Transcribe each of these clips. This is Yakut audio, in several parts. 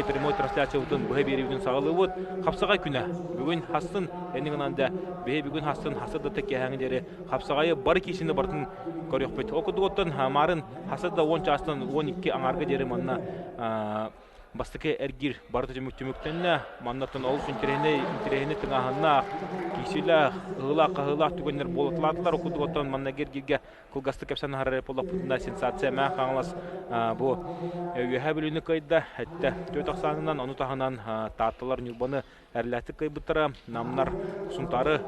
Прямой трансляциябытын быһа биэриибитин саҕалыыбыт. Хапсаҕай күнэ. Бүгүн хассын энигынан да биһи бүгүн хассын хасы да кэһээҥи диэри хапсаҕайы бары киисини барытын көрүөхпүт. Ол курдук маарын хасы да 10 чаастан 12 аҥаарга диэри манна бастакы эргиир барыта түмүк түмүктэннэ. Маннаттан олус интэриэһинэй интэриэһинэй тыҥааһыннаах, киисилээх, ыһыылаах-хаһыылаах түгэннэр буолаталаатылар. Ол курдук оттон манна эргииргэ кылгастык кэпсээн аһарар буоллахпытына сенсация Мэҥэ Хаҥалас бу Үөһээ Бүлүүнү кыайда эттэ түөрт ахсаанынан ону таһынан Таатталар Ньурбаны эрлээхтик кыайбыттара Намнар Сунтаары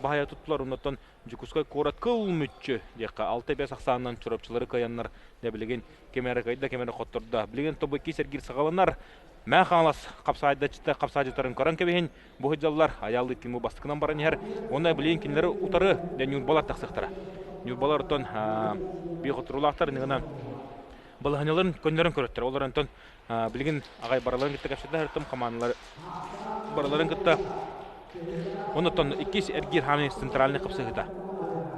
баһыйа туттулар оннуттан Дьокуускай куорат кыл мүччү диэххэ 6-5 ахсаанынан Чурапчылары кыайаннар дьэ билигин ким эрэ кыайда ким эрэ хоттордо билигин тобу иккис эргиир саҕаланар Мэҥэ Хаҥалас хапсаайдаччыта хапсаайдьыттарын көрөн кэбиһин Бу сылдьаллар айааллыы ким бастакынан баран иһэр. Уонна билигин кинилэри утары дьэ Ньурбалар тахсыахтара. Ньурбалар оттон биир хотуруулаахтар иннигинэн балаһыанньаларын көннөрөн көрөттөр. Олор онтон билигин аҕай барыларын кытта кэпсэтэ сырыттым хамаандалар барыларын кытта оннуттан иккис эргиир хаамыы центральный хапсыһыыта.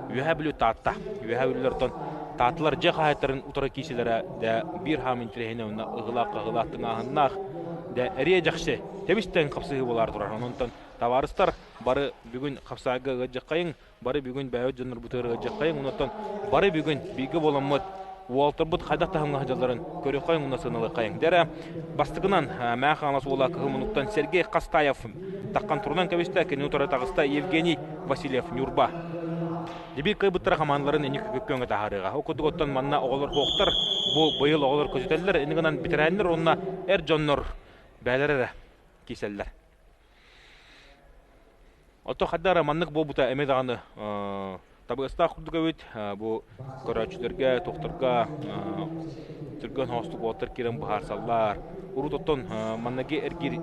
Үөһээ Бүлүү Таатта. Үөһээ Бүлүүлэр оттон Таатталар дьиэ хаһаайыттарын утары киисилэрэ дэ биир хаамыы интэриэһинэй уонна ыһылаах-хаһыылаах тыҥааһыннаах дэ эриэ дьахсы тэбис-тэҥ хапсыһыы буолаары турар. Онон табаарыстар бары бүгүн хапсаайга ыалдьаххайыҥ, бары бүгүн бэйэбит дьоннорбутугар ыалдьаххайыҥ, онон бары бүгүн бииргэ буоламмыт уолтарбыт хайдах таһымҥа сылдьалларын көрүөххэйиҥ уонна сыаналыаххайыҥ. Дьэ бастакынан Мэҥэ Хаҥалас уола Кыһыл Муннуктан Сергей Хастаев таххан турунан кэбистэ, кини утары таҕыста Евгений Васильев Ньурба. Дебил кыайбыттара хамаандаларын инник көҥө таһаарыаҕа. Ол курдук оттон манна оҕолор хоохтор, бу быйыл оҕолор көтүтэллэр, инник гынан бэтэрээннэр уонна эр дьоннор бээлэр эрэ киисэллэр. Ото хайда эрэ маннык буолбута эмиэ даҕаны табыгастаах курдук эбит. Бу көрөөччүлэргэ, тохторго түргэн соҕустук уолаттар киирэн быһаарсаллар. Урут оттон манныгы эргиир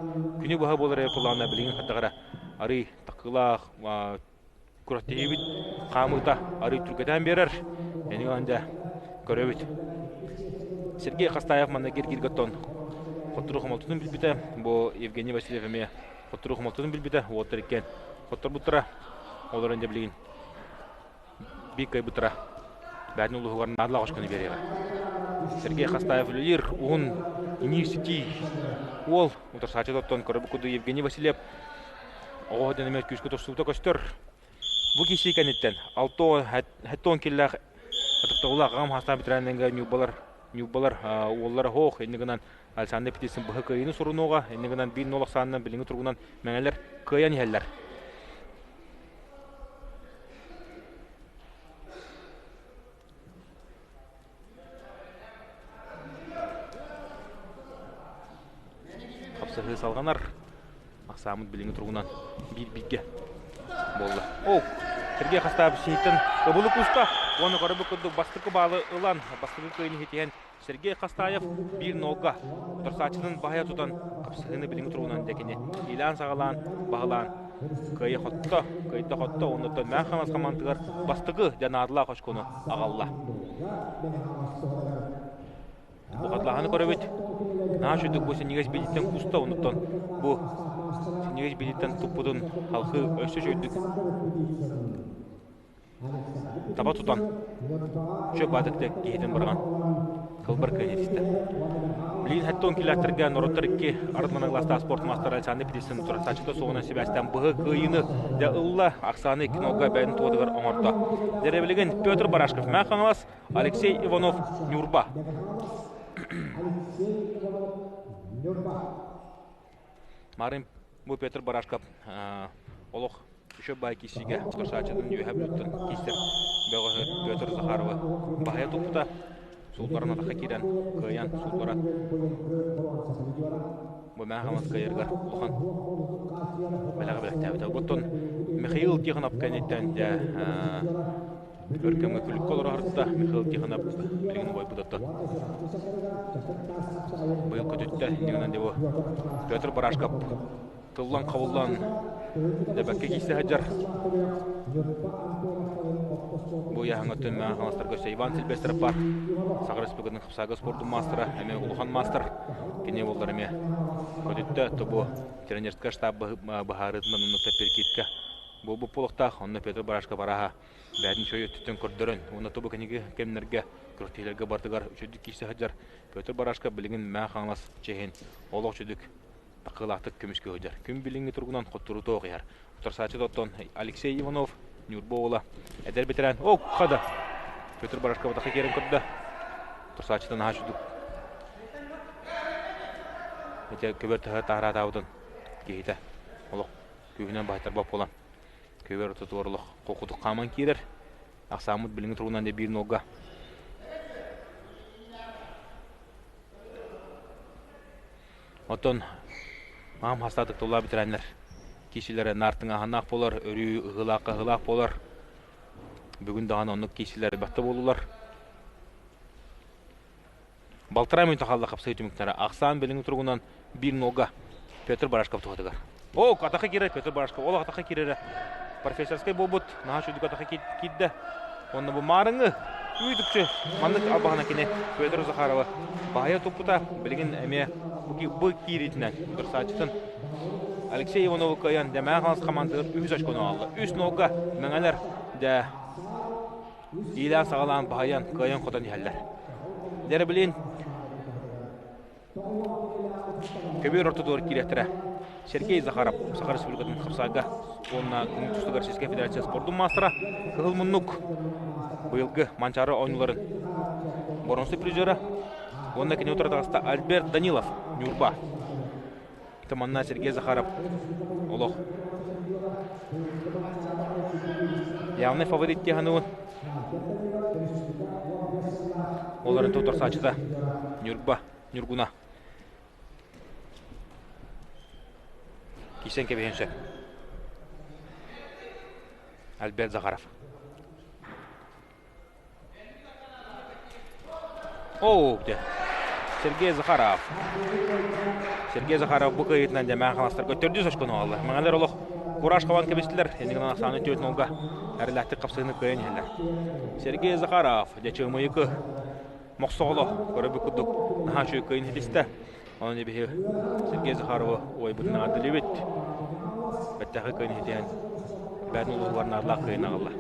күнү быһа буолар эрэ буоллаҕына билигин хайдах эрэ арыый такыылаах күрэхтэһиибит хаамыыта арыый түргэтээн биэрэр. Эни ылан дьэ көрөбүт. Сергей Хастаев манна киргиргэ оттон хоттору хомолтотун билбитэ. Бу Евгений Васильев эмиэ хоттору хомолтотун билбитэ. Уоттар иккиэн хотторбуттара. Олорон дьэ билигин биир кыайбыттара. Бээтин улууһугар наадалаах очкону биэриэҕэ. Сергей Хастаев үлэлиир уһун иҥиир-ситии уол утарсааччы оттон көрөбүт курдук Евгений Васильев Оҕо дьон эмиэ күүскэ тустубута көстөр. Бу киирсии кэнниттэн 60 киллээх ытыктабыллаах аҕам хаастаах ветераннарга ньурбалар ньурбалар уоллара хоох инньэ гынан Александр Птицын быһа кыайыыны сурунуоҕа инньэ гынан биир нол ахсаанынан билиҥҥи туругунан мэҥэлэр кыайан иһэллэр. Хапсыһыы салҕанар. Ахсааммыт билиҥҥи туругунан биир-бииргэ буолла. Оо, Сергей Хастаев сиһиттэн ыбылы кууста. Уонна көрөбүт курдук бастакы баалы ылан, бастакы кыайыыны ситиһэн Сергей Хастаев биир нолга утарсааччытын баһыйа тутан хапсыһыыны билиҥҥи туругунан дьэ кини иилээн-саҕалаан, баһылаан кыайа хотто, кыайда хотто уонна Мэҥэ Хаҥалас хамаандатыгар бастакы дьанаарлаах очкону аҕалла. Бухатлааһыны көрөбүт. Наһаа үчүгдүк бу синньигэс биилиттэн куста, оннуттан бу синньигэс биилиттэн туппутун халхыы өссө үчүгдүк таба тутан чөп баатык киһитин быраҕан кылбар кыайан истэ. Билигин хэттон килээттэргэ норуоттар икки арыт манаглаастаах спорт маастара Александр Птицын турасааччыта суоҕунан сибээстээн быһы кыайыыны дьэ ылла, Оксана икки нолга бэйэтин туотугар оҥордо. Дьэ билигин Петр Барашков Мэҥэ Хаҥалас, Алексей Иванов Ньурба. Марын бу Петр Барашков олох үчүгэй баай киирсиигэ утарсааччытын үөһэ бүлүүттэн киирсэр бөҕөһү Петр Захаровы баһыйа туппута. Суулларан атахха киирэн кыайан суулларан бу Мэҥэ Хаҥалас кыайарыгар улахан бэлэҕи бэлэхтээбитэ. Оттон Михаил Тихонов кэнниттэн дьэ өр кэмҥэ күлүккэ олоро сырытта. Михаил Тихонов билигин убайбыт оттон быйыл көтүттэ. Инньэ гынан дьэ бу Петр Барашков тыллан-хабыллан дэбэккэ киирсэ сылдьар. Бу ыйааһыҥҥа Мэҥэ Хаҥаластарга өссө Иван Сильвестров баар. Саха Республикатын хапсаага спордун маастара, эмиэ улахан маастар. Кини буоллар эмиэ көтүттэ. То бу тренерскэй штаб быһаарыытынан онно перекидка буолбут буолуохтаах. Онно Петр Барашков арааһа бэйэтин үчүгэй өттүттэн көрдөрөн, уонна тобу кэнники кэмнэргэ Күрэхтэһиилэргэ барытыгар үчүгдүк киирсэ сылдьар Петр Барашков билигин Мэҥэ Хаҥалас чиэһин олох үчүгдүк такыылаахтык көмүскүү сылдьар. Күн билиҥҥи туругунан хотторуу иһэр. Утарсааччы оттон Алексей Иванов, Ньурба уола, эдэр бэтэрээн, о, хада! Петр Барашков атахха киирэн көрдө. Утарсааччыта наһаа үчүгдүк ити көбөр таһа таараатаабытын киһитэ олох күүһүнэн баһыйтарбат буолан көбөр ортотугар олох холкутук хааман киирэр. Ахсааммыт билиҥҥи туругунан дьэ биир нолга. Оттон маам хастаатык туллаа бэтэрээннэр киисилэрэ наар тыҥааһыннаах буолар, өрүү ыһыылаах-хаһыылаах буолар. Бүгүн даҕаны оннук киисилэр элбэхтэ буоллулар. Балтараа мүнүүтэ хаалла хапсыы түмүктэрэ. Ахсаан билиҥҥи туругунан биир нолга Петр Барашков туһатыгар. О, атаха киирэр Петр Барашков. Ол атаха киирэрэ профессорскай буолбут. Наһаа үчүгдүк атаха киирдэ. Уонна бу маарыҥы үүтүкчү маннык албаһына кини Петр Захарова баһыйа туппута. Билигин эмиэ бу киириитинэн утарсааччытын Алексей Иванову кыайан Дэмээх Хаҥалас хамаандатыгар үһүс очкону аҕалла. Үс нолга мэҥэлэр дэ иилээн-саҕалаан баһыйан кыайан-хотон иһэллэр. Дьэ билин көбүөр ортотугар киириэхтэрэ Сергей Захаров, Саха Республикатын хапсаайга уонна көҥүл тустууга Российскай Федерация спордун маастара, Кыһыл муннук быйылгы Манчаары оонньууларын боронсу призера уонна кини утары таҕыста Альберт Данилов, Ньурба. Манна Сергей Захаров олох явный фаворит дии Оларын туттарсааччыта Ньурба, Ньургуна. Киирсэн кэбиһиэн сөп. Альберт Захаров. Оо, дьэ. Сергей Захаров. Сергей Захаров бу кыайыытынан дьэмээн хаҥастарга төрдүс очкону аҕалла. Мэҥэлэр олох кураж хабан кэбистилэр. Иннигинэн ахсааны түөрт нолга эрэлээхтик хапсыһыыны кыайан иһэллэр. Сергей Захаров, дьэ Чыымыйыкы мохсоҕоло көрөбүт курдук наһаа үчүгэй кыайын ситистэ. Онон биһи Сергей Захаровы уойбутун аҕардылыбыт. Бэртээхэй кыайын ситиһэн бэйэтин улууһугар наадалаах кыайын аҕалла.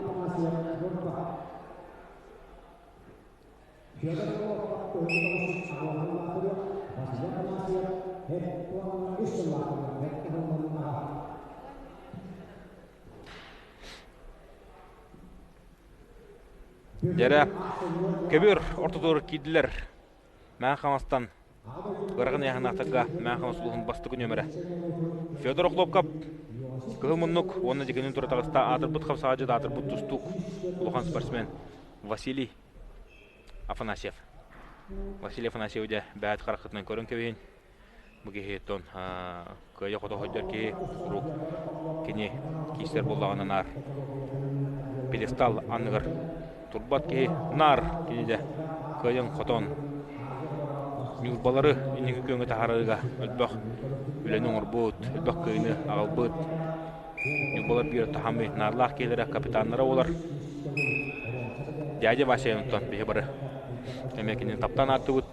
Дьэрэ, көбүөр ортотугар киирдилэр. Мэҥэ Хаҥаластан Ыарахан ыйааһыннаахтарга Мэҥэ Хаҥалас улууһун бастакы нүөмэрэ Федор Охлопков Кыһыл муннук уонна дьэкинин тура таҕыста аатырбыт хапсаҕайдьыт аатырбыт тустуук улахан спортсмен Василий Афанасьев. Василий Афанасьев дьэ бэйэт хараххытынан көрөн кэбиһин. Бу киһи оттон кыайа-хото сылдьар киһи куруук кини киирсэр буоллаҕына наар пьедестал анныгар турбат киһи наар кини дьэ кыайан-хотон ньурбалары инники күөҥҥэ таһаарарыга элбэх үлэни оҥорбут, элбэх кыайыыны аҕалбыт ньурбалар биир таһамый наарлаах киһилэрэ капитаннара буолар дядя Вася онтон биһи бары эмиэ кинини таптаан ааттыыбыт.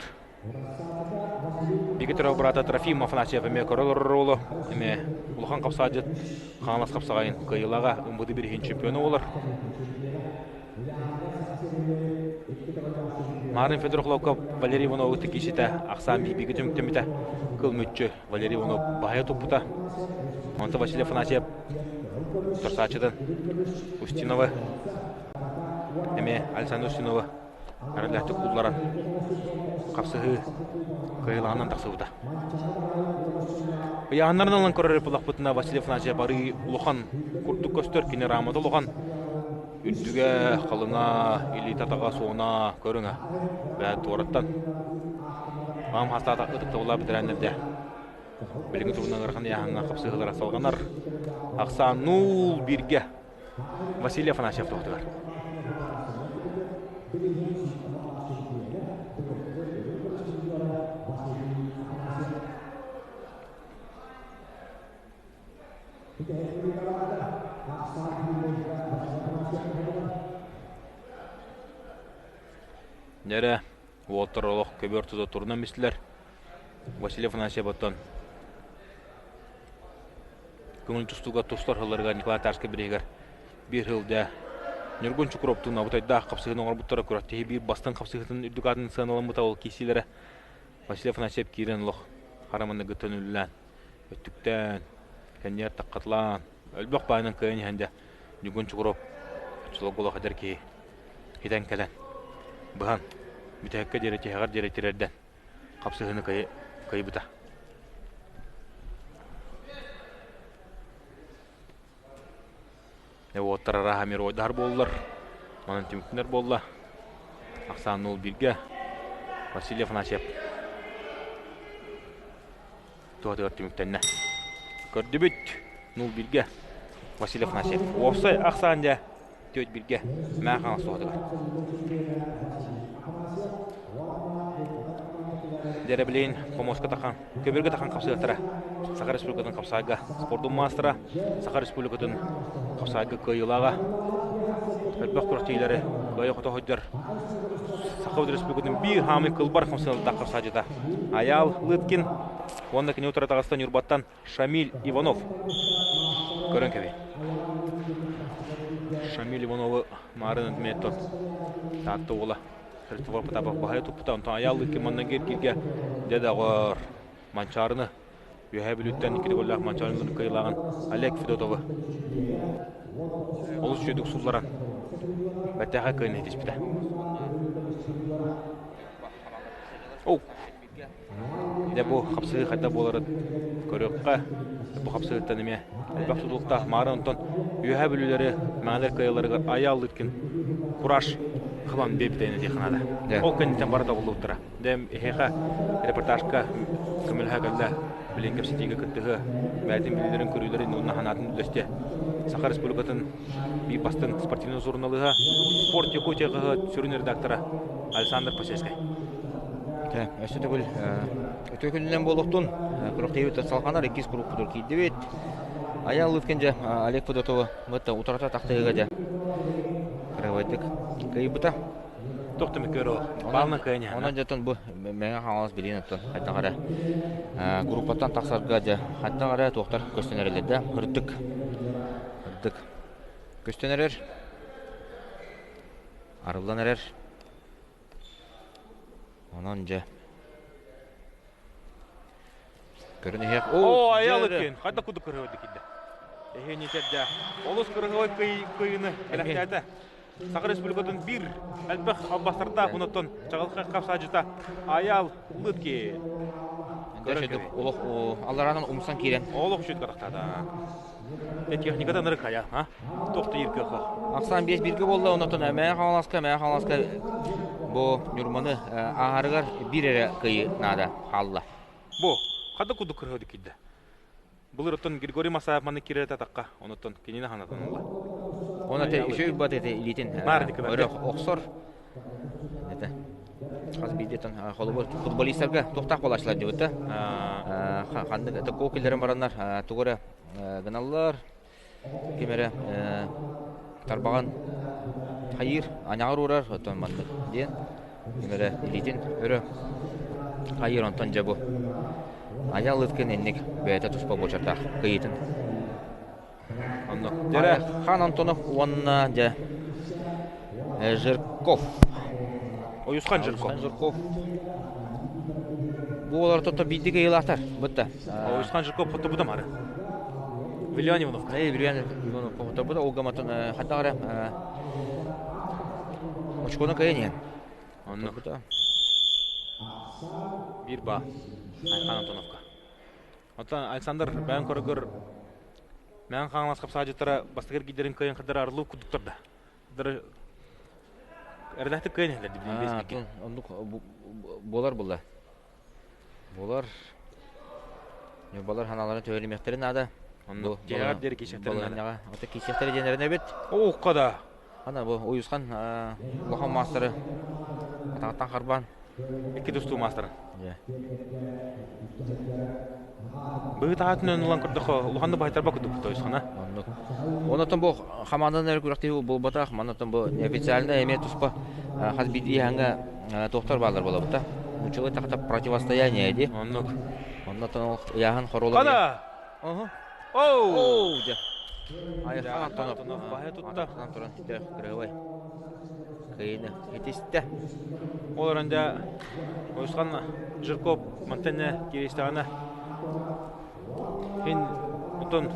Виктор брата Трофим Афанасьев эмиэ көрө олорор уолу, эмиэ улахан хапсаадьыт Хаҥалас хапсаҕайын кыайыылааҕа МВД бирииһин чемпиона буолар. Марын Федор Охлопков Валерий Ивановы кииситэ ахсаан бииргэ түмүктэммитэ. Кыл мүччү Валерий Иванов баһыйа туппута. Онтон Василий Афанасьев торсааччытын Устинова эмиэ Александр Устинова Эрэллээхтик куулларан хапсыһыы кыайыылааҕынан тахсыбыта. Ыйааһыннарын ылан көрөр буоллахпытына Василий Афанасьев барыы улахан курдук көстөр, кини рамата улахан, үрдүгэ, халыҥа, илиитэ-атаҕа суона көрүҥэ. Бээ туораттан маам хастаата ытыктабыллаах бэтэрээннэрдэ билиҥҥи туругунан ыарахан ыйааһыҥҥа хапсыһыылара салҕанар. Ахсаан нуул бииргэ Василий Афанасьев туһутугар. Нэрэ уолтар олох көбүөр тута турунан бистилэр. Василий Афанасьев оттон Көҥүл тустууга тустар сылларыгар Николай Тарскай бирииһигэр биир сыл дьэ Ньургун Чукуровтуун абытайдаах хапсыһыыны оҥорбуттара күрэхтэһии биир бастыҥ хапсыһыытын үрдүк аатын сыаналаммыта ол киирсиилэрэ Василий Афанасьев киирэн олох хара маныгыттан үлэлээн, өттүктээн, кэннигэр таккатылаан, өлбөх баайынан кыайан иһэн дьэ Ньургун Чукуров оччолорго олох эдэр киһи итэн кэлэн, быһан, бүтэһиккэ диэри тиһэҕэр диэри тирэрдэн хапсыһыыны кыайбыта. Уоттар арааһа мировойдаһар буоллар, манан түмүктэнэр буолла. Ахсаан 0-1-гэ Василий Афанасьев туһатыгар түмүктэннэ. Көрдүбүт 0-1-гэ Василий Афанасьев. Уопсай ахсаан дьэ 4-1-гэ Мэҥэ Хаҥалас туһатыгар. Дьэрэбилиин хомуоска тахан, көбүргэ тахан хапсыахтара. Саха Республикатын хапсаайга спордун маастара, Саха Республикатын хапсаайга кыайыылааҕа, элбэх күрэхтэһиилэри кыайа-хото сылдьар Саха Республикатын биир хаамый кылбар хамсаныылаах хапсаайдьыта Айаал Лыткин уонна кини утары таҕыста Ньурбаттан Шамиль Иванов. Көрөн кэбий. Шамиль Ивановы маарын Дмитрий Таатта уола Христофор Потапов баһайа туппута. Онтон Айаал Лыткин манна кииргэ дьэ доҕор Манчаарыны Үөһээ Бүлүүттэн икки төгүллээх Манчаарыны кыайыылааҕын Олег Федотовы олус үчүгэйдик сулларан бэртээхэй кыайыыны ситиспитэ. Оу! Дьэ бу хапсыһыы хайдах буоларын көрүөххэ. Бу хапсыһыыттан эмиэ элбэх тутулуктаах маары онтон Үөһээ Бүлүүлэри мэҥэлэр кыайаларыгар Айаал Лыткин кураж хабан биэрбитэ этиэххэ наада. Ол кэнниттэн бары табыллыбыттара. Дьэ эһиэхэ репортажка көмөлөһө кэллэ. Билин кэпсэтиигэ кыттыһыа, бэйэтин билиилэрин, көрүүлэрин уонна санаатын үллэстиэ. Саха Республикатын биир бастыҥ спортивнай суруналыыһа, Спорт Якутия хаһыат сүрүн редактора Александр Посельскай. Өссө төгүл үтүө күнүнэн буолуохтун. Күрэхтэһиибит салҕанар иккис группутугар киирдибит. Айаал Лыткин дьэ Олег Федотовы бытта утарыта тахтыыга дьэ кырабайдык кыайбыта. Туох түмүккэ өрө баалынан кыайан Онон дьэ бу Мэҥэ Хаҥалас билигин оттон хайдах эрэ группаттан тахсарга дьэ хайдах эрэ туохтар көстөн эрэллэр да ырдык ырдык көстөн эрэр арыллан эрэр Онон дьэ көрөн иһиэх. Оо, айалыккын, хайда кудук кырыһыбай кидде. Эһиэни сэрдэ. Олус кырыһыбай кыйыны элэхтээтэ. Саха Республикатын биир элбэх албастардаах онуттан чаҕылхай хапсаадьыта Аял Лытки. Олох аллараанан умсан киирэн. Олох үчүт карахтаата. Техниката нырык хайа, а? Туох да кыах Ахсаан биэс бииргэ буолла, онтон Мэҥэ Хаҥаласка, Мэҥэ Хаҥаласка бу Ньурманы ааһарыгар биир эрэ кыайыы наада хаалла. Бу, хада курдук кырыһы киирдэ. Былыр оттон Григорий Масаев маны киирэрэ татахха, онуттан кинини ханатан ылла. Он это еще бат это илиитин өрө охсор. Это хас биирдиттэн холобур футболистарга туохтаах буолааччылар диэбит да. Ханнык это кокеллерин бараннар тугу эрэ гыналлар ким эрэ тарбаҕын хайыыр анаҕар уурар оттон маннык диэн ким эрэ илиитин өрө хайыыр онтон дьэ бу Айаал Ыткын инник бэйэтэ туспа буочардаах кыйыытын Онно дьэрэ Хан Антонов уонна дьэ Жирков Ойусхан Жирков Жирков бу олор тото биирдик ыйылаахтар бытта Ойусхан Жирков хоттобута мары Виллиан Иванов Виллиан Иванов хоттобута ол гаматын хаттах эрэ очкону кыайан иһэн Онно биир ба Хан Антоновка Оттон Александр бэйэн көрөгөр Мэҥэ Хаҥалас хапсаадьыттара бастакы эргиирдэрин кыайан кытары арылыы курдуктар да. Эрэлээхтик кыайан иһэллэр дии Оннук буолар буолла. Буолар. Ньурбалар ханааларын төһөлүмүөхтэрин наада. Оннук дьиэҕэр диэри киирсиэхтэрин наада. Ото киирсиэхтэрэ диэн эрэнэбит. Оукка да. Ана бу Уйусхан улахан маастары атаҕыттан харбаан. Икки тустуу маастара. Быһыы-таһаатын ылан көрдөххө, улаханнык баһыйтарбат курдук Уйусхана. Оннук. Онотон бу хамаандан эрэ күрэхтэһии буолбатах, маннатан бу официально эмиэ туспа хас биирдии хаҥа туохтар бааллар буолабыта. Училы тахта противостояние ди. Оннук. Оннотон ол ыйааһын хоруола. Хана! Оһо. Оу! Оу! Дьэ. Айхан Антонов Антонов баһа тутта. Антонов туран кырыһыбай. Кыйыны итистэ. Ол эрэн дьэ Уйусхан Жирков мантан кииристэҕинэ ин оттон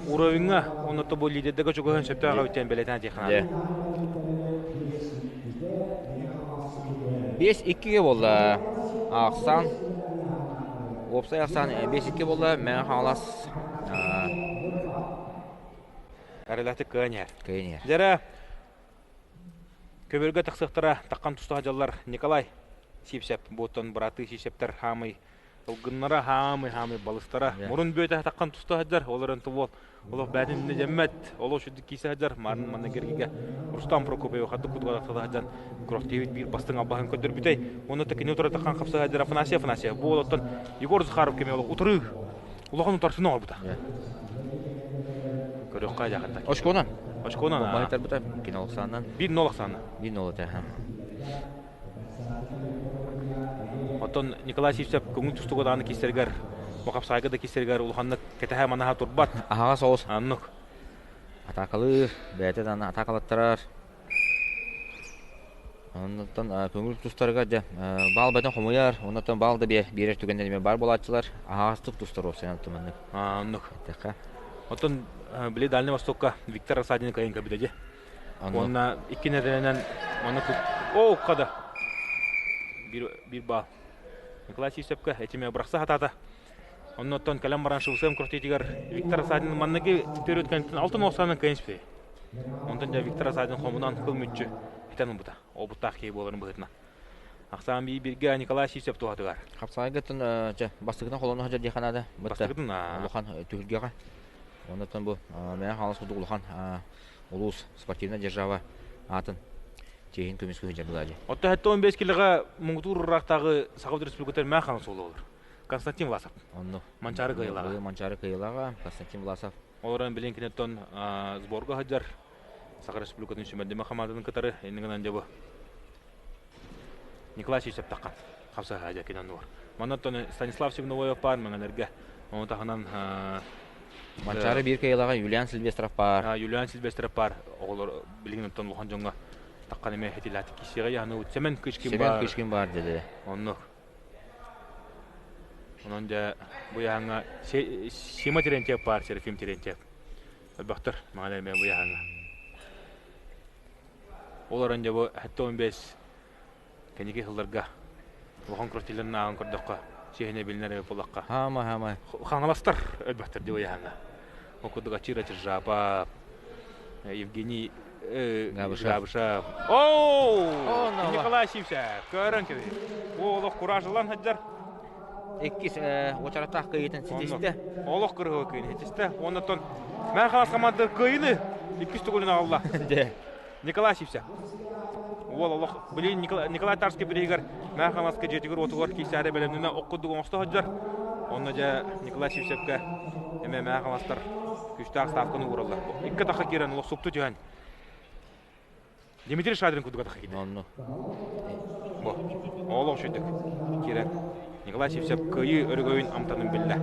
уровеньҥа онно бу лидердэргэ чугаһын сөптөөх эбит бэлиэтээн этиэххэ 5-2-ге буолла ахсаан. Уопсай ахсаан 5-2 буолла. Мэҥэ Хаҥалас Арылатык кыайан иһэр. Кыайан иһэр. Дьэрэ көбүргэ тахсыахтара таххан туста дьаллар Николай Сипсеп буоттан бырааттыы Сипсептер хаамый ылгыннара хаамый хаамый балыстара мурун бүөтэ таххан туста сылдьар ол эрэн тубуол олох бээтин иннэ дьэммэт олох сүрдүк киисэ сылдьар марын манна кэргигэ Рустам Прокопьев хаддык кутуга тахса сылдьан күрэхтиибит биир бастыҥ албаһын көрдөрбүтэй уонна кини утары таххан хапса сылдьар Афанасий Афанасьев бу олоттон Егор Захаров кэми олох утарыы улахан утарсыны оҥорбута. Көрүөххэ дьахатта. Очконан. Очконан. Баһытарбыта кино Оксанан. 1-0 Оксана. 1-0 этэ. Оттон Николай Сивцев көҥүл тустууга даҕаны киирсэригэр, бу хапсаайга да киирсэригэр улаханнык кэтэһэ-манаһа турбат. Аһаҕас соҕус. Аннык. Атаакалыыр, бэйэтэ даҕаны атаакалаттарар. Оннуттан көҥүл тустарыгар дьэ баал бэтин хомуйар, оннуттан баал да биэрэр түгэннэр эмиэ баар буолааччылар. Аһаҕастык тустар уопсайынан маннык. Оннук. Эттэххэ. Оттон били Дальний Востокка Виктор Рассадин кыайын көрбүтэ дии. Уонна икки нэдиэлэнэн манна Оо, хада. Биир биир баал. Николай Сивцевка этиме бырахса хатаата. Оннуттан кэлэн баран Швыцем күрэхтэһиитигэр Виктор Асадин манныгы төрүт кэнниттэн алтын охсаанын кыайан испитэ. Онтон дьэ Виктор Асадин хомунан кыл мүччү этэн ылбыта. Обуттаах киһи буоларын быһыытынан. Ахсаан бии биргэ Николай Сивцев туһатыгар. Хапсаҕайгыттан чэ бастакытын холоно сылдьар диэххэ наада. Бастакытын улахан түһүлгэҕэ. Оннуттан бу Мэҥэ Хаҥалас курдук улахан улуус спортивная держава аатын чиэһин көмүскүү сылдьар былаадьы. Оттон 75 килоҕа муҥутуур ыраахтааҕы Саха Республикатыгар Мэҥэ Хаҥалас уола олорор. Константин Власов. Онно. Манчаары кыайыылааҕа. Манчаары кыайыылааҕа Константин Власов. Олорон билин киниттэн сборга сылдьар Саха Республикатын сүүмэрдэмэ хамаандатын кытары иннигинэн дьэ бу Николай Сивцев-таххан хапсаһа дьэ кинен нуор. Маннаттан Станислав Сигновоев баар Мэҥэлэргэ. Ону таһынан Манчаары биир кыайыылааҕа Юлиан Сильвестров баар. Юлиан Сильвестров баар. Оҕолор билигин оттон улахан дьоҥҥо таххан эмэ хэтилээтик киссиэҕэ яһаны Семен Кычкин Семен баар. Кычкин баар деді. Оннук. Онон дьэ бу яһаҥҥа Сима Терентьев баар, Серафим Терентьев. Элбэхтэр маҕан эмэ бу яһаҥҥа. Ол эрэн дьэ бу 75 кэнники сылларга улахан күрэхтэһиилэрин ааҕан көрдөххө, сиэһинэ билинэр эбит буоллахха. Хаама, хаама. Хаҥаластар элбэхтэр дии яһаҥҥа. Ол курдук Ачир Ачиржапа, Евгений Габышев. Оу! Николай Сивцев, көрөн кэби. Олох куражылан сылдьар. Иккис уочараттаах кыайыытын ситистэ. Олох кырыһы кыайыын ситистэ. Оннотон Мэн Хаҥалас команда кыайыыны иккис төгүлүн аҕалла. Николай Сивцев. Уол олох билигин Николай Тарский бириһигэр Мэн Хаҥаласка дьиэтигэр уотугар киирсээри бэлэмнэнэ ох курдук оҥосто сылдьар. Онно дьэ Николай Сивцевкэ эмэ Мэн Хаҥаластар күүстээх ставканы уураллар. Икки атахха киирэн олох супту түһэн Дмитрий Шадрин курдук атахха киирдэ. Онно. Бу. Олох үчүгдүк киирэн Николай Сивцев кыайыы өрөгөйүн амтанын биллэ.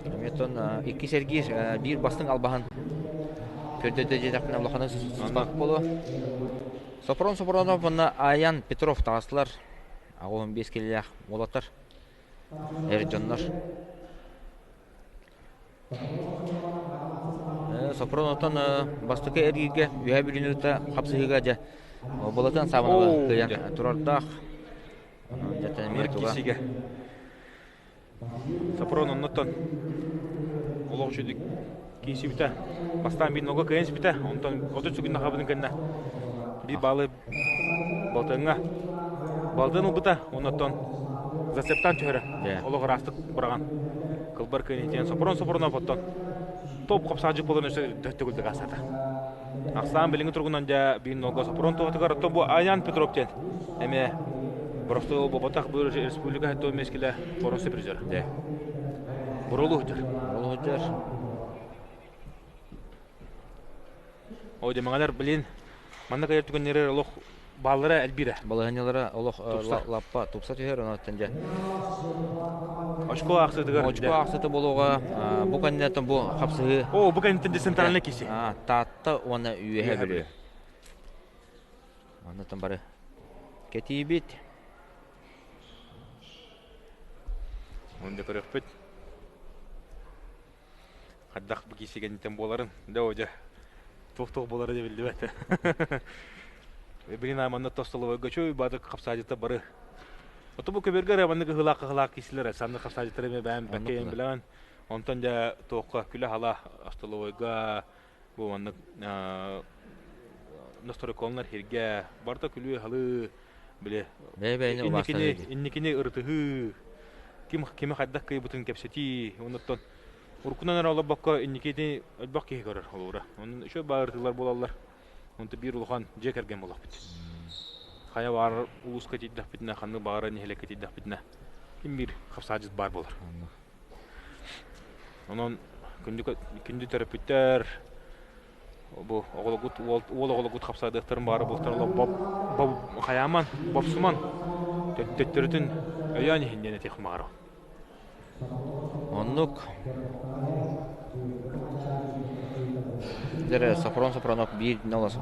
Эмиэтон иккис эргиир биир бастыҥ албаһын көрдөрдө диэтэхпинэ улаханы сыспат буолуо. Сопрон Сопронов уонна Аян Петров таҕыстылар. 85 килэлээх уолаттар, эр дьоннор. Сопрон оттон бастакы эргииргэ Үөһээ Бүлүүнү кытта хапсыһыыга дьэ Былатыан Саабынова кыайан турардаах. Киирсиигэ Сопрон оннуттан олох үчүгдүк киирсибитэ. Бастаан биир нога кыайан испитэ, онтон 30 секунд хабытын кэннэ биир баалы Балтыҥҥа балтын ылбыта, оннуттан зацептаан түһэрэ. Олох ыраастык быраҕан кылбар кыайан Сопрон-Сопронов оттон топ хапсаадьык буолан өссө төгүлдүк аастата. Ахсаан билиҥҥи туругунан дьэ биир нолга Сопрон туһатыгар оттон бу Аян Петров диэн эмиэ боростуой буолбатах бу республика хэттэ мескиле боронсо призер. Дьэ. Боролу сылдьар. Боролу сылдьар. О дьэ блин манна кэлэр түгэннэрэр олох бааллара элбиирэ. Балаһыанньалара олох лаппа тупса түһэр, онон дьэ. Очко аахсытыгар. Очко аахсыты болуоҕа. Бу кэнниттэн бу хапсыһыы. О, бу кэнниттэн децентральный киси. Таатта уонна Үөһэ Бүлүү. Оннуттан бары кэтиибит. Онда көрөхпүт. Хайдах бу киси кэнниттэн буоларын. Да о дьэ. Туох-туох буолара дьэ биллибэт. Билин манна тостоловойга чөй баадык хапсаадьыта бары. Ото бу көбөргө эрэ маннык ыһылаах-ыһылаах киисилэр санны хапсаадьыттар эмэ бэйэм бэккэйэн билэҕин. Онтон дьэ туохха күлэ-хала остоловойга бу маннык настройкаланар сиргэ барыта күлүү-халыы били Бэйэ-бэйэни инникини инникини ырытыһыы ким кими хайдах кыайбытын кэпсэтии оннуттан уруккунан эрэ олорбокко инникини элбэх киһи көрөр олуура онон үчүгэй баҕарытыылар буолаллар онто биир улахан дьиэ кэргэн буоллахпыт хайа баар улууска тиийдэхпитинэ ханнык баҕара нэһилиэккэ тиийдэхпитинэ ким биир хапсаадьыт баар буолар. Онон күндү, күндү төрөппүттэр бу оҕолоргут уол, уол оҕолоргут хапсаадыахтарын баара буолтар боб, боб, хайааман, бопсуман төттөрүтүн өйөөн иһин диэн этиэх баҕарабын. Оннук. Дьэ, Сопрон Сопронов биир нолос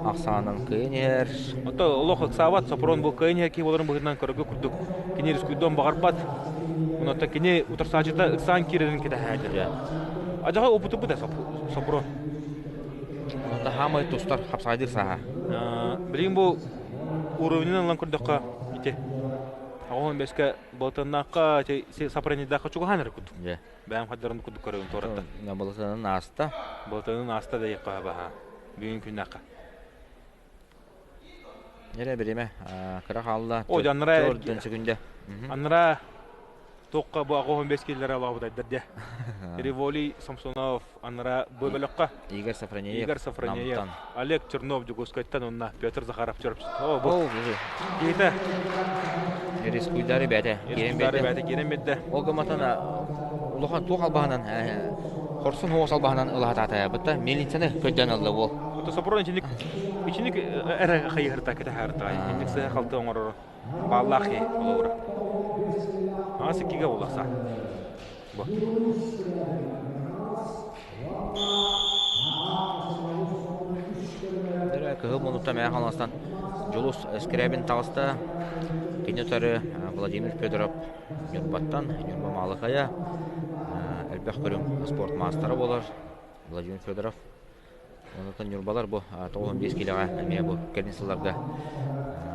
ахсаанан кыайан иһэр. Ото олох ыксаабат Сопрон бу кыайан иһэр киһи буоларын быһыытынан көрөргө курдук кини рискуйдуон баҕарбат. Онон кини утарсааччыта ыксаан киирэрин кэтэһээччи. Адьаҕа опытыбыт Сопрон. Онон хаамай тустар хапсаайдыр сааһа. Билигин бу уровенин ылан көрдөххө ити оҕон бэскэ Болтоннаахха Сапранидахха чугаһаан эрэ курдук. Бэйэм хаддарын курдук көрөбүн туораттан. Болтонун ааста. Болтонун ааста да иэххэ баха. Бүгүн күннэххэ. Эрэ бириме кыра хаалла. О, аннара Төрдөн секунда. Аннара тоққа бу агоһун бес киллere алабытайдар де. Револий Самсонов аннара бу бөлөккө. Игорь Сафронеев. Игорь Сафронеев. Олег Чернов Дьокуускайтан уонна Петр Захаров Чөрөпчүт. О, бу. Киһитэ. Рискуйдары бэйэтэ киирэн биэрдэ. бэйэтэ киирэн биэрдэ. Ол гымматан улахан туох албаһынан хорсун хуос албаһынан ылаһатаата бытта мельницаны көйдөөн ылла уол. Ото сопрон ичиник ичиник эрэ хайыһырта кэтэһэрта. Инник сыһа халты оҥорор бааллаах киһи олоҕура. Аас иккигэ улахса. Бу. Кыһыл муннукта Мэҥэ Хаҥаластан Дьулус Скрябин таҕыста. Кини утары Владимир Федоров Ньурбаттан, Ньурба Маалыкайа элбэх көрүҥ спорт маастара буолар Владимир Федоров. Онтон Ньурбалар бу 95 киилэҕэ эмиэ бу кэлин сылларга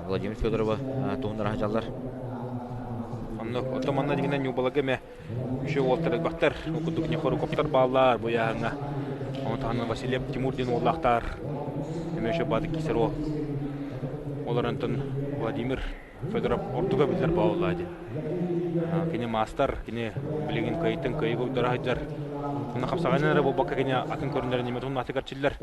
Владимир Федорова туһуннара сылдьаллар. Онно оттон манна дигинэн Ньурбаларга эмэ үчүгэй уолтар элбэхтэр. Ол курдук Нехоруковтар бааллар бу ыйааһыҥҥа. Ону таһынан Васильев Тимур диэн уоллаахтар. Эмиэ үчүгэй баатык киирсэр уол. Олор онтон Владимир Федоров ордуга биллэр буолла диэн. Кини маастар, кини билигин кыайыттан кыайыыга уйдара сылдьар. Уонна хапсаҕайынан эрэ буолбакка кини атын көрүннэрин ньыматын атыгар чиллэр.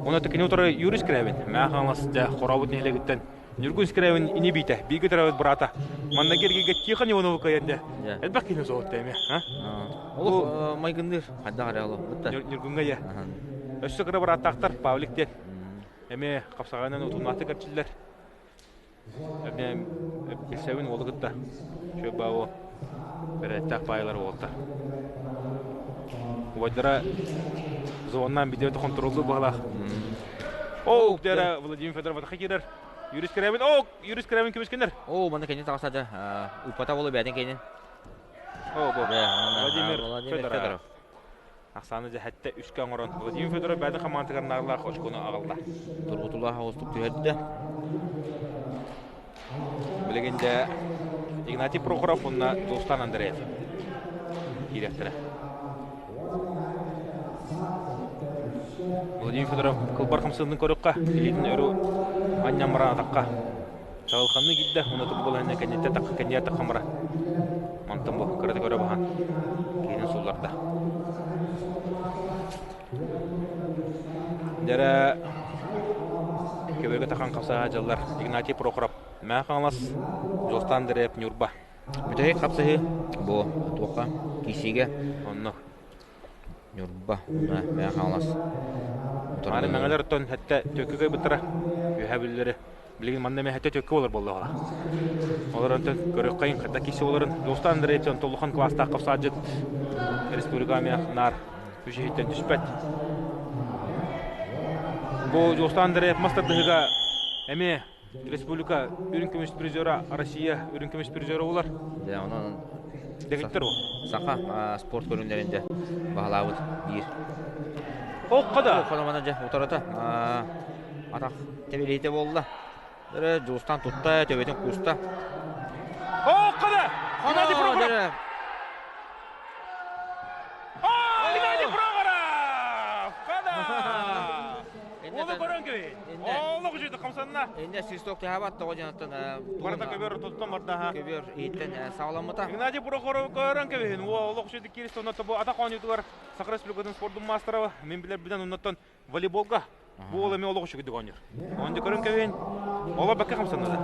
Уонна кини утары Юрий Скрябин, Мэҥэ Хаҥалас дьэ Хорообут нэһилиэгиттэн Ньургун Скрябин ини биитэ, бииргэ төрөөбүт быраата. Манна киргигэ Тихон Иванову кыайан дьэ элбэх киһини соһутта эмиэ. Олох майгынныыр хайдах эрэ олох. Ньургунга иә. Өссө кыра бырааттаахтар Павлик диэн. Эмиэ хапсаҕайынан утумнаахтык эрчиллэр. Эмиэ билсэбин уолу кытта. Үчүгэй баа бэрээттээх баайылар уолтар. Убайдара звоннаан видеота хонтуруоллуур быһалаах. Оо, дэрэ Владимир Федоров атаха киирэр. Юрий Скрябин, оо, Юрий Скрябин көмүскэнэр. Оо, манна кэннин таҕыстады. Уппата болу бэйэтин кэннин. Оо, бу. Владимир Федоров. Ахсааны дьэ сэттэ үскэ оҥорон Владимир Федоров бэйэтин хамаандатыгар наадалаах очкону аҕалла. Тургутуулаах оҕустук түһэрдэ. Билигин дьэ Игнатий Прохоров уонна Дьулустан Андреев киириэхтэрэ. Владимир Федоров кылбар хамсыырын көрүөххэ, илиитин өрө анньан баран атахха чаҕылханныы киирдэ уонна тупу балаһынньа кэнниттэн тахха кэннигэр таххан баран мантан бу кыратык өрө баһан киһини сулларда. Дьэрэ көбөргө тахан хапсаһа дьаллар Игнатий Прохоров, Мэҥэ Хаҥалас, Дьулустаан Андреев, Ньурба. Бүтэһик хапсыһыы бу туохха киисиигэ Онно Ньурба Мэҥэ Хаҥалас. Аны Мэҥэлэр оттон сэттэ төккү кыайбыттара үөһэ бүллэри. Билигин манна эмэ хэтэ төккө болар буоллаҕа. Олор онтон көрүөххэйин хата киси олорун Дулустан Андреевич онтон улахан класстаах хапсаадьыт республика эмиэ наар үчүһүттэн түспэт. Бу Дулустан Андреев мас тардыһыга эмиэ республика үрүҥ көмүс призера Россия үрүҥ көмүс призера болар. Дьэ, онон Дэгиттэр ол. Саха спорт көрүҥнэрин дьэ баһылаабыт биир. Окко да. Окко да дьэ утарыта атах тэбилиитэ буолла. Дөрө Дьулустан тутта, төбөтүн кууста. Окко да! Геннадий Прохоров! Геннадий Прохоров! Хада! Оны көрөн кэбин. Олох үчүгэй хамсанна. Инде свисток тыһаабат тоҕо дьонуттан Барыта көбөр туттан барда. Көбөр иһиттэн саҕаламмыта. Геннадий Прохоров көрөн кэбиһин. Олох үчүгэй кирист онно бу атах оонньуутугар Саха Республикатын спордун мастера мин билэрбинэн оннуттан волейболга бу уол эмиэ олох үчүгэйдик оонньуур. Онно көрөн кэбиһин. Олор бакка хамсаннылар.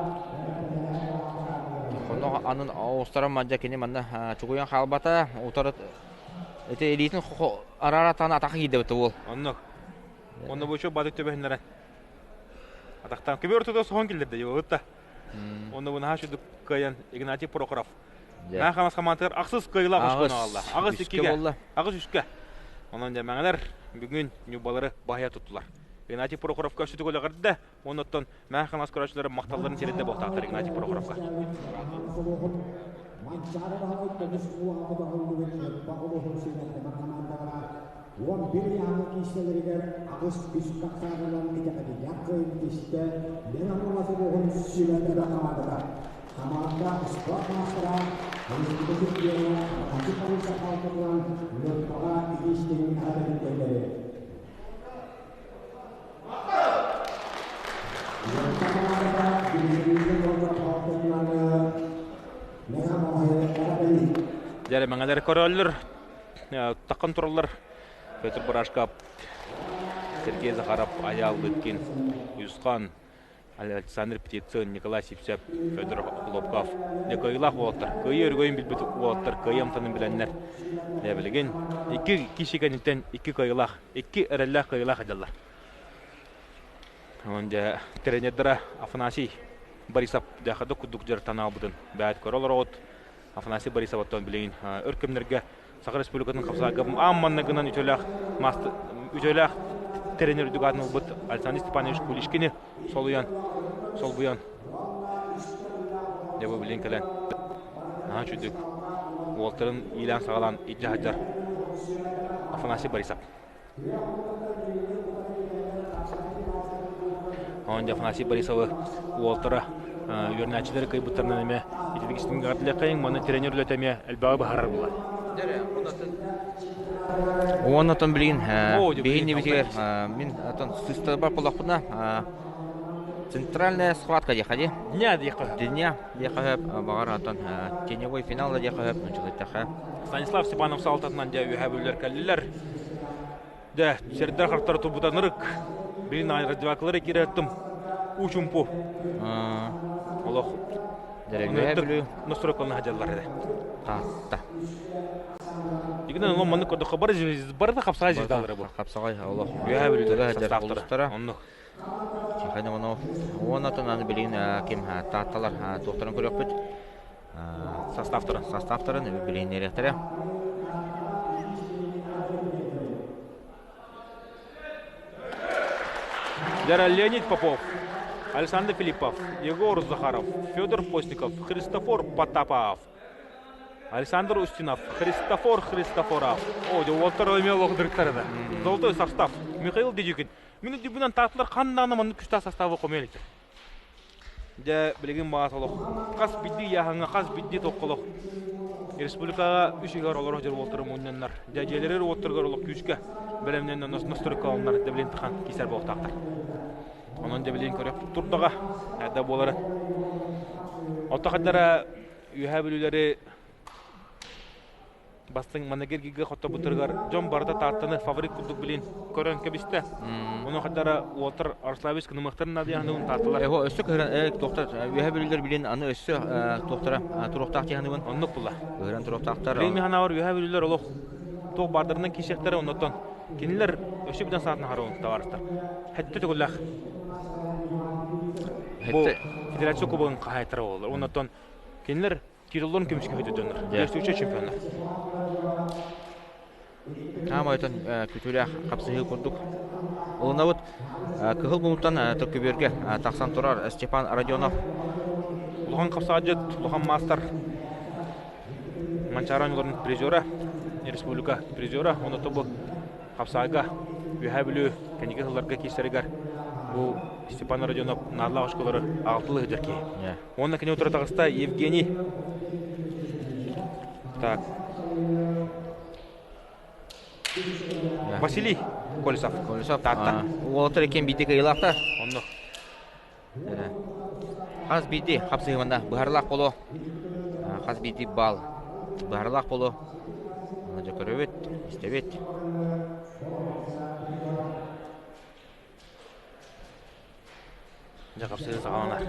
Хоно анын оҕустаран мадьа кини манна чугуйан хаалбата. Утары ити илиитин араара атаха киирдэ уол. Оннук. Онно бу бадык төбөһүннэрэн атахтаан көбө ортото соһон киллэрдэ дьыбытта. Онно бу наһаа шүдүк кыайан Игнатий Прохоров. Наахамас хамаантыгар ахсыс кыайыылаах ошкону аҕалла. Аҕыс иккигэ. Аҕыс үскэ. Онон дьэ бүгүн ньубалары баһыйа туттулар. Игнатий Прохоровка өссө төгүл эҕэрдэ. Оннуттан Мэхамас көрөөччүлэрэ махталларын тиэрдэ буолтаахтар Игнатий Прохоровка. Уон бир ыйааҥҥа киистэлэригэр аҕыс үс тахсаанынан итэҕэтиилээх кыайыыны тистэ Лена Морозовоҕун сүүмэрдэрэ хамаандата. Хамаанда спорт маастара республика чемпиона Хачы Харыйса хаалтатынан Лёппаҕа итиистиҥ эҕэрдэтин кэллэрэр. Лёппа хамаандата Дмитрий Морозов хаалтатынан Лена Морозова эҕэрдэлиир. Дьэ, мэҥэлэр көрөллөр таххан тураллар Петр Барашков, Сергей Захаров, Айаал Лыткин, Уйусхан, Александр Птицын, Николай Сивцев, Федор Охлопков. Дьэ, кыайыылаах уолаттар. Кыайыы өрөгөйүн билбит уолаттар кыайыы амтанын билэннэр. Дьэ, билигин икки киһи кэнниттэн икки кыайыылаах, икки эрэллээх кыайыылаах дьаллар. Онон дьэ, тренердара Афанасий Борисов дьэ курдук дьарыктанаабытын бэйэт көрө олороҕут. Афанасий Борисов оттон билигин өр кэмнэргэ Саха Республикатын хапсаайга аан манныгынан үтүөлээх үтүөлээх тренер үрдүк аатын ылбыт Александр Степанович Кулишкини солуйан солбуйан дьэ бу билигин кэлэн наһаа үчүгдүк уолтарын иилээн-саҕалаан илдьэ сылдьар Афанасий Борисов. Онон Афанасий Борисовы уолтара үөрэнээччилэри кыайбыттарынан эмиэ итинник истиҥ манна тренер үлэтэ эмиэ элбэҕи быһаарар буолар. Уонна оттон билигин биһин небитигэр мин оттон сыстарбар буоллахпына центральная схватка диэххэ дии. Дня диэххэ. Дня диэххэ баҕар оттон теневой финал да диэххэ сөп Станислав Степанов салалтатынан дьэ үөһээ бүлүүлэр кэллилэр. Дьэ, сирдэр хартара турбута нырык. Билин аайы раздевалкалары киирээттим. Уу-чумпу. Олох. Үөһээ Бүлүү. Настройкалана сылдьаллар этэ. Таатта. Дигинэн олом маннык көрдөххө бары бары да хапсаҕай звездалара бу. Хапсаҕай олох. Үөһээ Бүлүүлэр составтара. Оннук. Тихоня Иванов. Уонна аны билигин ким Таатталар туохтарын көрүөхпүт. Составтарын. Составтарын билиһиннэриэхтэрэ. Дьара Леонид Попов, Александр Филиппов, Егор Захаров, Федор Постников, Христофор Потапов, Александр Устинов, Христофор Христофоров. О, уолтар эмиэ олоҕдырыктар да. Золотой состав. Михаил Дедюкин. Мин үрдүбүнэн таатылар ханнаана маннык күстээх составы хомуйа иликтэр. Дьэ, билигин баас олох хас бидди ыйааһыҥҥа, хас бидди токколох республикаҕа үс ыйыгар олорор дьон уолтары мунньаннар, дьэ дьиэлэригэр уоттарыгар олох күүскэ бэлэмнэнэн ностройкаланнар дэбилин тахан кисэр буолуохтаахтар. Онон дьэбилин көрө турдаҕа, эрдэ буолара. Отто хаддара үөһээ бүлүүлэри Бастыҥ маннык эргииргэ хотторбуттарыгар дьон барыта Тааттаны фаворит курдук билин көрөн кэбистэ. Ону хадара уолтар Арславич кынымыахтарын наадыйаһыныгын таатталар. Эго өссө кыһыран туохтар үөһэ бүлүүлэр билин аны өссө туохтара туруохтаах тиһаныгын. Оннук була. Кыһыран туруохтаахтар. Билин миханавар үөһэ бүлүүлэр олох туох баардарынан киирсиэхтэрэ оннуттан кинилэр өссө бүтэн саатына харабын табаарыстар. Хэтте төгүллээх. Бу федерация кубогын хаһаайыттара буолаллар. Оннотон кинилэр титулларын көмүскэ дьоннор. Действующий чемпионнар. Хаамай отон күтүлээх хапсыһыы курдук. Улунабыт кыһыл мунуттан төккүбүөргэ тахсан турар Степан Родионов. Улахан хапсаадьыт, улахан маастар Манчаары оонньууларын призера, республика призера, онно бу хапсаайга Үөһээ Бүлүү кэнники сылларга киирсэригэр бу Степан Родионов наадалаах очколары аҕалтылыы сылдьар киһи. Уонна кини утары таҕыста Евгений. Так. Василий Колесов. Колесов. Таатта. Уолаттар иккиэн биирдэ кыайыылаахтар. Онно. Хас биирдии хапсыһыманна быһарылаах боло. Хас биирдии баал быһарылаах боло. Дьэ көрөбүт, истэбит. Дьэ хапсыһыы саҕаланар.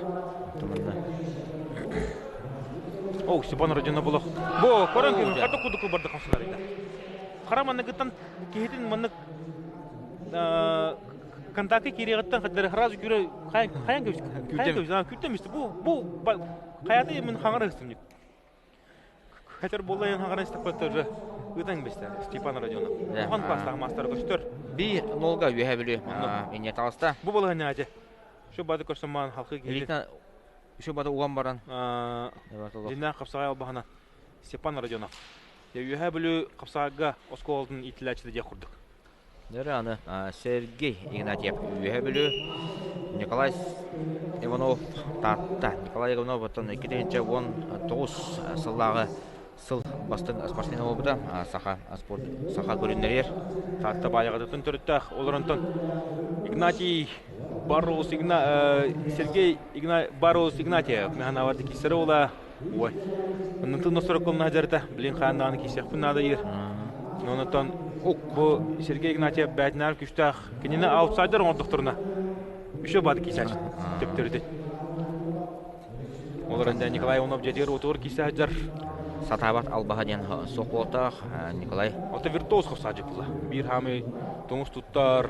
О, Степан Родина булох. Бу, көрөн күн, хата кудуку барды хапсылар Хара манныгыттан киһитин маннык контакты киириэҕиттэн хаддары сразу күрэ хайан көбүс хайан көбүс күртэмисти бу бу хайаты мин хаҥара ыстым Хэтэр буолла эн хаҥара истэхпэт уже ыытан бистэ Степан Родионов. Улахан класстаах маастар көстөр. Би нолга үөһэ бүлүү инне таҕыста. Бу балаһанньа ачы. Şu бады көрсөн маан халқы киһи. Şu бады уган баран. Диннән қапсағай албаһына Степан Родионов. Үөһэ Бүлүү қапсағайга оскуолатын иитиллээччитэ диэх курдук. Нөрө аны Сергей Игнатьев Үөһэ Бүлүү, Николай Иванов Таатта. Николай Иванов оттон 2019 сыллааҕы сыл бастыҥ спортсмен буолбута саха спорт саха көрүннэригэр. Таатта баайаҕатыттан төрүттээх олоронтон Игнатий Бароус Игна Сергей Игна Бароус Игнатьев Механаварды киссere ола Ой. Оннутун носороккомна жарыта билин хаандааны киисиэхпин наада диир. Онтон бу Сергей Игнатьев бээтинээр күстээх кинини аутсайдер оҥордохторуна үсө бады киисээч төптөрүтүн. Олорон Николай Иванов дьэтигэр отугар киисэ сылдьар. Сатаабат албаһа диэн суох буолтаах Николай. Ото виртуоз хапсаажы була. Биир хаамый тоҥус туттар.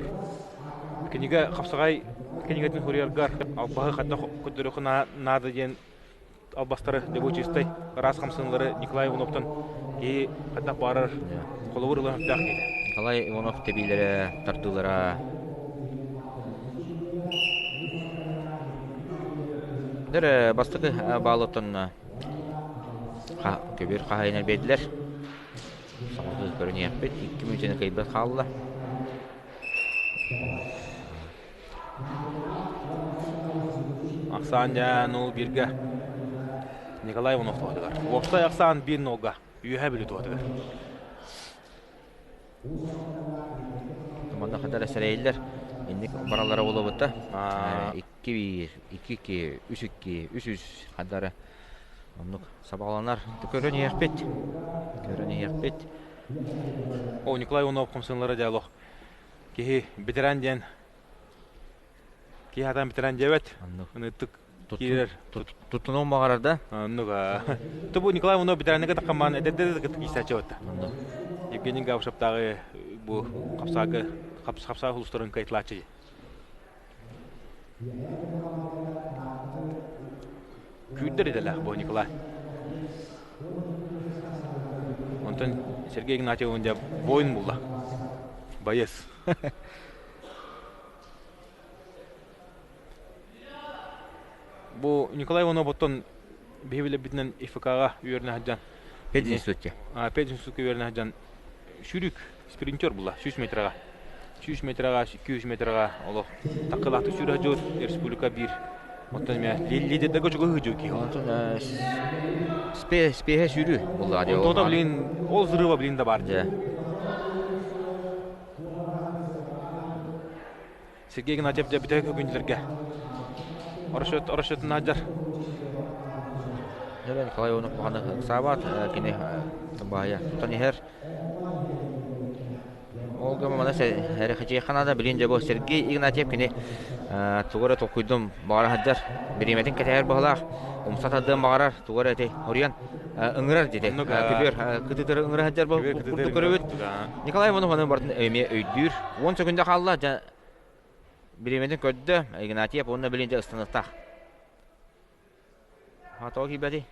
Кинигэ хапсаҕай кинигэтин суруйаргар албаһы ханна көрдөрүөххэ наада диэн албастары дебочистай ыраас хамсаныылары Николай Ивановтан киһи хайдах баарар холобур ылан өттөөх киһитэ. Николай Иванов тэбиилэрэ, тардыылара Дэр бастакы баалыттан көбүөр хаһайынар биэрдилэр. Саҥалыы көрүнүөхпүт. Икки мүнүүтэни кыйбат хаалла. Ахсаан дьэ нул бииргэ Николай Иванов туһатыгар. Уопсай ахсаан биир нолга Үөһээ Бүлүү туһатыгар. Манна хатара сэрэйиллэр. Инник бараллара буолабыта. Икки биир, икки икки, үс икки, үс үс хадара. Оннук сабаҕаланар. Көрөн иһиэхпит. Көрөн иһиэхпит. О, Николай Иванов хамсыналара диалог. Киһи ветеран диэн киһи хатан ветеран диэбэт. Ыныттык киирэр. Туттунуон баҕарар да? Оннук. Тубу Николай Иванов ветеранныга таххамаан эдэрдэ да кытта киирсээччи батта. Евгений Габышевтааҕы бу хапсаага хапсаа хулустарын кайтылааччы. Күүрдэр идэлээх бу Николай. Онтон Сергей Игнатьев дьэ воин булла. Боец. Бу Николай Иванов оттон биһи билэрбитинэн ИФК-ҕа үөрэнэ сылдьан Пединститутка. Пединститутка үөрэнэ сылдьан сүүрүк спринтер була 100 метраҕа. 100 метраҕа, 200 метраҕа олох таккылаахтык сүүрэ сылдьыбыт республика биир оттон эмиэ лидердэргэ чугаһыы сылдьыбыт киһи. Онтон спеһэ сүүрүү буллаҕа дии. Онтон блин ол взрыва блин да баар дии. Сергей Игнатьев дьэ бүтэһик күннэргэ расчет расчетун аадьар. Дьэ Николай Иванов куханы ыксаабат кини баайа тутан иһэр. Ол гына маны эрэ ханаада билин дьэ бу Сергей Игнатьев кини тугу эрэ толкуйдум баҕара сылдьар бириэмэтин кэтэһэр быһалаах умса тардыан баҕарар тугу эрэ ити хоруйан ыҥырар диэтэ күбүөр кытыытары ыҥыра сылдьар курдук көрөбүт Николай Иванов аны барытын эмиэ өйдүүр. 10 секунда хаалла, дьэ бириэмэтин көрдө Игнатьев уонна билин дьэ ыстаныахтаах. Тоҕо киирбэтий?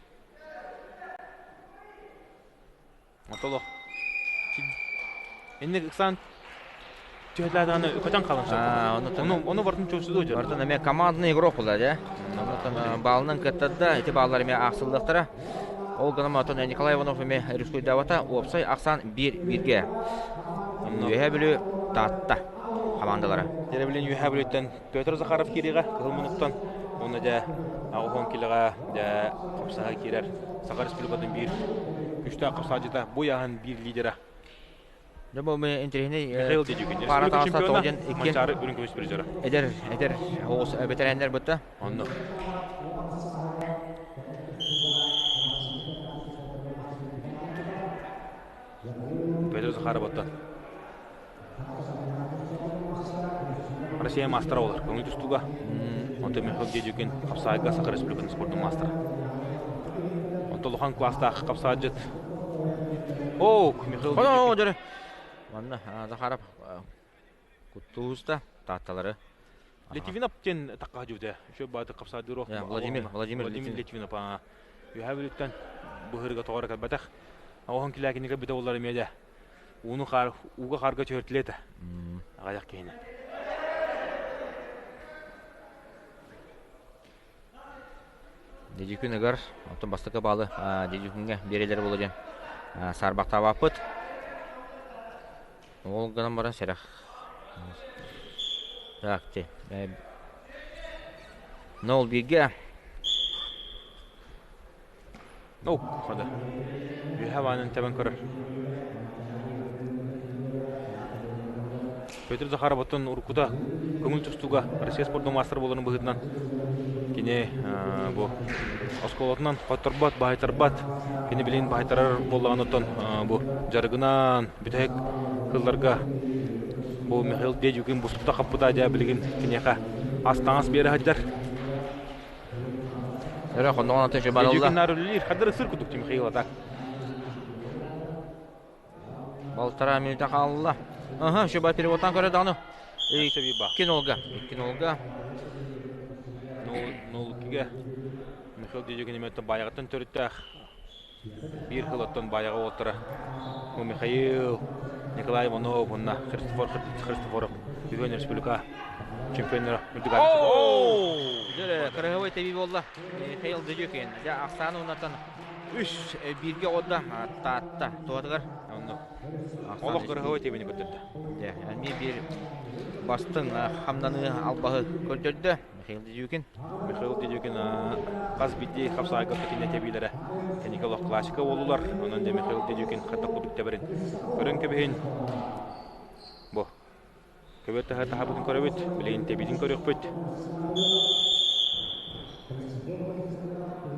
Отолох. Инник ыксаан түһэлээдэҕинэ көтөн хаалан сөп. Ону ону бартын чугсудуу дьон. Бартын эмиэ командный игрок була дьэ. Онтон баалынан кыттарда, ити бааллар эмиэ аахсыллыахтара. Ол гынан отон Николай Иванов эмиэ рискуйдаабата. Уопсай ахсаан биир бииргэ. Үөһээ Бүлүү Таатта хамаандалара. Дьэ билин Үөһээ Бүлүүттэн Петр Захаров киириэҕэ Кыһыл Мунуктан уонна дьэ 80 килоҕа дьэ хапсаһа киирэр Саха Республикатын биир күштээх хапсаадьыта бу ыйааһын биир лидера Дьэ бу интэриэһинэй Михаил Дедюкин пара республика таҕыста чемпиона тоҕо икки Манчаары үрүҥ көмүс призера. Эдэр эдэр оҕус бэтэрээннэр бытта. Онно. Петр Захаров оттон Россия маастара болар. Көҥүл тустууга. Онтон Михаил Дедюкин хапсаайга Саха Республикатын спордун маастара. Онтон улахан класстаах хапсаайдьыт. О, Михаил Дедюкин. Манна Захаров куттууста таатталары. Литвинов диэн таққа дьүдэ. Үшө бааты хапсаайдыыр Владимир Владимир Литвинов Үһэ бүлүттэн быһырга тоҕор кэлбэтэх. Оҕоһун килээкинигэ бүтэ боллар эмиэ дэ. Ууну хаар, ууга хаарга түһэртилэ этэ. Аҕайах киһини. Дедюкүн ыгар, оттон бастакы баалы Дедюкүҥҥэ биэрэлэр буолуо диэн саарбахтаабаппыт. Ол гынан баран сэрэх. Так, те. Нол бииргэ. Оу, хада. Үөһэ баанын тэбэн көрөр. Петр Захаров оттон уруккута көҥүл тустууга Россия спордун маастара буоларын быһыытынан кини бу оскуолатынан хотторбот, баһыйтарбат. Кини билин баһыйтарар буоллаҕына оттон бу дьарыгынан бүтэһик сылларга бу Михаил Дедюкин буспута хаппыта дьэ билигин киниэхэ ас-таҥас биэрэ сылдьар. Өрө хонноҕун атын барылла. Дедюкин наар үлэлиир. Хадыр ысыр курдук Михаил а так. Полтора минута хаалла. Ага, еще ба переводтан көрө даҕаны. Икки нолга. 2-0. 0-2-ге Михаил Дедюкин эмиэ баяҕыттан төрүттээх биир сылыттан баяҕа уолтара Михаил Николай Иванов уонна Христофор Христофоров үһүөн республика чемпионнара үрдүк Дьэ, кырыһыбай тэбии буолла. Михаил Дедюкин. Дьэ, ахсааны унатан үс бииргэ оҕодда Таатта туһатыгар. Онно. Олох кырыһыбай тэбини көрдөрдө. Дьэ, эмиэ биир бастыҥ хамнаныы албаһы көрдөрдө. Михаил Дедюкин. Михаил Дедюкин хас биирдии хапсаайга кинэ тэбиилэрэ кэнники олох классика буоллулар. Онон дьэ Михаил Дедюкин хата курдук тэбэрин көрөн кэбиһин. Бу көбөр таһа таһабытын көрөбүт, билигин тэбиитин көрүөхпүт.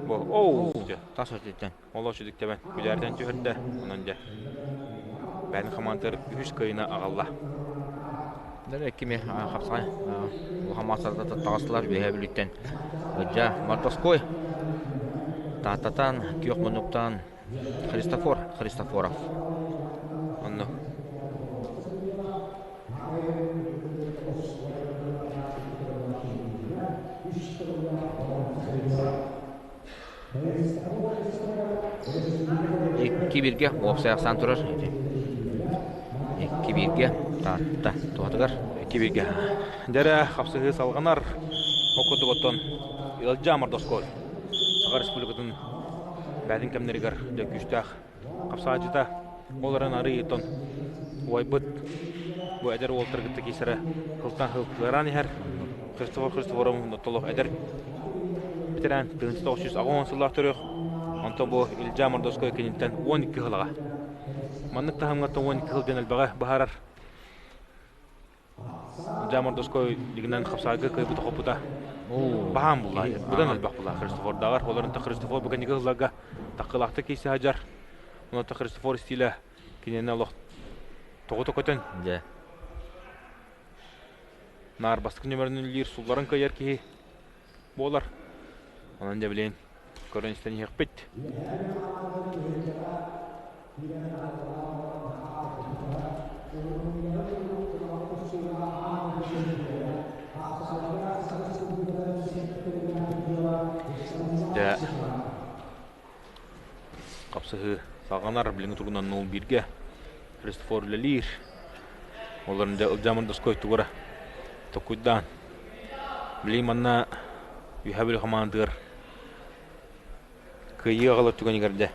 Бу оу тас өттүттэн. Олох үчүдүк тэбэн күлээрдэн түһэрдэ. Онон дьэ бэйэн хамаандатыгар үһүс кыайыыны аҕалла. Дэр кими хапсаҕай улахан маастардар таҕыстылар Үөһээ Бүлүүттэн Ыдьа Мартоской Тааттатан Күөх Муннуктан Христофор Христофоров. Онно 2-1-гэ уопсай ахсаан турар. 2-1-гэ Таатта туһатыгар. 2-1-гэ. Дэрэ хапсыһыы салҕанар. Оккутук оттон Илдьа Мордоской Саха Республикатын бээтин кэмнэригэр дьэ күүстээх хапсааччыта ол эрэн арыйтон уойбут бу эдэр уолтар кытта киисэрэ хылтан хыл кыараан иһэр Христофор Христофоров толох эдэр ветеран 1980 сыллаах төрүөх онтон бу Илья Мордовской киниттэн 12 сылаҕа маннык таһымҥа 12 сыл диэн элбэҕи быһаарар Илья Мордовской дигинэн хапсаайга кыайбыта хоппута баһаам булла быдан элбэх булла Христофордааҕар олорон Христофор бу кэнники сылларга таккылаахтык киирсэ сылдьар онон Христофор стилэ кинини олох тоҕута көтөн Дьэ. Наар бастакы нүмерин үлэлиир сулларын кыайар киһи буолар. Онон дьэ билигин көрөн истэн иһиэхпит. Дьэ. Хапсыһыы салҕанар, билиҥҥи туругунан 0-1-гэ Христофор үлэлиир. Олорун дьэ Ылдьаамын доской тугура токуйдаан. Билигин манна Үһэ Бүлүү хамаандатыгар кыайыы аҕалар түгэнигэр дьэ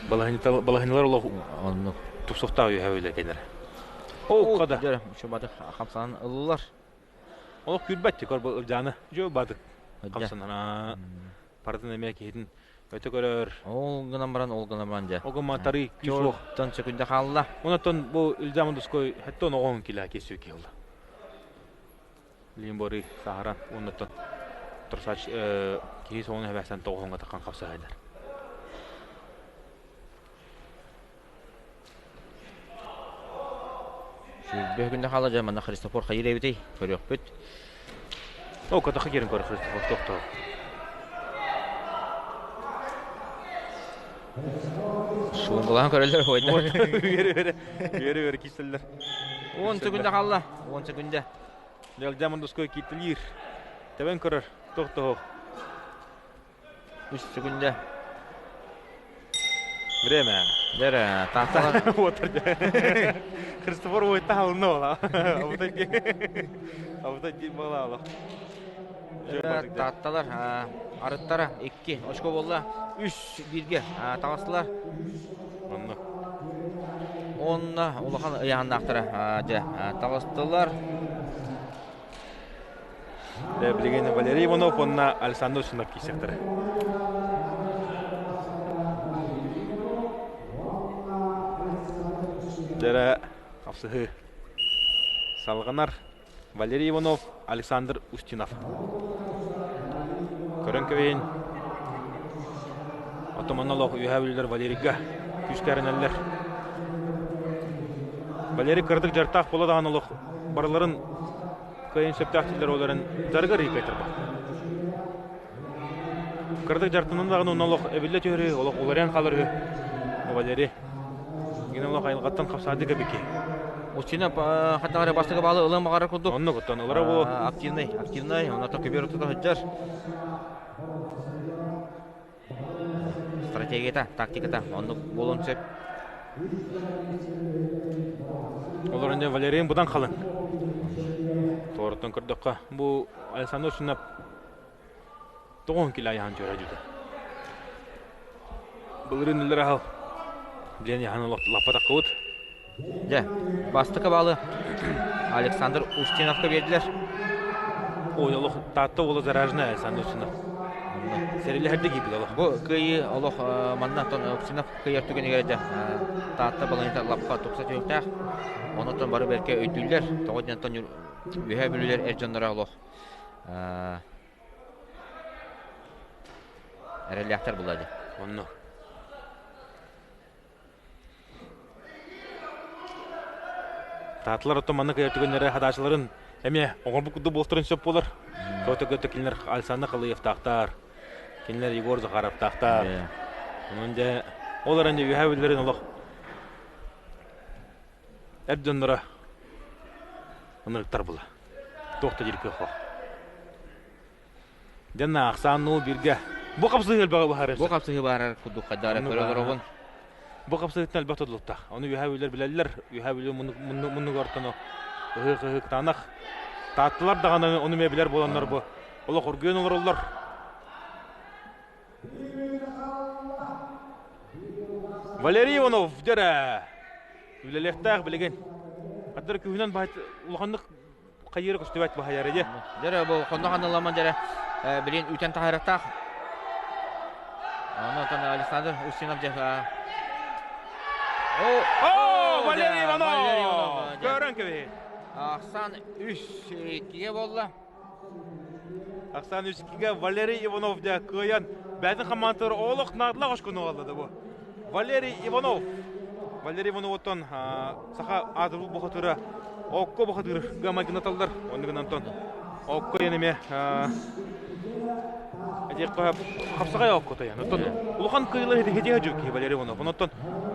балаһынньалар олох Оннук. тупсуохтаах Үһэ Бүлүү кэннэрэ. Оо, хада. Дьэ, баты хамсанан ыллылар. Олох күүрбэт тикор бу Ылдьааны. Дьэ баты хамсанана. Паратын эмиэ киһитин өтө көрөр. Ол гынан баран, ол гынан баран дьэ. Ол гынан тарый күүс суох. Тон сөкүндэ хаалла. Онтон бу Ильзамын дуской хэттон оҕоһун килаа кесүү киһилла. Лимбори саһаран оннуттан турсач киһи соҕун хэбэсэн тоҕоһуҥа таххан хапсаһайлар. Сүүрбэ күндэ хаала дьэ манна Христофор хайыр эбитий көрүөхпүт. О, катаха киирэн көр Христофор тохтоо. Шунгулаан көрөллөр ойда. Үөрэ үөрэ үөрэ үөрэ киирсэллэр. 10 секунда хаалла. 10 секунда. Дьалдьа Мандуской кииртэлиир. Тэбэн көрөр. Тохтоо. Үс секунда. Время. Дэрэ, таатталар. Уотар Христофор уойта халынна ола. Абытай ди балаала. Таатталар арыттара 2 очко болла. 3 бирге таҕыстылар. Онно. Онно улахан ыйааннаахтара дьэ таҕыстылар. Билигин Валерий Иванов уонна Александр Сунов киирсиэхтэрэ. Дьэрэ хапсыһыы салҕанар. Валерий Иванов, Александр Устинов. Көрөн кэбиһин. Оттон олох үөһээ бүлүүлэр Валерийга күүскэ эрэнэллэр. Валерий кыратык дьарыктаах буола даҕаны олох барыларын кыайын сөптөөх тиллэр олорон дьарыгар ыйкайтарбат. Кыратык дьарыктанан даҕаны онно олох эбиллэ түһэрий, олох уларыйан хаалар үһү. Валерий. Гин олох айылҕаттан хапсаадык эбики. Устина хаттаҕары бастакы баалы ылан баҕарар курдук. Оннук оттон ылара бу. Активный, активный, онно көбүөр тута сылдьар. Стратегията, тактиката оннук буолуон сөп. Олор инде Валерийын будан халын. Туораттан көрдөххө, бу Александр Устинов тоҕон килэ айахан чөрө дьүтэ. Былырыын үллэр аһал. Диэн яхан лаппатаххыбыт. Дьэ, бастакы баалы Александр Устиновка биэрдилэр. Ой, олох Таатта уола зараженный Александр Устинов. Сэрилэһэрдэ киирбит олох. Бу кыайыы олох манна Устинов кыайар түгэнигэр дьэ Таатта балаһыта лаппа тупса түһүөхтээх. Онон бары бэркэ өйдүүллэр. Тоҕо диэн Үөһээ Бүлүүлэр эр дьонноро олох эрэллээхтэр буолла дии. Онно. Таатылар оттон маннык түгэннэрэ хадаачыларын эмиэ оҥорбут курдук буолтарын сөп буолар. Көтө-көтө кинилэр Александр Халыевтаахтар, кинилэр Егор Захаровтаахтар. Онон дьэ, ол эрэн дьэ үөһээ бүллэрин олох эр дьонноро ынырыктар була. Туох да диир кыах суох. Дьэнна ахсааннуу бииргэ бу хапсыһыы элбэҕи быһаарар. Бу хапсыһыы баарар курдук хайдах эрэ көрө олоробун. Бу хапсыһыыттан элбэх тутулуктаах. Ону үөһээ бүлүүлэр билэллэр. Үөһээ Бүлүү муннугар ортону ыһык-ыһыктаанах. Таатталар даҕаны ону эмиэ билэр буоланнар бу олох оргуйан олороллор. Валерий Иванов дьэрэ үлэлиэхтээх билигин. Хаттар күһүнэн улаханнык хайыыра көстүбэт баһайары дьэ. Дьэрэ бу хонно ханыламан дьэрэ билин үтэн таһаарыктаах. Онон Александр Устинов дьэ О, Валерий Иванов! Көрөн кэбиһи. Ахсан 3-2-ге болла. Ахсан 3-2-ге Валерий Иванов дьэ кыайан бэйэтин хамаандатыгар олох наадалаах очкону аҕалла бу. Валерий Иванов. Валерий Ивановуттан саха аатырбыт бухатыра Окко бухатыр гамагынаталлар. Оннугун Антон. Окко диэн эмиэ хапсаҕай окко тайан. Оттон улахан кыайыылары хитиһэ киһи Валерий Иванов. Онтон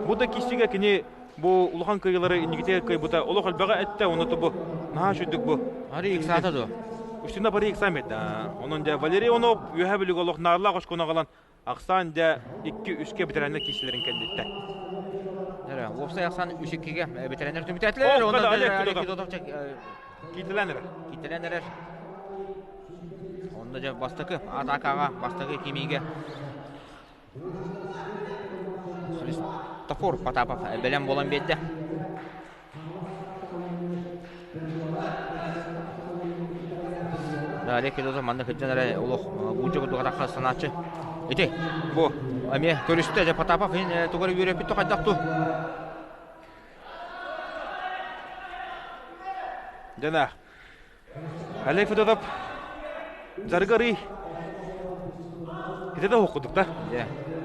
бу да киһигэ кини бу улахан кыайыылары инникитэ кыайбыта олох элбэҕи эттэ. Онно бу наһаа үчүгдүк бу. Ари иксаата дуо? Устина бары иксаам этэ. Онон дьэ Валерий Иванов үөһэ бүлүг олох наарлаах очкону аҕалан. Ахсаан дьэ 2-3-кэ бэтэрээннэр киирсилэрин кэнниттэн. Эрэ, уопсай ахсаан 3-2-гэ бэтэрээннэр түмүктээтилэр. Онно Олег Федотов киитэлээн эрэр. Киитэлээн эрэр. Онно дьэ бастакы атакаҕа, бастакы кимиигэ Христофор Потапов бэлэм буолан биэрдэ. Олег Федотов манна кырдьан эрэ олох буулдьа курдук атахха санааччы. Ити бу эмиэ көрүстэ дьэ Потапов тугу эрэ үөрэппит хайдах ту. Дьэ Олег Федотов дьарыгар ити да курдук да.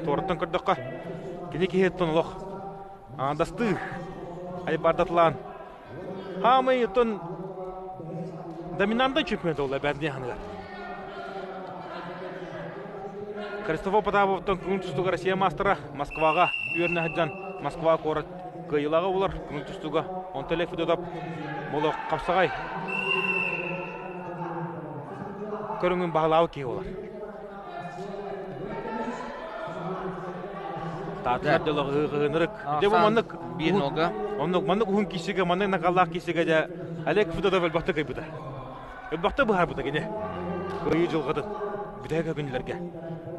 Туораттан көрдөххө кини киһиттэн олох аҥардастыы айбардатылаан хаамай оттон доминантный чемпион буолла бэрдин ханыгар. Христофор Потаповтан күн тустууга Россия маастара Москваҕа үөрэнэ сылдьан Москва куорат кыайыылааҕа буолар күн тустууга. Онтон Олег Федотов буолуох хапсаҕай көрүҥүн баһылаабыт киһи буолар. Таатылар дьоло ыһыгынырык. Дьэ бу маннык биир нога. Оннук маннык уһун киисигэ маннык накаллаах киисигэ дьэ Олег Федотов элбэхтик кыайбыта. Элбэхтик быһаарбыта кини. Кыайыы дьылҕатын бүтэһик күннэргэ.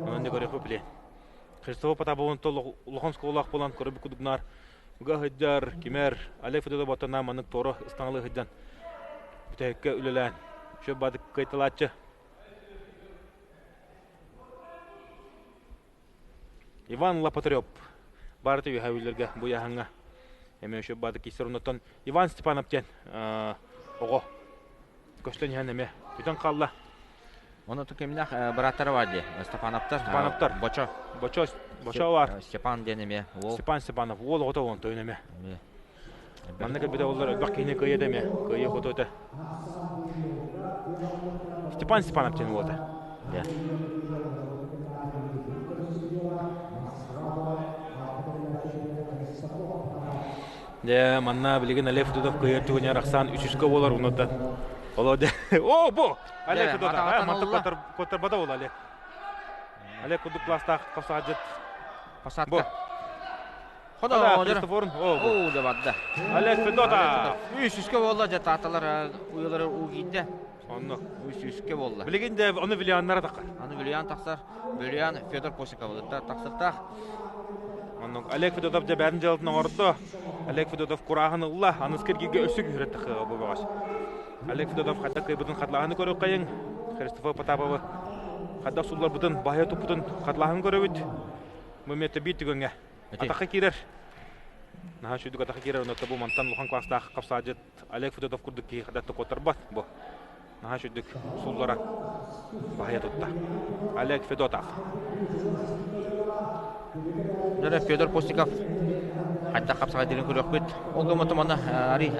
Онон көрүөхпүт билиэн. Христофор Потаповын улахан оскуолалаах буолан көрбүт курдук уга сылдьар, кимэр, Олег Федотов оттон маннык туора ыстаҥалыы сылдьан бүтэһиккэ үлэлээн үчүгэй баадык кыайталааччы. Иван Лопатырев баарыта үөһээ үллэргэ бу ыйааһыҥҥа эмиэ үчүгэй баадык киирсэр оннуттан Иван Степанов диэн оҕо көстөн иһэн эмиэ бүтэн хаалла. Оны кимнэх бырааттара бар дии Степановтар. Степановтар. Бочо. Бочо Бочо бар. Степан диэн эмиэ уол. Степан Степанов уол оҕото уон тойон эмиэ. Манна кэлбитэ оллар элбэх киһини кыайа да эмиэ. Кыайа хоту этэ. Степан Степанов диэн уота. Дьэ, манна билигин Олег Федотов кыайар түгэнигэр ахсаан үсүскэ буолар унуттан. Оло дьэ. О, бу! Олег Федотов, мантык куоттарбата буолла Олег. Олег курдук класстаах хапсаҕадьыт. Посадка. Хода, Христофор, о, дьэ барда. Олег Федотов. Үсүскэ буолла дьэ тааталар уйалары уу киирдэ. Онно. Үсүскэ буолла. Билигин дьэ ону Виллианнара таххар. Аны Виллиан тахсар. Виллиан Федор Косиков тахсыктаах. Оннук Олег Федотов дьэ бэйэтин дьыалатын оҥордо. Олег Федотов курааһын ылла. Аныскы эргииргэ өссө күүһүрэр тахыаҕа бу бөҕөс. Олег Федотов хайдах кыайбытын хатылааһыны көрүөххэйиҥ. Христофор Потаповы хайдах сулларбытын, баһыйа туппутун хатылааһын көрөбүт. Бу миэтэ биир түгэҥҥэ атахха киирэр. Наһаа үчүгдүк атахха киирэр. Онно бу мантан улахан класстаах хапсаадьыт Олег Федотов курдук киһи хайдах да куоттарбат. Бу наһаа үчүгдүк суллара баһыйа тутта. Олег Федотов. Дөрө Федор Постников хайдах хапсаҕайдыырын көрүөхпүт. Ол гыммытым аны ари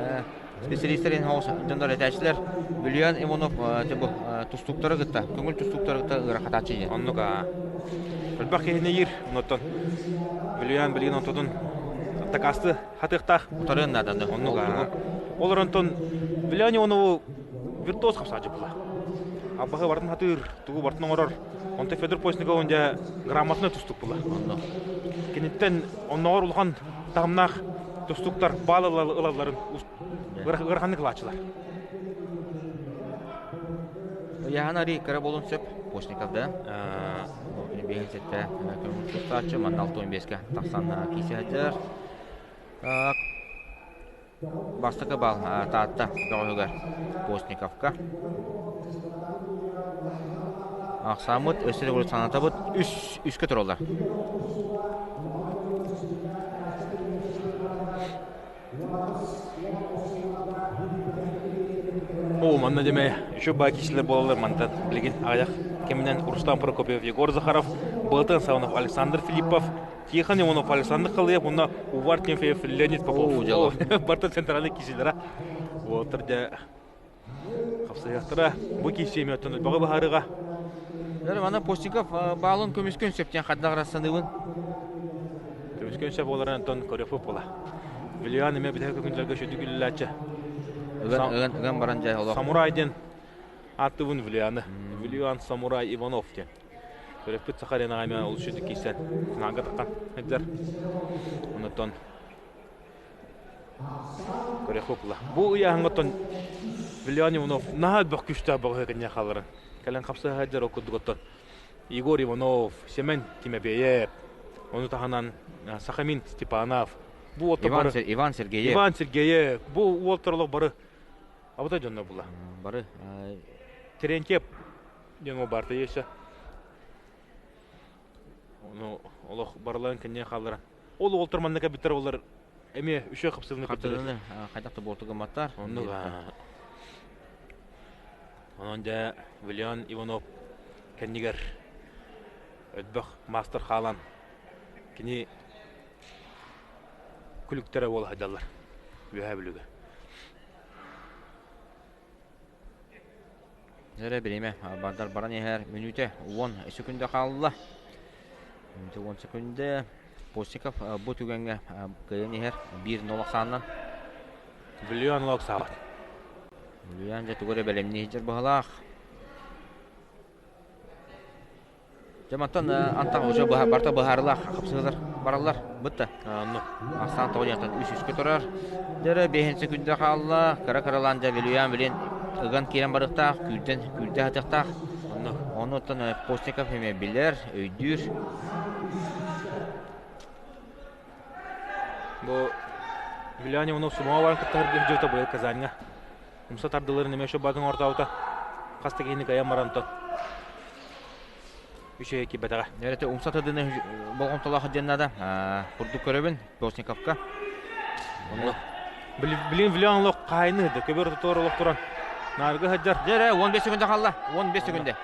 специалистэрин оҕус дьоннор этээччилэр Бүлүйэн Иванов бу тустууктары кытта, көҥүл тустууктары кытта ыарахатааччы диэн. Оннук аа. Элбэх киһини иир, оннуттан Бүлүйэн билигин онтотун дакаасты хатыахтаах. Утарыан нааданы. Оннук аа. Олор онтон Бүлүйэн Иванову виртуоз хапсааччы була. Абаһы бартын хатыыр, тугу бартын оҥорор. Онтон Федор Постников дьэ грамотно тустук була. Онно. Киниттэн онноҕор улахан таһымнаах тустуктар баал ылалларын ыараханнык ылааччылар. Ыйааһын арыы кыра буолуон сөп, Постников да. Биэһин сэттэ көҥүл тустааччы, манна 65-ке тахсан киирсэ сылдьар. Бастакы бал Таатта бөҕөһүгэр Постниковка. Ахсааммыт өссө да санатабыт үс үскэ тураллар. Оо, манна дэмэ еще баа киһилэр буолаллар мантан билигин аҕыйах кэминэн Рустам Прокопьев, Егор Захаров, Балтан Саванов, Александр Филиппов, Тихон Иванов, Александр Халыев уонна Увар Тимофеев, Леонид Попов. Барта центральный киһилэрэ. Уолаттар дьэ хапсыһыахтара. Бу киирсии эмиэ оттон элбэҕи быһаарыаҕа. Мана Постников баалын көмүскүөн сөп диэн хайдах эрэ саныыбын. Көмүскүөн сөп буоларын онтон көрүөхпүт буола. Виллиан эмиэ бүтэһик күннэргэ сүдү күллээччи. Ыган, ыган, ыган баран дьэ олох. Самурай диэн ааттыыбын Виллианы. Виллиан Самурай Иванов диэн. Төрөппүт Саха аренаҕа эмиэ олус үчүгэй киирсэн финалга таххан сылдьар. Онтон көрүөххэ була. Бу ыйааһыҥҥа Виллиан Иванов наһаа элбэх күүстээх бөҕөһө кэннэ хааларын. Кэлэн хапсыһа сылдьар ол курдук оттон Егор Иванов, Семен Тимофеев, ону таһынан Сахамин Степанов, бу уолтар Иван, бары Иван Сергеев. Иван Сергеев, бу уолтар олох бары абыта дьоннор була. Бары Терентьев диэн уол баарта өссө. Ону олох барыларын кэннигэр хаалларан. Ол уолтар манна кэлбиттэр олар эмиэ үчүгэй хапсыһыыны көрдөрөр. Хапсыһыыны хайдах да буорту гымматтар. Оннук Онон дьэ Виллиан Иванов кэннигэр өлбөх маастар хаалан кини күлүктэрэ буола сылдьаллар Үөһээ Бүлүүгэ. Эрэ бириэмэ бардар баран иһэр мүнүүтэ 10 секунда хаалла. Мүнүүтэ 10 секунда. Постников бу түгэҥҥэ кыайан иһэр 1-0 ахсаанынан. Виллиан олох саабат. Виллиан дьэ тугу эрэ бэлэмнии сылдьар быһалаах. Дьэ мантан антах уже барта быһаарылаах хапсыһылар бараллар. Бытта. Онно. Ахсаан тоҕо диэн үс үскэ турар. Дьэ бэһин секунда хаалла. Кыра-кыралаан дьэ Вилюян билин ыган киирэн барыахтаах, күүрдэн күүрдэ сатыахтаах. Онно. Онуттан Постников эмиэ билэр, өйдүүр. Бу Вилюян Иванов сумаҕа баран кытта сылдьыбыта быйыл Казаньҥа. Умса тардыларын эмиэ шобатын ортообута. Хас да киһини кыайан баран тон үчүгэй киирбэтэҕэ. Эрэтэ умса тардыны болҕомтолоох диэн наада. Курдук көрөбүн Постниковка. Онно билин билен олох хаайны да көбөр тутуор олох туран наарга сылдьар. Дьэ 15 секунда хаалла. 15 секунда.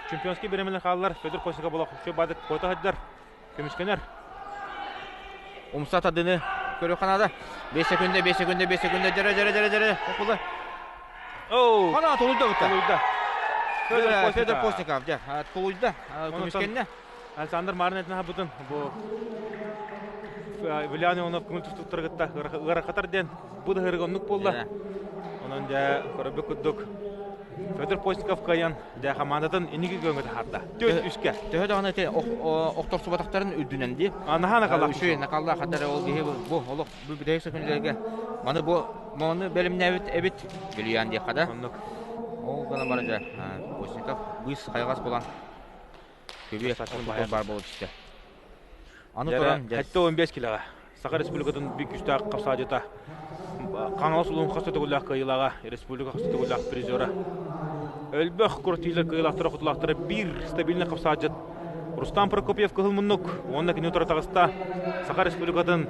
Чемпионский бириэмэлэр хааллар. Федор Постников олох үчүгэй баадык куота сылдьар. Көмүскэнэр. Умса тардыны көрүөххэ наада. 5 секунда, 5 секунда, 5 секунда. Дьэрэ, дьэрэ, дьэрэ, дьэрэ. Окула. Оу! Ана тулуйда бутта. Тулуйда. Федор, Федор Постников, дьэ, тулуйда. Көмүскэннэ. Александр Марын этин хабытын бу Вилиан Иванов көҥүл тустууктары кытта ыарахатар диэн бу да ыһырыга оннук буолла. Онон дьэ көрөрбүт курдук Федор Постников кыайан дьэ хамаандатын инники күөҥҥэ таһаарда. Түөрт үскэ. Төһө даҕаны ити охторсубатахтарын үрдүнэн дии. Наһаа накаллаах. Үчүгэй накаллаах хатар ол киһи бу олох бу бүтэһик секундаларга маны бу мону бэлэмнээбит эбит Вилиан диэххэ да. Оннук. Ол гынан баран дьэ Постников быыс хайҕас булан көбүө баар буолуп түстэ. Аны туран 75 килоҕа Саха Республикатын биир күүстээх хапсаадьыта Хаҥалас улууһун хас да төгүллээх кыайыылааҕа, республика хас да төгүллээх призера. Өлбөх куртиилэр кыайыылаахтара-хотулаахтара биир стабильный хапсаадьыт Рустам Прокопьев кыһыл муннук уонна кини утары таҕыста Саха Республикатын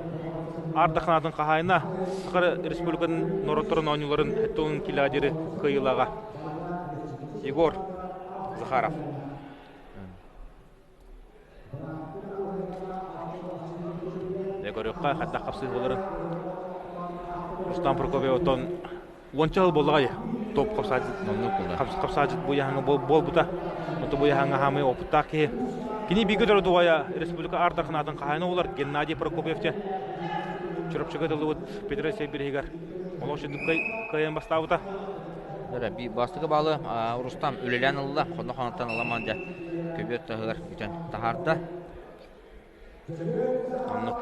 Аар Даханаатын хаһаайына, Саха Республикатын норуоттарын оонньууларын сэттэ килоҕа диэри кыайыылааҕа Егор Захаров. Дьэ көрүөххэ хайдах хапсыһыыларын. Рустам Прокопьев оттон уонча сыл буоллаҕай топ хапсаадьыт хапсаадьыт бу яһаҥа буолбута. Онто бу яһаҥа хаамыы опыттаах киһи. Кини бииргэ төрөтү республика Аар Дарханаатын хаһаайына буолар Геннадий Прокопьев диэн Чурапчыга тыллыбыт Петр Сибиригэр олох үрдүк кыайан бастаабыта. Бастакы баалы Рустам үлэлээн ылла, хонно-хонуттан ыламан дьэ көбүөр таһыгар бүтэн таһаарда. Оннук.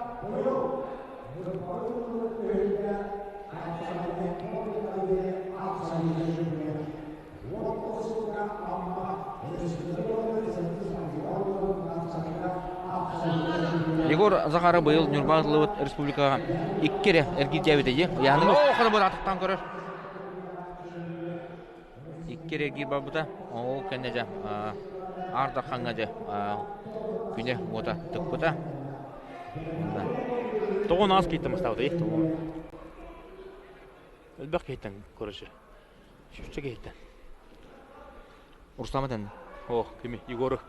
Егор Захаров быйыл Ньурба ыллыбыт республикаҕа икки эрэ эргийдээбитэ дии. Ыйааһыны оо хара атахтаан көрөр. Икки эрэ эргиир барбыта. Ол кэннэ дьэ Аар Дархаҥҥа дьэ күнэ уота тыкпыта. Тоҕо аас киһиттэн бастаабытай? Элбэх киһиттэн короче. Сүүсчэ киһиттэн. Руслан этэн. О, кими? Егору.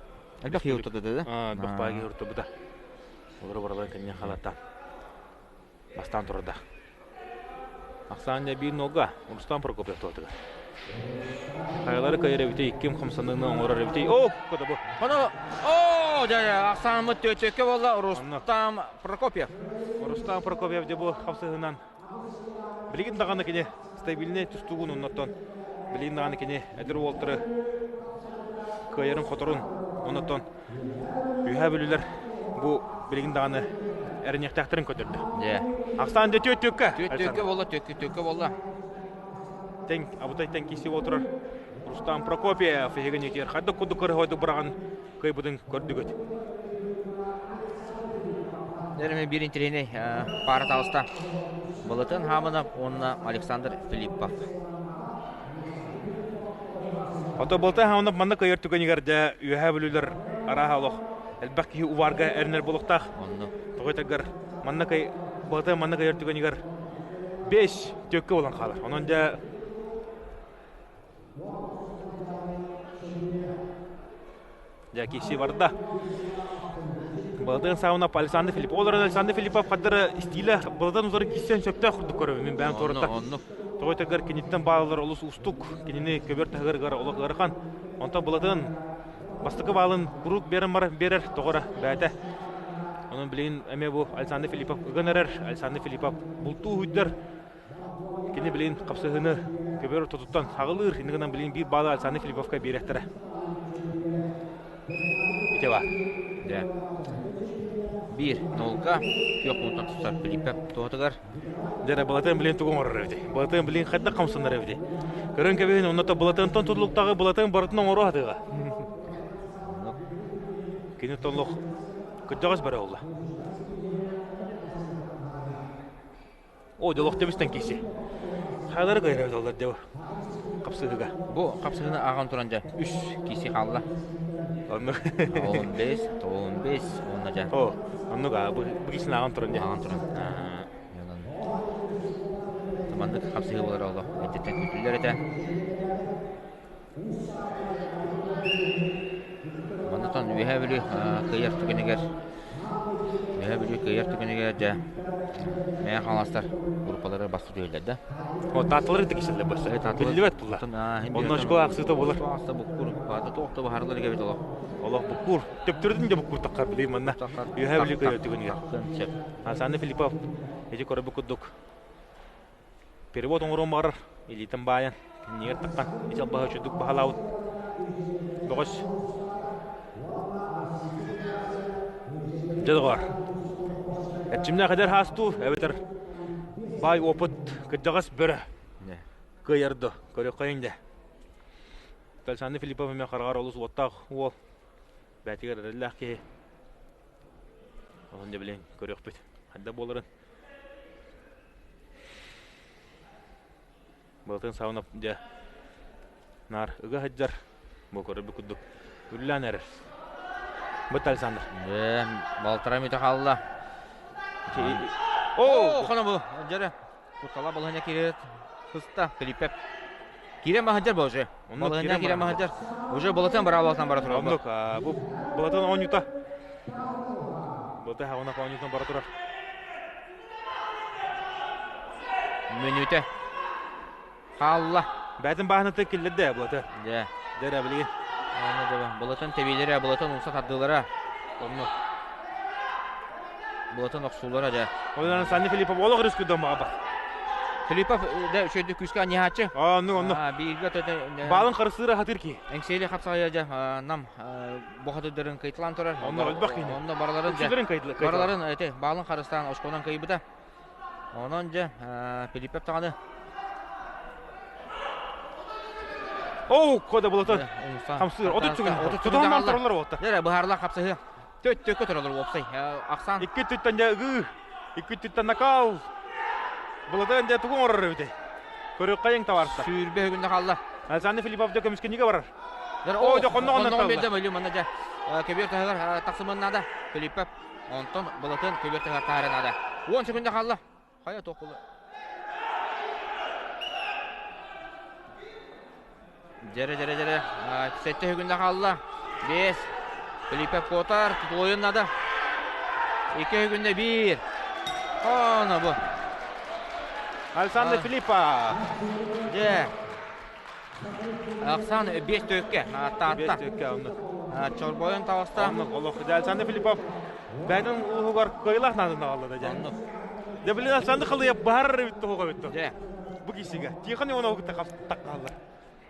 Элбэх киһи уртата да? Элбэх баай киһи уртабыта. Олору баралар кэннин халата. Бастаан турда. Ахсаанньа биир нолга Рустам Прокопьев туотугар. Хайалары кыайар эбитий, икким хамсаныыны оҥорор эбитий. О, кода бу. Оно, о, дьэ, ахсааммыт түөтүөккэ буолла Рустам Прокопьев. Рустам Прокопьев дьэ бу хамсыһынан билигин даҕаны кини стабильнай тустуугун оннуттан билигин даҕаны кини эдэр уолтары кыайарын хоторун онотон үһэ бүлүлэр бу билигин даҕаны эрэниэхтээхтэрин көрдөрдө. Дьэ. Ахсаан дьэ түөт түөккэ. Түөт түөккэ буолла, түөккэ түөккэ буолла. Тэҥ, абытай тэҥ киси отырар Рустам Прокопьев эһигини хайдах курдук кырыһойдук быраҕан кыайбытын көрдүгүт. Дәрме биир интэриэһинэй паара таҕыста. Былытын Хаманов уонна Александр Филиппов. Ото Былытын Хаманов манна кыайар түгэнигэр дьэ үөһээ бүлүүлэр арааһа олох элбэх киһи уварга эрэнэр буолуохтаах. Онно. Тоҕо этэргэр манна кый Былытын манна кыайар түгэнигэр 5 төккө буолан хаалар. Онон дьэ Дьэ, киси барда. Былатын сауна Александр Филиппов. Ол Александр Филиппов хаддара стилэ былатын узары киссен сөптөөх курдук көрөбүн. Мин бэйэм туората. Тоҕо этэргэр киниттэн бааллар олус уустук. Кинини көбөр таһыгар олох ыарахан. Онтон былатын бастакы баалын куруук берен бар берер тоҕора бэйэтэ. Онон билигин эмиэ бу Александр Филиппов ыган эрэр. Александр Филиппов бултуу уһуйдар. Кини билигин хапсыһыыны көбөр ортотуттан аҕылыыр, инньэ гынан билигин биир баалы Александр Филипповка биэриэхтэрэ. Ити баар. Дьэ. Биир нолга күөх муунтан тустар Филиппов туһатыгар. Дьэ, Балатын билигин тугу оҥорор эбитий? Балатын билигин хайдах хамсанар эбитий? Көрөн кэбиһин, онно Балатынтан тутулуктааҕы Балатын барытын оҥоруо сатыаҕа. Кини толлох кырдьаҕас бара буолла. О, дьолох тэбистэн киси. Хаалары кыайар олар дьэ хапсыһыга. Бу хапсыһыны ааҕан туран дьэ үс киси хаалла. Оннук. 15, 15 уонна дьэ. О, оннук аа бу кисини ааҕан туран дьэ. Ааҕан туран. Маннык хапсыһыы болар оло. Эттиттэн күтүллэр этэ. Маннатан Үөһээ Бүлүү кыайар түгэнигэр Үөһээ Бүлүү кыайар түгэнигэр дьэ Мэҥэ Хаҥаластар группалары бастыы түһэллэр да. О, тааталар ытык исэллэр босса. Биллибэт була. Онно очко ахсыыта болар. Ахса буккур. Баата туох да баһарлар эбит олох. Олох буккур. Төптөрүтүн де буккур таххар билии манна. Үөһээ Бүлүү кыайар түгэнигэр. Сөп. Александр Филиппов ити көрбүт курдук Перевод оҥоруон баҕарар, илиитин баайан, иннигэр таххан, ис албаһы үчүгдүк баһылаабыт бөҕөс. Дьэ доҕоор, эрчимнээх эдэр хаастуу эбэтэр баай опыт кырдьаҕас бөрө кыайар дуо, көрүөххэйиҥ дэ. Александр Филиппов эмиэ хараҕар олус уоттаах уол, бэйэтигэр эрэллээх киһи. Онон дьэ билин көрүөхпүт хайдах буоларын. Былатын саҕана дьэ наар ыга сылдьар бу көрөрбүт курдук үллээн эрэр. Быт Александр. Ээ, балтара мүтэ хаалла. Оо, хоно бу. Дьэрэ. Кутала балыһыня киирет. Сыста Филиппев. Киирэн баһыдьар бу уже. Балыһыня киирэн баһыдьар. Уже былатын быраабылатан бара турар. Оннук, бу былатын оонньуута. Былатын хаҕына оонньуутун бара турар. Мүнүүтэ. Хаалла. Бээтин бааһынаты киллэрдэ былаты. Дьэ. Дьэ билигин. Былатын тэбиилэрэ, былатын умса тардыылара. Онно. Былатын охсуулара дьэ. Ол Санни Филиппов олох рискы домаҕа Филиппов да үчүгэйдик күүскэ анньыһааччы. Оннук, оннук. Бииргэ Баалын харыстыыра хатыр киһи. Эҥсиэли хапсаҕайа дьэ нам бухатырдарын кыйтылаан турар. Онно элбэх киһи. Онно барыларын дьэ барыларын эти баалын харыстаан очконан кыйбыта. Онон дьэ Филиппов даҕаны Оу, кода булатын. Хамсыыр. Отут сүгүн. Тутуһан тураллар уолта. Дьэ, быһаарылар хапсыһыы. Төт төккө тураллар уопсай. Ахсаан. Икки түттэн дьэ ыгыы. Икки түттэн накал. Булатын дьэ тугу оҥорор эбитий? Көрүөххэйиҥ табаарыстар. Сүүрбэ күннэ хаалла. Александр Филиппов дьэ көмүскэнньигэ барар. Оо, дьэ хонноҕунан биэрдэ мөлү манна дьэ көбүөр таһыгар тахсымын наада. Филиппов онтон Былатын көбүөр таһыгар таһара наада. 10 секунда хаалла. Хайа туох буолла? Дьэрэ, дьэрэ, дьэрэ. Сэттэ күннэ хаалла. Биэс. Филиппов куотар. Тутулуйун наада. Икки күннэ биир. Оно бу. Александр Филиппов. Дьэ. Ахсан биэс төккө. Таатта. Биэс төккө онно. Чорбойон таҕыста. Оннук олох. Александр Филиппов бэйэтин улууһугар кыайылаах наадын аҕалла да дьэ. Оннук. Дьэ билин Александр халыйа баһар эбит тоһуга эбит. Дьэ. Бу киисигэ. Тихон Иванову кытта таққаллар.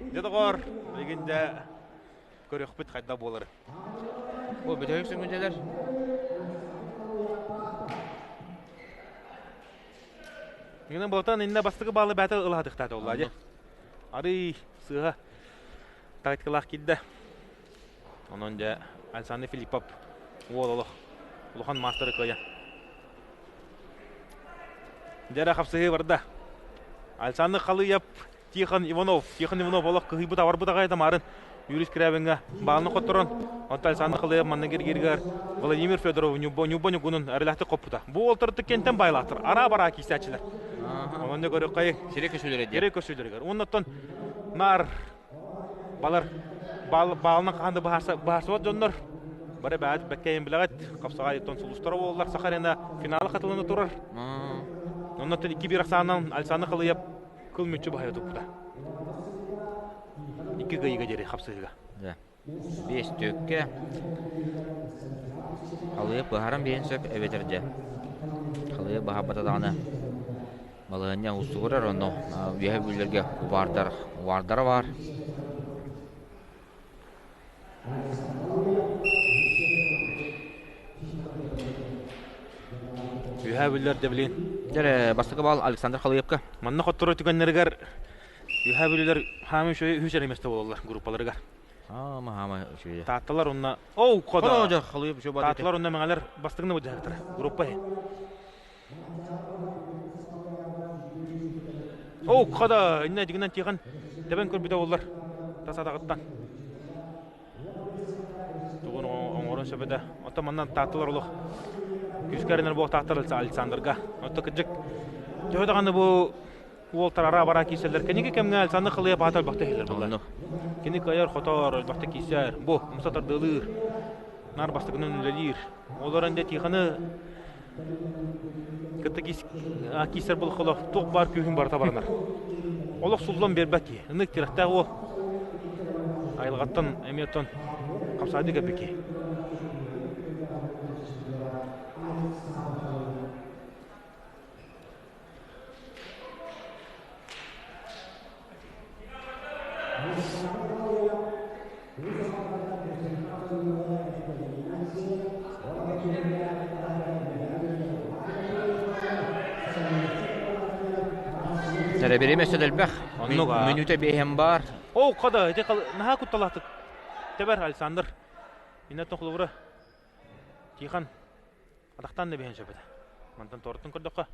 Дьэ доҕоор, билигин дьэ. Көрүөхпүт хайда буолар. Бу бүтэһик сөҥүдэлэр. Инна болтан инна бастакы баалы бээтэ ылаатыхтаата олла дьэ. Арый сыыһа тактикалаах киирдэ. Онон дьэ Александр Филиппов уол олох улахан маастары кыайан. Дьэ хапсыһыы барда. Александр Халыев Тихон Иванов. Тихон Иванов олох кыһыйбыт аварбыт аҕай тамарын Юрий Скрябиҥҥа баалны хотторон, онтон Александр Халыев манна киргиригэр Владимир Федоров Ньубба Ньубба Ньугунун эрэлээхтик хоппута. Бу уолтар кентен байлаахтар, араа-бараа киисээччилэр. Онон көрүөххэй Сире көсүүлэрэ диэн. Сире көсүүлэригэр. Оннуттан наар балар баалынан хаһан да быһаарсыбат дьоннор бары бэйэт бэккэйин билэҕит хапсаҕай сулустара буоллар Саха арена финалы хатылана турар. Оннуттан 2-1 ахсаанынан Александр Халыев кыл мүччү баһыйа туппута. Икки кыайыыга диэри хапсыһыыга. Да. Биэс түөккэ халыйа быһаран биһин сөп эбэтэр дьэ халыйа баһарбата даҕаны балаһыанньа уустугурар онно үөһэ бүллэргэ убаардар убаардара баар Үһээ бүллэр да билин. Дьэ бастакы баал Александр Халыевка. Манна хотторо түгэннэригэр үһээ бүллэр хаамы үчүгэй үһүс эрэ миэстэ буолаллар группаларыгар. Хаама хаама үчүгэй. Таатталар онно оу хода. Дьэ Халыев үчүгэй баат. Таатталар онно мэҥэлэр бастыгына быдьаһыктара. Группа иһин. Оу хода иннэ дигинэн тихан тэбэн көрбүтэ буоллар тас атаҕыттан. Тугун оҥорон сөбө да. Оттон манна таатталар олох күүскэ эрэнэр буолуохтаахтар Александрга. Оттон кырдьык төһө даҕаны бу уолтар араа-бараа киирсэллэр. Кэнники кэмҥэ Александр Халыйа баата элбэхтэ иһиллэр буолла. Кини кыайар, хотор, элбэхтэ киирсэр. Бу умса тардыалыыр. Наар бастакынан үлэлиир. Олорон дьэ Тихоны кытта киирсэр буоллахха туох баар күүһүн барыта баранар. Олох суллан биэрбэт киһи. Ынык тирэхтээх уол. Айылҕаттан эмиэ оттон хапсаайдык кэлбит киһи. Тэрэбирим өссө элбэх. Оннук аа. Мүнүүтэ биэһэм баар. Оо, хода, ити наһаа кутталаахтык тэбэр Александр. Иннаттан холобура Тихон атахтаан да биһэн сөп этэ. Мантан туораттан көрдөххө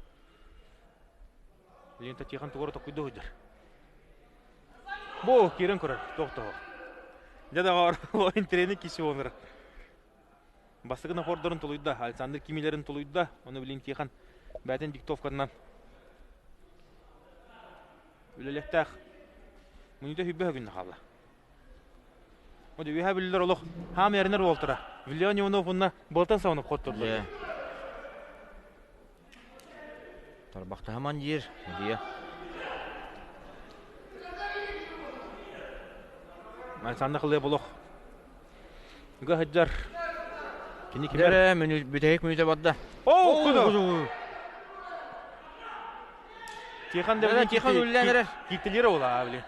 Лента Тихон тугу эрэ токуйдуу сылдьар. Бу киирэн көрөр, туох-туох. Дьэ доҕоор, интириэни киси буолар. Бастакы напордарын тулуйда, Александр Кимилерин тулуйда, ону билин Тихон бэйэтин диктовкатынан үлэлиэхтээх. Мүнүүтэ сүүрбэ күннэ хаалла. Оде үөһэ биллэр олох хаам эринэр уолтара. Виллион Иванов уонна Болтан Саванов хоттордулар. Тарбахтаһаман диир, диye. Александр Хлеб олох үгэ сылдьар. Кини кимэр? Дэрэ бүтэһик мүнүүтэ барда. Оо, куду! Тихон да Тихон үллээн эрэр. Кииттилиэр ола, били.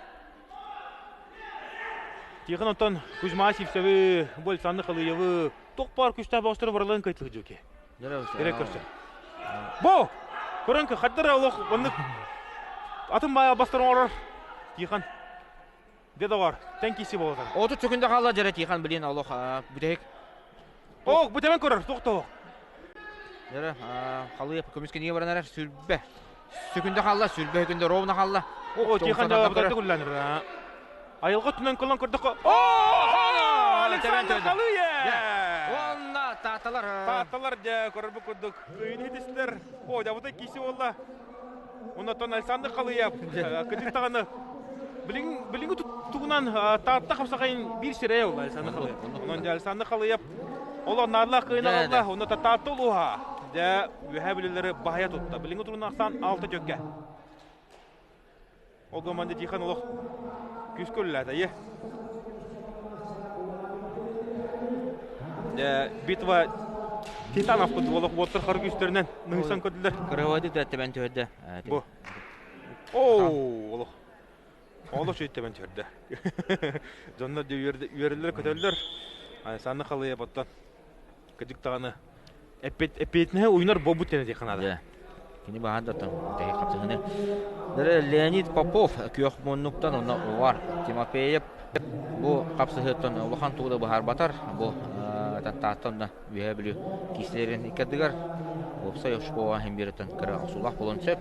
Тихон оттон Кузьма Сивцевы, бу Александр Халыевы туох баар күстээх бөҕөстөрү барыларын кыайтылы дьүөке. Керек көрсө. Бу! Көрөн хаддара олох оннук атын баай албастар оҥорор Тихон. Де доҕор, тэн киси буолатар. 30 секунда хаалла дьэрэ Тихон билин олох бүтэһик. Ох, бу темен көрөр, туох Дьэрэ Халыев көмүскэнигэ баран эрэр сүрбэ. Сөкүндэ хаалла, сүрбэ сөкүндэ ровно хаалла. О, Тихон бытарды күллэнэр. Айылҕа түнэн кылан көрдөххө, Александр Халыев! Уонна тааталар. Тааталар дьэ көрөрбүт курдук кыайыыны ситистилэр. О, дьабытай киси буолла. Оннотон Александр Халыев кытык даҕаны билиҥҥи тугунан Таатта хапсаҕайын биир сирэйэ буолла Александр Халыев. Онон дьэ Александр Халыев Ол наадалаах кыайыыны аҕалла, уонна Таатта улууһа дьэ Үөһээ Бүлүүлэри баһыйа тутта. Билиҥҥи туругунан ахсаан 6 дьөккэ. Ол гоманды Тихон олох күүскэ үлэлээтэ. Е. Дьэ битва Титанов курдук олох уоттар хары күүстэринэн ныһысан көрдүлэр. Кырабады да тэбэн түһэрдэ. Бу. Оо, олох. Олох үчүгэй түһэрдэ. Дьоннор үөрэллэр-көтөллөр. Санны халыйа боттон. Кыдьык даҕаны эппиэтинэһи уйунар буолбут диэн этиэххэ наада. Кини баһан да тэһи хапсыһыны. Леонид Попов күөх муннуктан онно Увар Тимофеев бу хапсыһыттан улахан тугу да быһаарбатар. Бу Тааттан да Үөһээ Бүлүү киисэлэрин иккардыгар уопсай очкоҕа иһин биэрэтэн кыра охсуулаах буолуон сөп.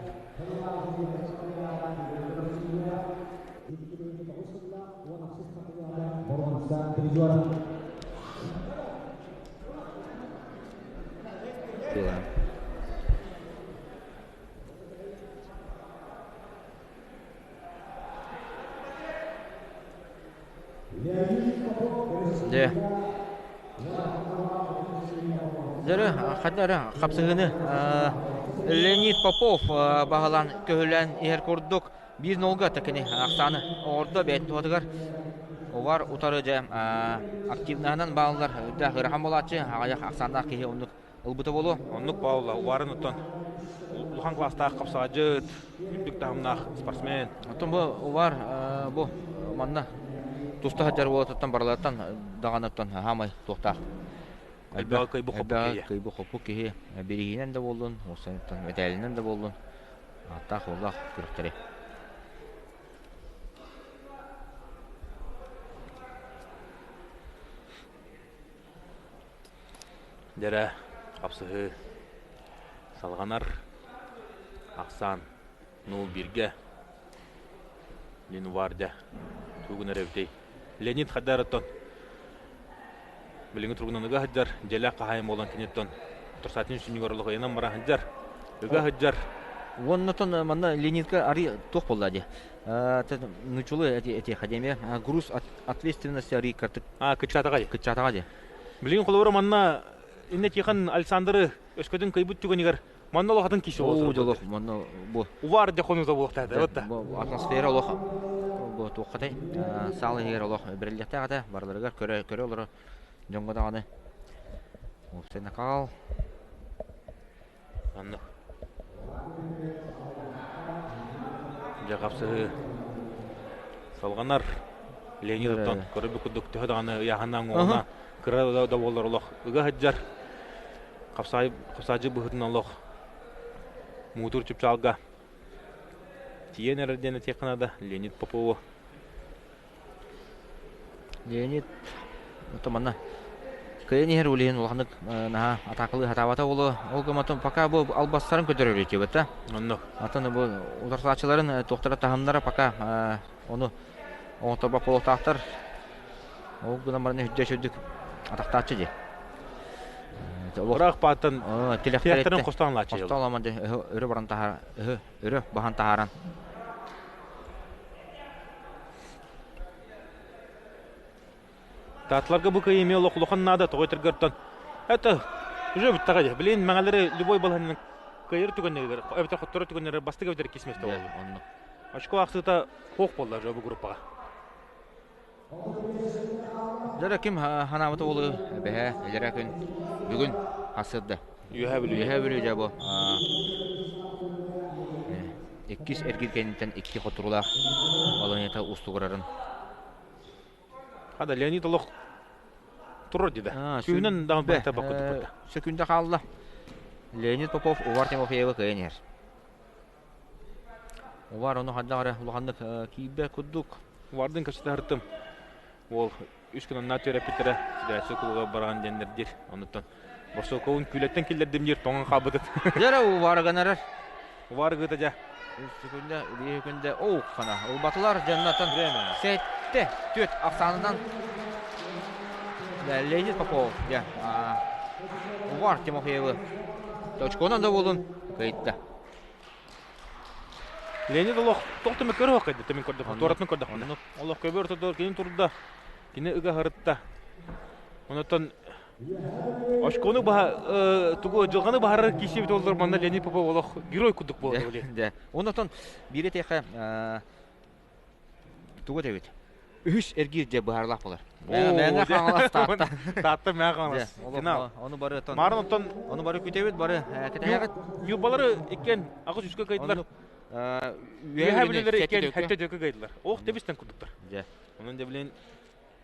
Дьэ. Дьөрү, ханна эрэ хапсыһыыны Леонид Попов баһылаан көһүлээн иһэр курдук биир нолга такини ахсааны оҥордо бэйэтин туһатыгар Увар утары дьэ активнаһынан бааллар үрдээх ыарахан буолааччы аҕыйах ахсааннаах киһи оннук ылбыта буолуо. Оннук Павла Уварын оттон улахан класстаах хапсаҕадьыт, үрдүк таһымнаах спортсмен. Оттон бу Увар бу манна туста сылдьар уолаттан барыларыттан даҕаныттан хаамай туохтаах элбэҕи кыайбы хоппу киһи. Кыайбы хоппу киһи бирииһинэн да буоллун, уопсайыттан мэтээлинэн да буоллун ааттаах уоллаах күрэхтэри. Дьэрэ, хапсыһыы салҕанар. Ахсаан нуул бииргэ. Линвардя тугун эрэ эбитэй. Леонид Хадароттон билиҥҥи туругунан ыга сылдьар, дьиэлээх хаһаайын буолан киниттэн утарсааччыны сүнньүгэр олох ыйанан бара сылдьар. Ыга сылдьар. Уоннатон манна Леонидка ари туох буолла дии? Нучулы эти академия груз ответственности ари картык. А, кыччатаҕа дии. Кыччатаҕа дии. Билигин холобура манна инне Тихон Александры өскөтүн кыйбыт түгэнигэр манна олохатын киси болсор. Дьолох манна бу. Увар де хонута буолуохтаата вот Атмосфера олох бу туоххатай саал иһигэр олох бэриллиэхтээх этэ барыларыгар көрө көрө олоро дьоҥҥо даҕаны уопсай накал Оннук. Дьэ хапсыһыы салҕанар. Леонид оттон көрөрбүт курдук төһө даҕаны ыйааһыннаан уҥуоҕуна кыра да буоллар олох ыга сылдьар. Хапсаайы быһыытынан олох муҥутуур чыпчаалга тиийэн эрэр диэн этиэххэ наада Леонид Попову. Леонид ото манна кыайан иһэр улиһин улаханнык наһаа атаакалыы сатаабата буолуо. Ол гымматын пока бу албастарын көтөрөр этибит да. Онно. Атын бу утарсааччыларын туохтара таһымнара пока ону оҥотторбот буолуохтаахтар. Ол гынан баран үрдэ үрдүк атахтааччы дии. Ыраах бааттан тилэхтэрин хостоон лааччы. Хостоон ламан өрө баран таһаар өрө баһан таһааран. Таатыларга бу кыайыы эмиэ олох улахан наада тоҕо этэргэртэн это уже бүттэҕэ дии. Билин мэҥэлэри любой балаһаннан кыайар түгэннэригэр эбэтэр хотторор түгэннэригэр бастык эбэтэр иккис миэстэ буолла. Оннук. Очко ахсыыта суох буолла уже бу группаҕа. Дьэ ким ханаабыта буолуо бэһэ илэрэ күн бүгүн хасырда. Үөһээ Бүлүү. Үөһээ Бүлүү дьэ бу иккис эргиир кэнниттэн икки хотуруулаах балаһыанньата уустугурарын. Хада Леонид олох турар дии да. Сүүнэн даҕан бэһэ баккытыппыта. Сөкүндэ хаалла. Леонид Попов Увар Тимофеевы кыайан иһэр. Увар ону хайдах эрэ улаханнык киирбэт курдук. Увардын кэпсэтэ Уол үс күн оннаа түөрэппиттэрэ федерация кулуга бараҕын диэннэр диир. Онуттан Борсуоковун күүлэттэн киллэрдим диир тоҥон хаалбытыт. Дьэ Уварыганарар. Уварыгыта дьэ. Үс секунда, биир секунда, оу хана. Ылбатылар дьоннотон сетте түөрт ахсаанынан Леонид Попов дьэ Увар Тимофеевы точконан да буолун кыйытта. Леонид олох тоқ түмүк көрүөх кайда түмүк көрдөх туоратын көрдөх олох көбөр ортодор кини турда кини ыга харытта онотон очкону баһа тугу дьылҕаны баһарар киисибит оллор манна Леонид Попов олох герой курдук буолла Да. Онотон биир этиэхэ тугу этэбит үһүс эргиир дьэ быһаарылаах буолар. Мэҥэ Хаҥалас Таатта. Таатта Мэҥэ Хаҥалас. Финал. Ону бары Марын оттон ону бары күтэбит бары кэтэһэҕит. Ньурбалары иккен аҕыс үскэ кыайдылар. Үөһэ бүлүүлэр иккиэн хэттэ дөкү кыайдылар. Ох тэбистэн курдуктар. Дьэ. Онон дьэ билин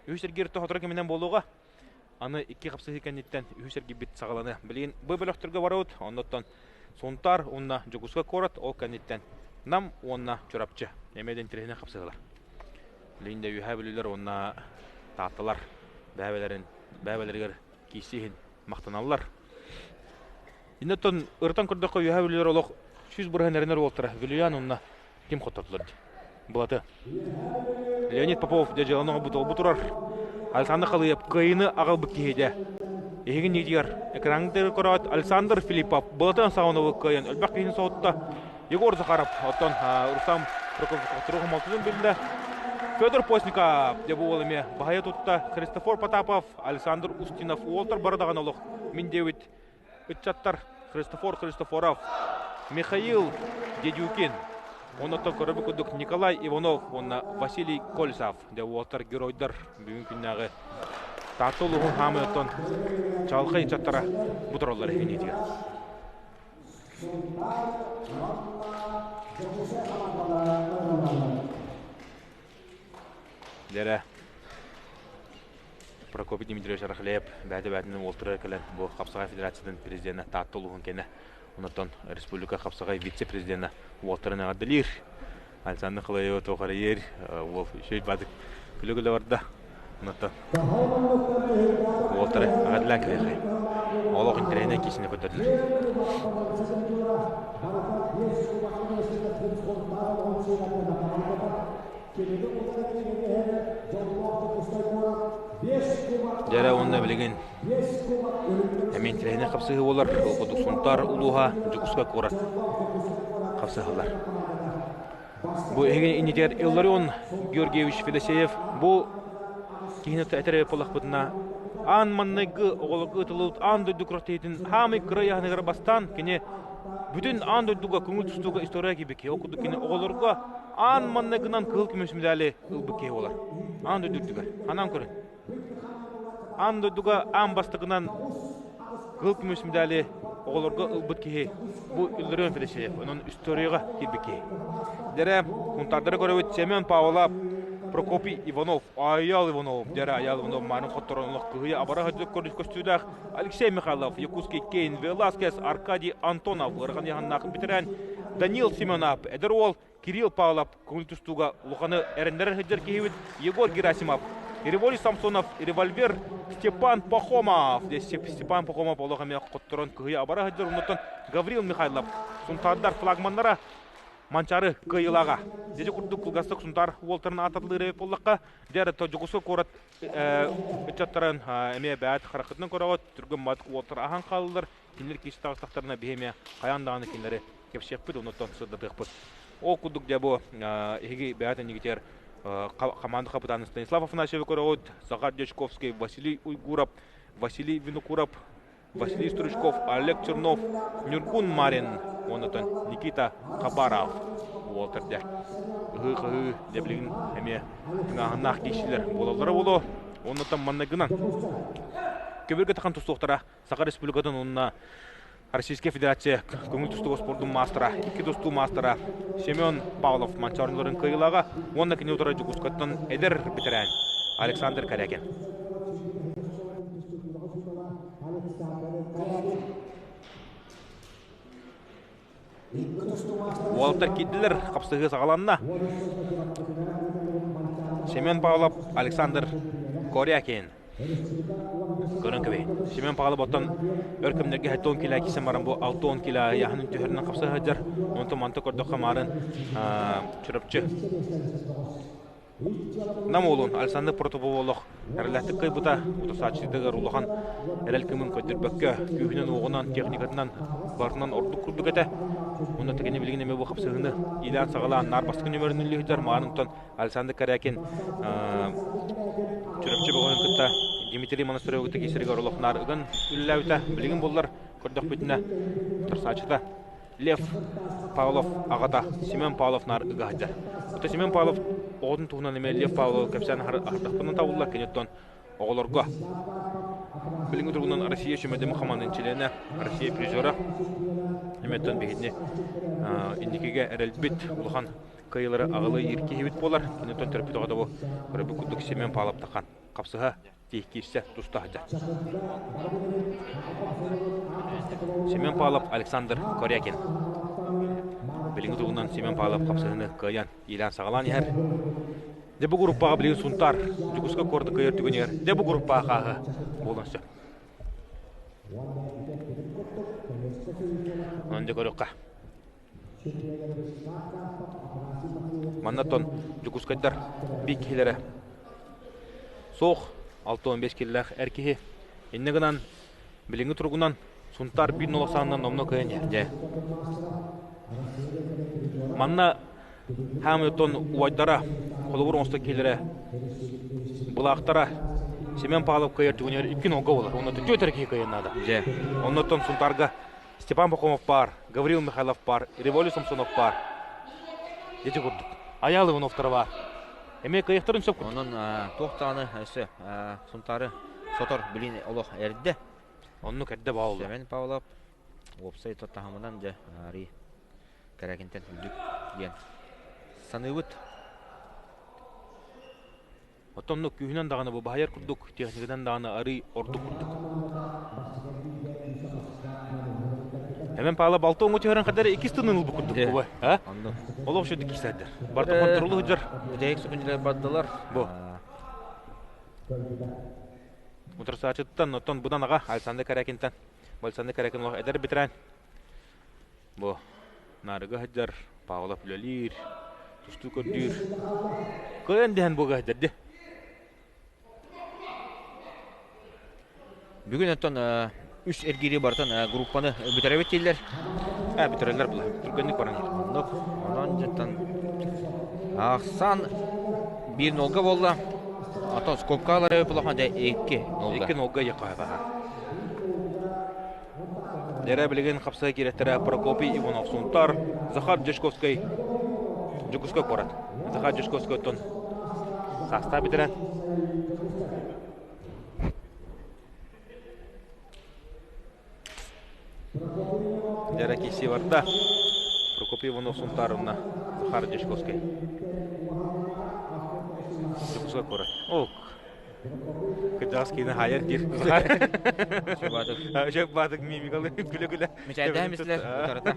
үһүс эргиир хоторо кэминэн буолуоҕа. Аны икки хапсыһыы кэнниттэн үһүс эргийбит саҕаланыа. Билигин бу бөлөхтөргө барабыт. Оннуттан Сунтаар уонна Дьокуускай куорат ол кэнниттэн Нам уонна Чурапчы эмиэ да интэриэһинэй хапсыһыылар. Билигин да Үөһээ Бүлүүлэр уонна Таатталар бэйэлэрин бэйэлэригэр киирсии иһин махтаналлар. Иннеттон ырытан көрдөххө Үөһээ Бүлүүлэр олох 100% эрэнэр уолтара Вилюян уонна ким хоттордулар дии. Былаты. Леонид Попов дьэ дьыаланы оҥорбут олбу турар. Александр Халыев кыайыыны аҕалбыт киһитэ. Эһиги иннигитигэр экраҥҥытыгар көрөөт Александр Филиппов былатын саҕана кыайан элбэх киһини соһутта. Егор Захаров оттон Рустам Прокопьев хомолтотун биллэ. Федор Постников дьэ бу уол эмиэ баһыйа тутта. Христофор Потапов, Александр Устинов уолтар бары даҕаны олох мин диэбит ыччаттар Христофор Христофоров, Михаил Дедюкин, оннуттан көрөрбүт курдук Николай Иванов уонна Василий Кольцов дьэ уолаттар геройдар бүгүн күннээҕи Таатта улууһун хаамай оттон чаҕылхай ыччаттара бу тураллар эһигиниитигэр. Дьэрэ Прокопий Дмитриевич Рахлеев бэйэтэ-бэйэтинэн уолтара кэлэн бу Хапсаҕай Федерациятын президенэ Таатта улууһун кэнэ онтон республика Хапсаҕай вице-президенэ уолтарын эҕэрдэлиир. Александр Халаева туох эрийэр уол үчүгэй баадык күлэ-күлэ барда. Онтон уолтары эҕэрдэлээн кэлиэхэй. Олох интэриэһинэй киисини көрдөрдүлэр. Дьэрэ уонна билигин эмиэ интэриэһинэй хапсыһыы буолар. Ол курдук Сунтаар улууһа Дьокуускай куорат хапсыһаллар. Бу эһиги иннитигэр Илларион Георгиевич Федосеев бу киһини этэр буоллахпытына аан маннайгы оҕолорго ыытыллыбыт аан дойду күрэхтэһиитин хаамый кыра ыйааһыныгар бастаан кини бүтүн аан дойдуга көҥүл тустууга история киирбит Ол курдук кини оҕолорго аан маннайгынан кыһыл көмүс медали ылбыт киһи буолар. Аан дойду үрдүгэр. Ханаан көрүн. Аан дойдуга аан бастакынан кыһыл көмүс медали оҕолорго ылбыт киһи бу Илларион Федосеев. Онон историяҕа киирбит киһи. Дэрэ, хунтаардары көрөбүт Семен Павлов, Прокопий Иванов, Айял Иванов, дэрэ Айял Иванов маарын хотторон олох кыһыйа абара сылдьар көстүүлээх Алексей Михайлов, Якутский Кейн Веласкес, Аркадий Антонов, ыарахан ыйааһыннаах бэтэрээн Данил Семенов, эдэр уол Кирилл Павлов көҥүл тустууга улаханы эрэннэрэр сылдьар киһибит Егор Герасимов, Револий Самсонов, револьвер Степан Пахомов. Степан Пахомов олох эмиэ хотторон кыһыйа абара сылдьар, оннуттан Гаврил Михайлов, Сунтаардар флагманнара Манчаары кыайыылааҕа. Дьэ курдук кылгастык Сунтаар уолтарын аататылыыр эбит буоллахха, дьэ Дьокуускай куорат ыччаттарын эмиэ бэйэт хараххытынан көрөҕүт, түргэн матык уолтар аһан хааллылар, кинилэр киирсэ таҕыстахтарына биһи эмиэ хайаан даҕаны кинилэри кэпсиэхпит, оннуттан сырдатыахпыт. Ол курдук дьэ бу эһиги бэйэт иннигитигэр команда капитана Станислав Афанасьевы көрөҕүт, Захар Дьячковский, Василий Уйгуров, Василий Винокуров, Василий Стручков, Олег Чернов, Ньургун Марин уонна Никита Хабаров уолтар дьэ ыһыы-хаһыы дьэ билигин эмиэ тыҥааһыннаах киирсиилэр буолаллара буолуо. Оннуттан манныгынан көбүргэ тахан тустуохтара Саха Республикатын уонна Российская Федерация көҥүл тустууга спордун маастара, икки тустуу маастара Семен Павлов манчаарыларын кыайыылааҕа уонна кини утары Дьокуускайтан эдэр бэтэрээн Александр Корякин. Уолаттар киирдилэр, хапсыһыы саҕаланна. Семен Павлов, Александр Корякин. Көрөн кэбиһин. Семен Павлов оттон өр кэмнэргэ 70 кило кисэн баран бу 60 кило яһынын түһэринэн хапса сылдьар. Онтон манта көрдөххө маарын Чурапчы Нам уолун Александр Протопопов олох эрэллээхтик кыайбыта, утарсааччытыгар улахан эрэл кымын көрдөрбөккө, күүһүнэн-уоҕунан, техникатынан барытынан ордук курдук этэ. Онно тэкини билигин эмиэ бу хапсыһыыны иилээн-саҕалаан наар бастакы нүмерин үллүһүтэр. Маанынтан Александр Корякин Чурапчы бөҕөһүн кытта Дмитрий Монастыревы кытта киирсэригэр олох наар ыган үлэлээбитэ. Билигин буоллар көрдөхпүтүнэ утарсааччыта Лев Павлов аҕата Семен Павлов наар ыга сылдьар. Оттон Семен Павлов оҕотун туһунан эмиэ Лев Павлов кэпсээн аһардахпына табыллар. Кини оттон оҕолорго билиҥҥи туругунан Россия сүмэдэмэ хамаандын чилиэнэ, Россия призера. Эмэттэн биһини инникигэ эрэлбит улахан кыайыылары аҕылыы иир киһибит буолар. Киниттэн төрөппүт оҕото бу көрөбүт курдук Семен Павлов тахан хапсыһа киирсэ туста сылдьар. Семен Павлов, Александр Корякин. Билиҥҥи туругунан Семен Павлов хапсыһыны кыайан иилээн-саҕалаан иһэр. Дьэ бу группаҕа билигин Сунтаар Дьокуускай куораты кыайар түгэнигэр дьэ бу группаҕа хааһы буолуон сөп. Онон дьэ көрүөххэ. Манна оттон Дьокуускайдар биир киһилэрэ суох 65 киллээх эр киһи. Инньэ гынан билиҥҥи туругунан Сунтаар биир ноло саанынан номнуо кыайан иһэр. Дьэ. Манна хаамый оттон убайдара холобур оҥосто киһилэрэ былаахтара Семен Павлов кыайар түгэнигэр икки нолга буолар. Онно түөрт эрэ киһи кыайан наада. Дьэ. Оннуттан Сунтаарга Степан Пахомов баар, Гаврил Михайлов баар, Револю Самсонов баар. Ити курдук. Айаал Ивановтара баар. Эмиэ кыайыахтарын сөп курдук. Онон туох даҕаны өссө Сунтаары сотор билин олох эрдэ. Оннук эрдэ баалла. Семен Павлов уопсай таһымынан дьэ арый Кэрээкинтэн үрдүк диэн саныыбыт. Оттон оннук күүһүнэн даҕаны бу баһыйар курдук, техниканан даҕаны арый ордук курдук. Эмэн Паала балта оҥо түһэрэн хадары иккис тынын ылбыт курдук кубай. А? Олох шөдүк кисэрдер. Барта контролу хыджар. Бүтэһик сүпүнньүлэр бардылар. Бу. Утарсаачыттан, оттон будан аҕа Александр Корякинтан. Александр Корякин олох эдэр ветеран. Бу наарыга сылдьар, Павлов үлэлиир, тустуу көрдүүр. Кыайан дэһэн буга сылдьар дии. Бүгүн оттон үс эргиири барытын группаны бүтэрэбит дииллэр. Ээ бүтэрэллэр була. Түргэнник баран иһэр. Оннук. Онон дьонтон ахсан биир нолга буолла. Оттон скобкалары улахан дэ икки нолга. Икки нолга якка баха. Дэрэ билигин хапсай киирэттэрэ Прокопий Иванов Сунтар, Захар Дьячковскай Дьокуускай куорат. Захар Дьячковскай оттон саастаа бүтэрэн Дэрэ киирсии барда. Прокопий Иванов Сунтаровна Захар Дьячковскай Дьокуускай куорат. Ок. Кырдьаҕас киһини хаайар диир. Сөп баатык мимикалы күлэ-күлэ. Мичээрдээн мислэр утарыта.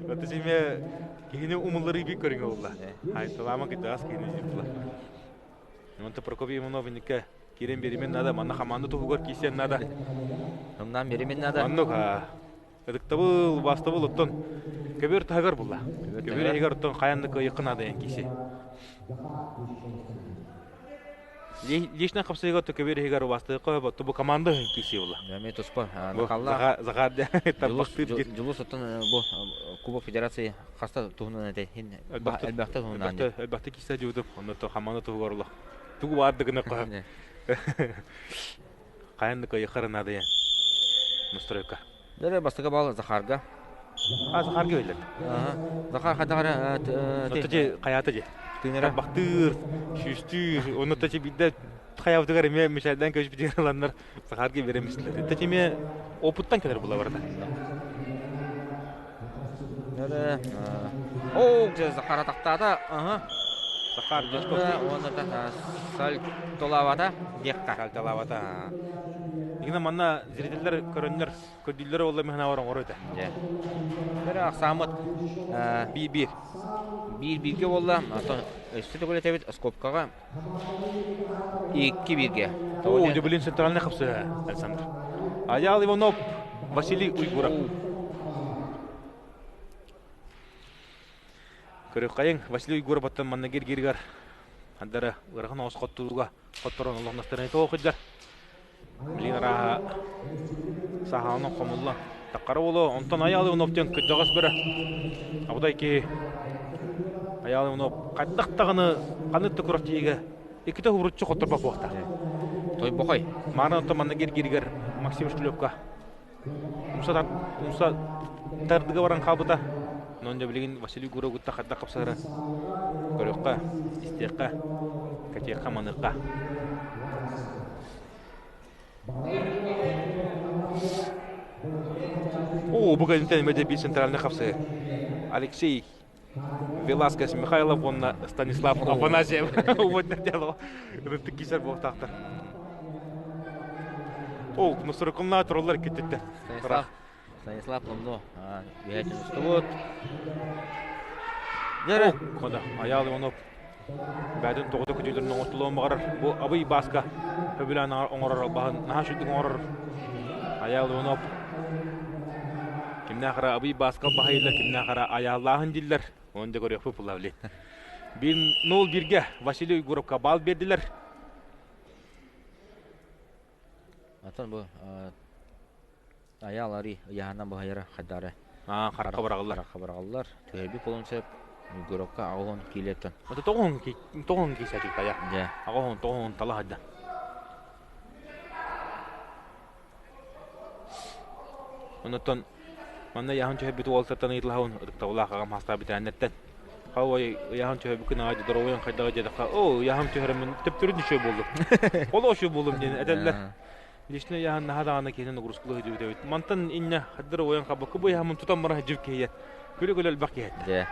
Оттон симе киһини умулларыы биир көрүҥэ буолла. Хайталаама кырдьаҕас киһини диир Онто Прокопий Иванов инникке киирэн биэримэн надо, манна хамаанда туһугар киирсиэн надо. Ымнаан биэримэн надо. Оннук Ытыктабыл, убаастабыл оттон көбүөр таһыгар булла. Көбүөр иһигэр оттон хайан да кыайыахха наада диэн киси. Лично хапсыйга отто көбүөр иһигэр убаастыахха сөп, бу команда иһин киси була. Эми туспа Захар Захар тарбахтыыр Дьулус оттон бу Кубок Федерации хаста туһунан этэй? Элбэхтэ туһунан. Элбэхтэ кисе дьуутуп, онно то хамаанда туһугар улах. Тугу баардыгына қоһ. Хайан да кыайыахха наада диэн настройка. Дөрө бастакы бал Захарга. А Захарга биллэр. Захар хайдах эрэ Отто же хайаата же. Тыынара. Бахтыыр, сүүстүүр, онно та биирдэ хайабытыгар эмиэ мишайдан көспүтүгэр ыланнар Захарга беремислер. Та эмиэ опыттан кэлэр була барда. Дөрө О, Захар атахтаата. Аха. Захар Дьячковский. Уонна та сальтолаабата диэххэ. Сальтолаабата. Игина манна зрителлэр көрөннөр көрдүүллэр олла механа оҥоро этэ. Дьэ. Бэрэ ахсааммыт биир-биир. Биир-бииргэ буолла. Оттон өссө төгүл этэбит скобкаҕа икки бииргэ. О, дебилин центральный хапсыһа Александр. Аял Иванов, Василий Уйгуров. Көрүөххэйиҥ, Василий Уйгуроваттан манна гиргиригэр андара ыарахан оҕус хоттууга хотторон олохностарын тоҕо сылдьар. Билигин арааһа саһаанан хомулла таххара буолуо. Онтон Айаал Иванов диэн кырдьаҕас бөрө. Абытай киһи Айаал Иванов хайдах даҕаны ханнык да күрэхтэһиигэ иккитэ уһуруччу хотторбот буолта. Тойбохой. Маарын оттон манна гиргиригэр Максим Шлепка умса, умса тардыга баран хаалбыта. Онон дьэ билигин Василий Гуров кытта хайдах хапсыһара көрүөххэ, истиэххэ, кэтиэххэ, маныахха. О, бу кэнниттэн эмиэ биир центральный хапсыы. Алексей Веласкес Михайлов уонна Станислав Афанасьев уонна дело ытык кисер буолтаахтар. О, нусурукумна туруллар киттиттэ. Станислав Станислав Ломно үһәтин устубут. Дьэрэ. Хода, Аял Иванов бэйэтин тоҕута күтүлэрин оҥостулуон баҕарар. Бу абый бааска сөбүлээн оҥорор албаһын наһаа үчүгдүк оҥорор. Аял Иванов кимнээх эрэ абый бааска албаһа кимнээх эрэ айааллааһын дииллэр. Оны да көрүөхпүт булла Бир нол бирге Василий Уйгуровка бал бердилер. Атын бу Айаал арый ыйааһынан баһыйара хайдары Аа, харахха быраҕыллар. Харахха быраҕыллар. Түһэрбит буолуон сөп. Уйгуровка 80 киилэттэн. Ото 90 киисэ тая. Дьэ. 80 90 тала хадда. Оннуттан манна ыйааһын түһэрбит уолтартан ыйытылаһабын ытыктабылаах аҕам хаастаах бүтээннэртэн. Хауай ыйааһын түһэрбиккин аҕай доруобуйаҥ хайдаҕа диэтэххэ, оо, ыйааһын түһэрэммин төптөрүн үчүгэй буоллум. Олох үчүгэй буоллум диэн этэллэр. Личный ыйааһын наһаа даҕаны киһини нагрузкалыы сылдьыбыт эбит. Мантан инньэ хаддара уойан хабакка бу ыйааһыммын тутан баран сылдьыбыт киһи күлэ-күлэ элбэх киһи этэ. Дьэ.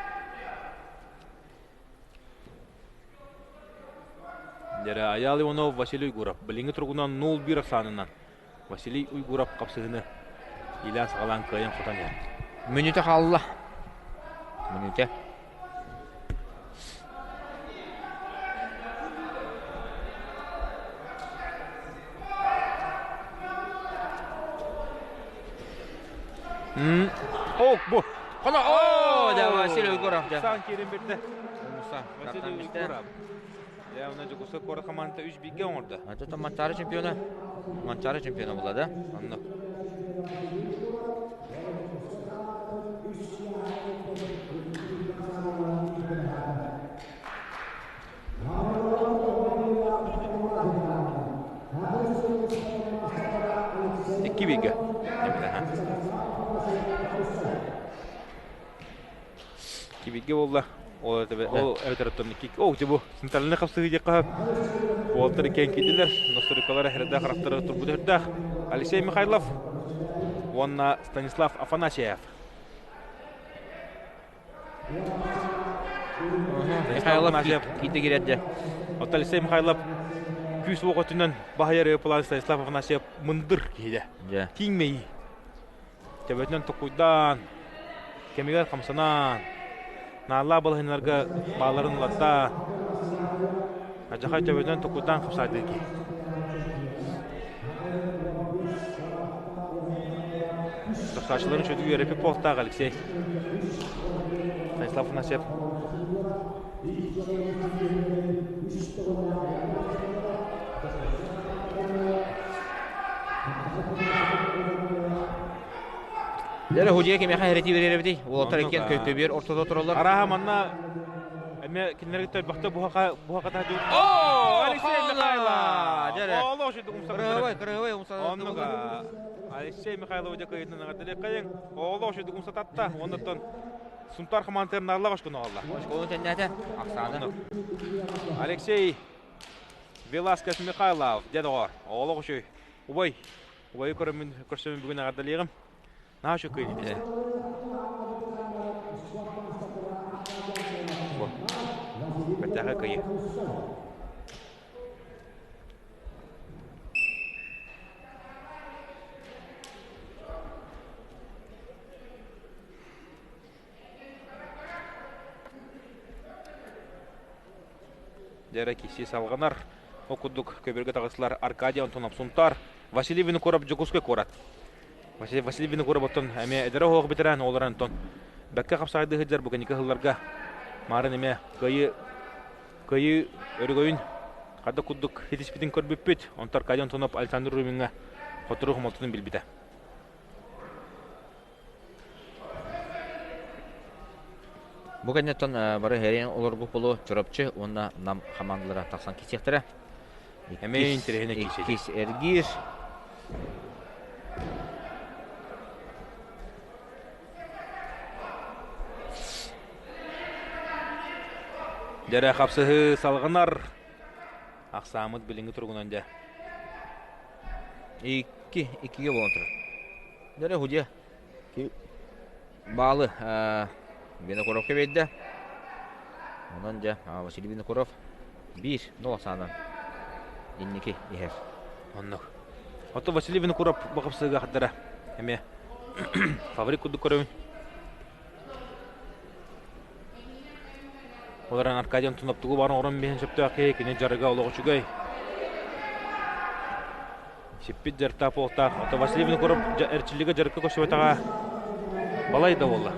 Дьэрэ Айаал Иванов, Василий Уйгуров. Билиҥҥи туругунан 0-1 ахсаанынан Василий Уйгуров хапсыһыны иилээн саҕалаан кыайан хотон иһэр. Мүнүүтэ хаалла. Мүнүүтэ. О, бу. Хоно, о, да, Василий Уйгуров. Сан киирэн бирде. Василий Уйгуров. Явно Дьокуускай куорат хамаандата үс бииргэ оҥордо. Ата Манчаары чемпиона. Манчаары чемпиона була да? Оннук. Икки бииргэ. Кибигэ буолла. Ол эбэтэр оттон икки О, бу центральный хапсыһыы диэххэ уолтар иккиэн киирдилэр. Носторикалара хэрдээх харахтара турбут үрдээх. Алексей Михайлов уонна Станислав Афанасьев. Михайлов киирдэ киирэрдэ. Оттон Алексей Михайлов күүс уох өттүнэн баһыйар план Станислав Афанасьев мындыр киһидэ. Тииҥмэйи. Төбөтүнэн токуйдаан, кэмигэр хамсанан, нааллаах балаһыанньаларга баалларын ылаттаан, алдьархай төбөтүнэн токуйдаан хапсаайдыыр киһи. Тахсааччыларын үчүгэйдик үөрэппит буолтаах Алексей. Станислав Афанасьев. Дьэ, худья кимиэхэ хэрэтии берер эбитий? Уолаттар иккиэн көтөбүөр ортото тураллар. Арааһа манна эмиэ кинилэргэ төрбөхтө буһаха буһаха дьон. О, Алексей Михайлов! Олох шүдүк умсар. Кырыһыбай, кырыһыбай умсар. Оннуга Алексей Михайлов дьэ кыйытынан ардылы Олох шүдүк умсататта. Оннуттан Сунтаар хамаандатыгар нааллаах очкону аҕалла. Очкону тэннээтэ. Ахсааны. Алексей Веласкес Михайлов, дьэ доҕоор, олох үчүгэй. Убай, убайы көрөммүн, көрсөммүн бүгүн эҕэрдэлиэҕим. Наһаа үчүгэй кыайыы. Бу. Бэртээхэй кыайыы. Дьэрэ киси салҕанар. Ол курдук көбүөргэ таҕыстылар Аркадий Антонов Сунтаар, Василий Винокуров Дьокуускай куорат. Василий Винокуров оттон эмиэ эдэр оһох бэтэрээн олорон Антон бэккэ хапсаҕайдыы сылдьар бу кэнники сылларга маарын эмиэ кыайыы кыайыы өрөгөйүн хада курдук ситиспитин көрбүппүт. Онтон Аркадий Антонов Александр Рубиҥҥа хотуру хомолтотун билбитэ. Бу кэнниттэн бары хэрийэн олорбут буолуо Чурапчы уонна Нам хамаандалара тахсан киирсиэхтэрэ. Эмиэ интэриэһинэй киирсии. Иккис эргиир. Дьэрэ хапсыһыы салҕанар. Ахсааммыт билиҥҥи туругунан дьэ. 2 2-ге буолан турар. Дөрө худья. Баалы Винокуровка биэрдэ. Онон дьэ Василий Винокуров 1-0 саанан инники иһэр. Оннук. Ото Василий Винокуров бахапсыга хардара. Эме фабрик курдук көрөбүн. Олорон Аркадий Антонов тугу баарын оҥорон биһэн сөптөөх киһи, кини дьарыга олох үчүгэй. Сиппит дьарыктаах буолтаах. Ото Василий Винокуров эрчиллигэ дьарыкка көрсүбэтэҕэ балай да буолла.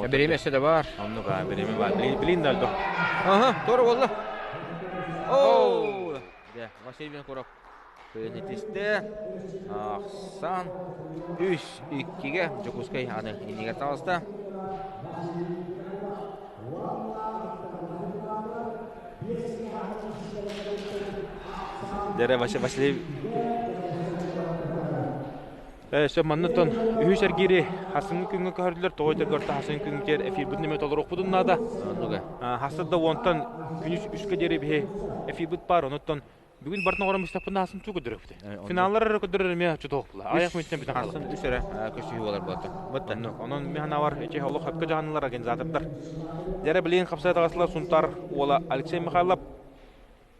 Бириэмэ өссө да баар. Оннук аа, бириэмэ баар. Билин да өлдөх. Аха, туора буолла. Оо! Дьэ, Василий Винокуров кыайан Ахсан 3-2-ге Дьокуускай аны иннигэр таҕыста. Дьэ, Василий Сөп манныттан үһүс эргиири хасыҥҥы күҥҥэ көһөрдүлэр, тоҕо этэргэ орто хасыҥ күҥҥүтүгэр эфирбытын эмиэ толоруохпутун наада. Хасыр да уонтан күнүс үскэ диэри биһи эфирбит баар, онуттан бүгүн бартын оҕорон быстахпытына хасын туу көрдөрөбүт. Финаллар эрэ көрдөрөр эмиэ чутуохпула. Аяқ мүнтэн бүтэн хаалла. Үс эрэ көсүһүү болар буолта. Бытта. Онон мин санаабар эчи олох хөпкө дьаһанылар организатордар. Дьэрэ билигин хапсай таҕасылар Сунтар уола Алексей Михайлов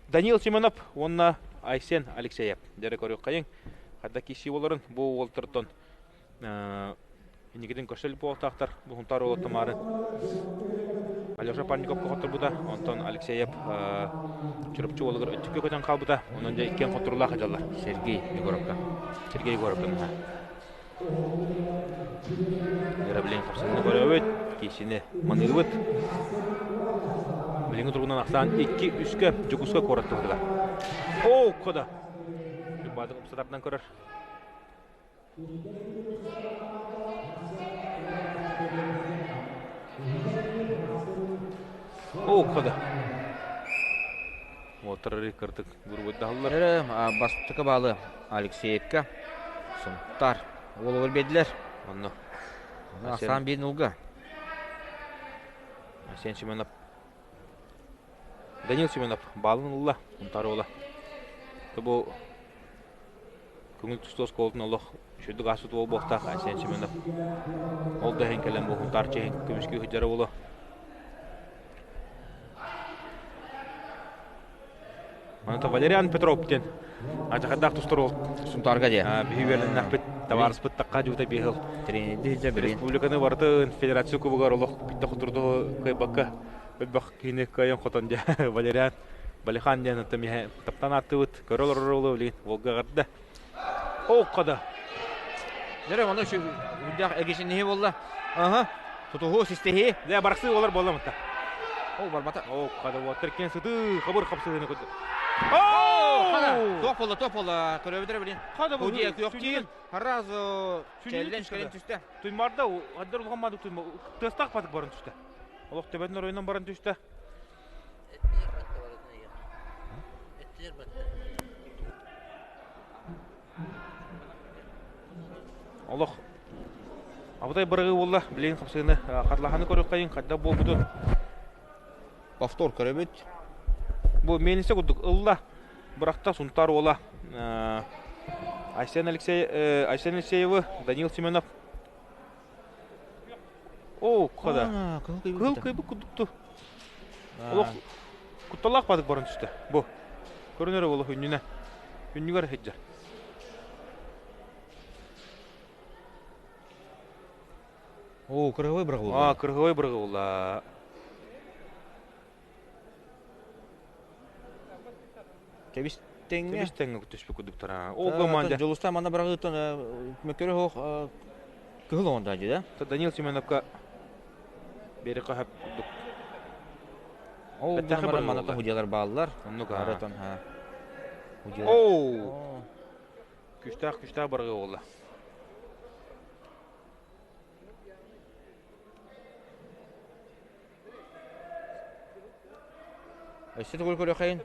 Данил Семенов уонна Айсен Алексеев. Дьэрэ көрүөххэйиҥ. Хадда киси боларын бу уолтартан инникитин көрсөл буолтаахтар. Бу Сунтаар уолаттан маары Алеша Парников хотторбута, онтон Алексеев Чурапчы уолугар өттүккэ көтөн хаалбыта. Онон дьэ иккиэн хотторулаах дьаллар. Сергей Егоровка. Сергей Егоровка. Дьэ, хапсыһыыны көрөбүт, киисини маныыбыт. Билиҥҥи туругунан ахсаан 2-3-кэ Дьокуускай куорат туһатыгар. Оо, кода! Баадык упсатарынан көрөр. Оо, кода! Уоттарары кырдык гурбуйдаһаллар. Эрэ бастакы баалы Алексеевка Сунтар уолугар биэрдилэр. Онно. Асан биир нулга. Арсен Семенов. Данил Семенов баалын ылла, Сунтар уола. Бу көҥүл тустуу оскуолатын олох үчүгдүк ааспыт уол буолтаах Айсен Семенов. Ол да иһин кэлэн бу Сунтаар чиэһин көмүскүү сылдьара буолуо. Онто Валериан Петров диэн адьахардаах тустар уол. Сунтаарга дии. Биһи үөрэннэхпит, табаарыспыт тахха дьута биһил. Тренерди Республиканы барытын федерация кубогар олох биттэ хотурду кыайбакка өлбөх киһини кыайан хотон дьэ Валериан Балихан диэн оттон миһэ таптаан ааттыбыт көрө олорор уолу билигин Волгаҕарда. Оокко да. Дьэ оны үрдээх эгишинниһи буолла. Аха. Тутуһуу, систиһии. Дьэ барахсыы олор буолла мытта. Ол барбата. Оокко да уоттар киэн сытыы хабыр хапсыһыны курдук. Оо! Туох буолла, туох буолла? Көрөбүтэр билин. Хада бу. Худия күөхтиин. Сразу чэллен кэлэн түстэ. Туймарда аддар улахан мадык туйма тыастаах батык баран түстэ. Олох төбөтүн оройунан баран түстэ. Олох абытай бырагыы буолла. Билигин хапсыыны хатылаһаны көрүөххэйин хайдах буолбутун. Повтор көрөбүт. Бу миэнисэ курдук ылла. Бырахта Сунтаар уола Айсен Алексей Айсен Алексеевы Данил Семенов Оо, кода. Кыһыл кыйбыт курдукту. Олох кутталаах бадык баран түстэ. Бу. Көрүнэр олох үннүнэ. Үннүгэр сылдьар. Оо, кыргыбай бырагылла. А, кыргыбай бырагылла. Кэбис тэҥҥэ. Кэбис тэҥҥэ түспүт курдуктара. Ол команда. Дьулустан манна бырагыттан мөккөрө хоох кыһыл оҕонда дии да? Данил Семеновка бери хаһап курдук. Ол гынан манна тоһудьалар бааллар. Оннук Аратан ха. Оу! Күстээх күстээх барыга буолла. Өссө төгүл көрүөххэйин.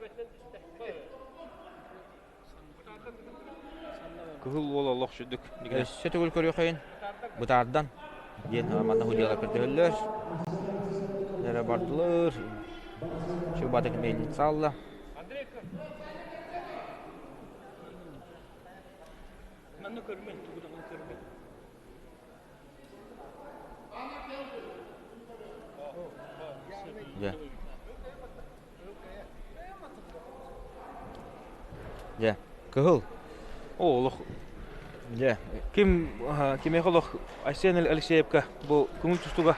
Кыһыл уол олох сүрдүк. Өссө төгүл көрүөххэйин. Бытаардан диэн манна худьялар көрдөһөллөр. Эрэ бардылар. Чубатык мельница алла. Дьэ. Дьэ, кыһыл. О, олох. Дьэ. Ким кимиэхэ олох Айсен Алексеевка бу көҥүл тустууга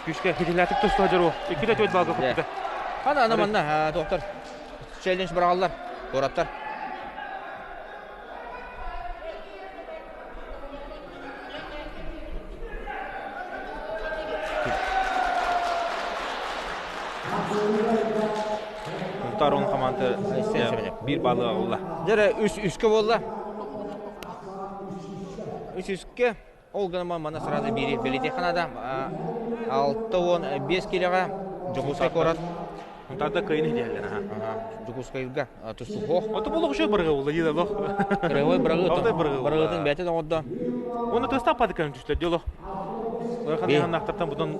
күүскэ хитилээтик тустуга дьоруо. Иккитэ түөрт балга куппута. Ана ана манна доктор челлендж быраҕаллар, куораттар. Сунтаар он хамаанда биир баалы аҕалла. Дьэ үс үскэ буолла. Үс үскэ. Ол гынан манна сразу биири бэлиэтиэххэ наада. 65 килоҕа Дьокуускай куорат. Сунтаарда кыайын иһдиһэллэр аха. Дьокуускайга тустуһуох. Ото болох үчүгэй бырыгы буолла дии олох. Кырыгы бырыгы бырыгытын бэйэтин оҥордо. Уонна тыстаах пады кэлэн түстэ дии олох. Ыарахан яһаннаахтартан бутан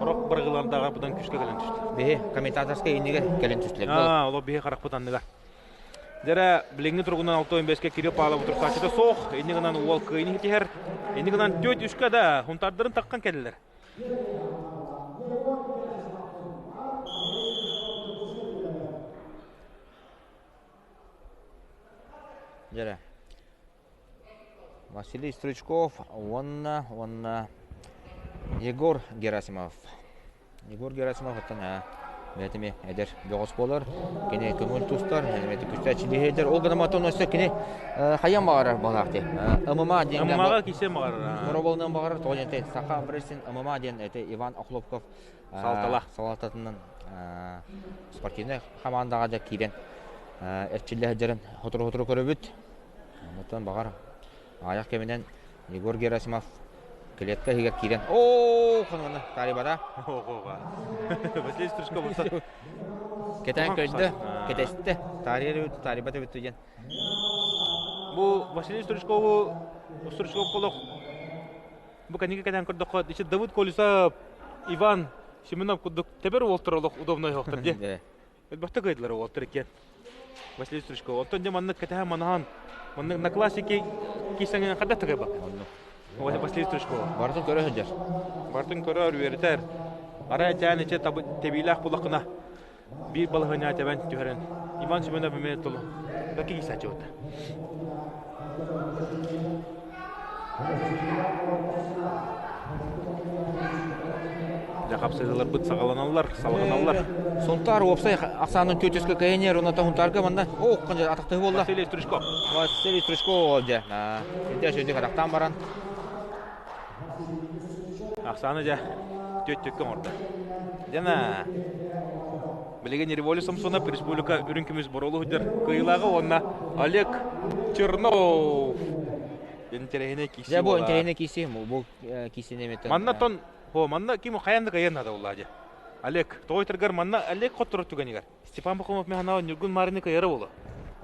орох бырыгылардаҕа бутан күскэ кэлэн түстэ. Биһи комментаторскай иннигэр кэлэн түстүлэр. Аа, олох биһи харахпыт анныгар. Дьэрэ, билиҥҥи туругунан 65-кэ Кирилл Павлов утурсааччыта суох. Инни гынан уол кыайыны ситиһэр. Инни гынан түөрт үскэ да хунтардарын таххан кэллилэр. Дьэрэ. Василий Стручков уонна уонна Егор Герасимов. Егор Герасимов оттон бэйэтэ эмиэ эдэр бөҕөс буолар. Кини көҥүл тустар, күстээччилиһиэдэр. Ол гынан оттон өссө кини хайан баҕарар балаах дии. ММА диэн ММА-ҕа киирсиэн баҕарар. Бороболунан баҕарар. Тоҕо диэн Саха Бресин ММА диэн это Иван Охлопков Салтала. Салалтатынан спортивнай хамаандаҕа да киирэн эрчиллэ сылдьарын сотору-сотору көрөбүт. Онтон баҕар аҕыйах кэминэн Егор Герасимов клетка иһигэр киирэн оо хонуона таарыйбата. Василий Стручков Кэтээн көрдө, кэтэстэ. Таарыйар эбит, таарыйбат эбит диэн. Бу Василий Стручкову Стручков олох бу кэнники кэтээн көрдөххө ичи Давыд Колесов, Иван Семенов курдук тэбэр уолтар олох удобнай оһохтор дии. Элбэхтэ кыайдылар уолаттар иккиэн. Василий Стручков. Оттон дьэ маннык кэтэһэ манаһан, маннык на классике киисэҥин хайдах такайбак? Василий Стручков. Барытын көрө сылдьар. Барытын көрөр, үөрэтэр. Арай этээн ичэ тэбиилээх булахына биир балаһыанньа тэбэн түһэрэн Иван Семенов эмиэ толу бэки киисааччыбыта. Дьэ хапсыһыыларбыт саҕаланаллар, салҕаналлар. Сунтаар уопсай ахсаанын 400 ккнер уонна Сунтаарга манна ох атахтыы буолла. Василий Стручков. Василий Стручков дьэ. Дьэ сүрдүк атахтаан баран. Ахсааны дьэ түөрт түккэ оҥордо. Дьэна билигин Револю Самсонов республика үрүҥ көмүс боруолу сылдьар кыайыылааҕа уонна Олег Чернов интэриэһинэй киирсии Дьэ бу интэриэһинэй киирсии бу киирсиини эмиэ Манна тон хо манна ким хайаан да кыайан наада буолла дьэ. Олег тоҕой манна Олег хотторор түгэнигэр Степан Пахомов механаа Ньургун Марины кыайара буолуо.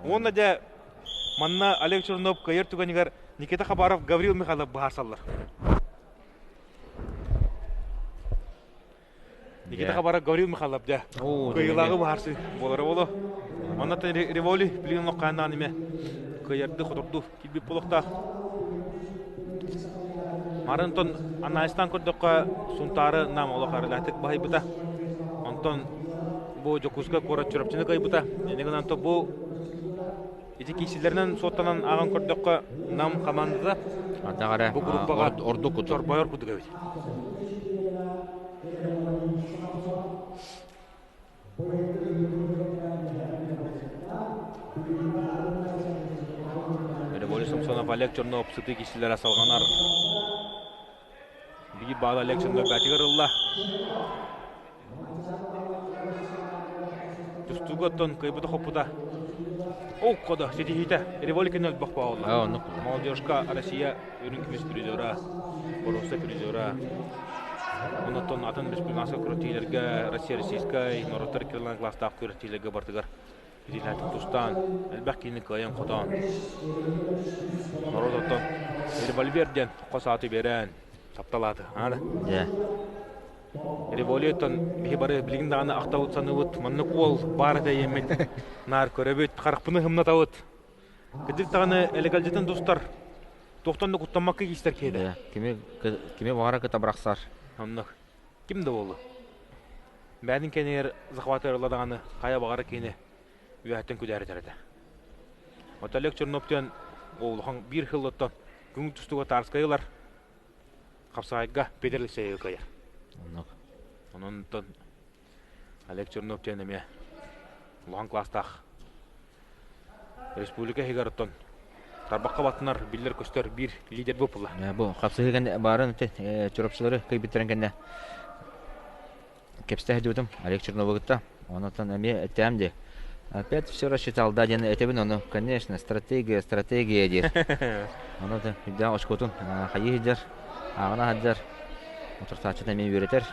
Уонна дьэ манна Олег Чернов кыайар түгэнигэр Никита Хабаров Гаврил Михайлов быһаарсаллар. Никита Хабаров Гаврил Михайлов дьэ кыайыылааҕы быһаарсыы буолара буолуо. Манна Револи билигин олох име кыайарды хоторду киирбит буолуохтаах. Марын анаайыстаан көрдөххө Сунтаары нам олох арылаатык баһыйбыта. Онтон бу Дьокуускай куорат Чурапчыны кыайбыта. Инньэ гынан бу ити киисилэринэн суоттанан ааҕан көрдөххө Нам хамаандата эрэ бу группаҕа ордук куту. Чорбойор курдук эбит. Революция Самсонов Олег Чернов сытыы киисилэрэ салҕанар. Биир баалы Олег Чернов бээтигэр ылла. Тустууга оттон кыайбыта-хоппута. Ол кодо ситиһиитэ Револикин өлбөх баалла. Молодежка Россия үрүҥ көмүс призера, боруоста призера. Оннуттан атын республиканскай күрэхтэһиилэргэ Россия российскай, норуоттар кирилан класстаах күрэхтэһиилэргэ бартыгар. Итилээтик тустаан, элбэх киһини кыайан-хотоон, норуот оттон револьвер диэн хос ааты биэрэн, тапталааты. Аана. Дьэ. Революцияттан биһи бары билигин даҕаны ахтабыт саныыбыт, маннык уол баар этэ ийэммит наар көрөбүт, харахпыны һымнатабыт. Кырдьык даҕаны элэгэлдьитин тустар, туохтан да куттаммакка киистэр киһи Дьэ, кими кими баҕара кыта бырахсар. Оннук. Ким да буоллу. Бэйэтин кэннигэр захватыыр ылла даҕаны хайа баҕара киһини үөһэттэн күдээритэр этэ. Оттон Олег Чернов диэн улахан биир сыллаттан күҥ тустууга Тарскай ылар, хапсаҕайга Петр Алексеевы кыайар. Оннук. Онон Олег Чернов диэн эмиэ улахан класстаах республика иһигэр оттон тарбахха баттанар биллэр-көстөр биир лидер буолла. Бу хапсыһыы кэннэ баарын чурапчылары кыйбыттарын кэннэ кэпсэтэ сылдьыбытым Олег Черновы кытта. Онтон эмиэ эттэм дии. Опять все рассчитал, да, диэн этэбин ону, конечно, стратегия, стратегия диир. Ону да үрдээх очкотун хайыы сылдьар, ааҕына сылдьар, утарсааччыта эмиэ үөрэтэр.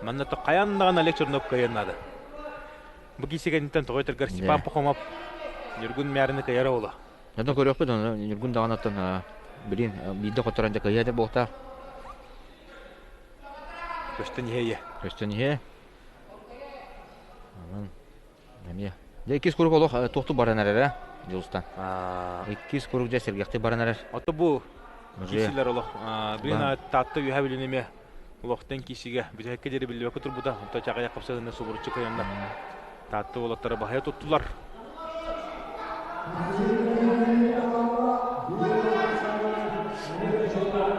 Манна хайаан даҕаны Олег Чернов кыайыан наада. Бу киисигэнтэн тоҕо этэргэр Степан Пахомов Ньургун Мярины кыайара буолуо. Онон көрүөхпүт, ону Ньургун даҕаны оттон билин биирдэ хотторон дьэ кыайыа да буолтаах. Көстөн иһэ Көстөн иһэ. Онон эмиэ. Дьэ иккис куруук олох туохтук баран эрэр Дьулустан. Иккис куруук дьэ сэргэхтик баран эрэр. Ото бу киисилэр олох билин Таатта үөһэ билин эмиэ олохтон киисигэ бүтэһиккэ диэри биллибэккэ турбута. Онто чаҕыйах хапсыһынна субуруччу кыайаннар. Таатта уолаттара баһыйа туттулар.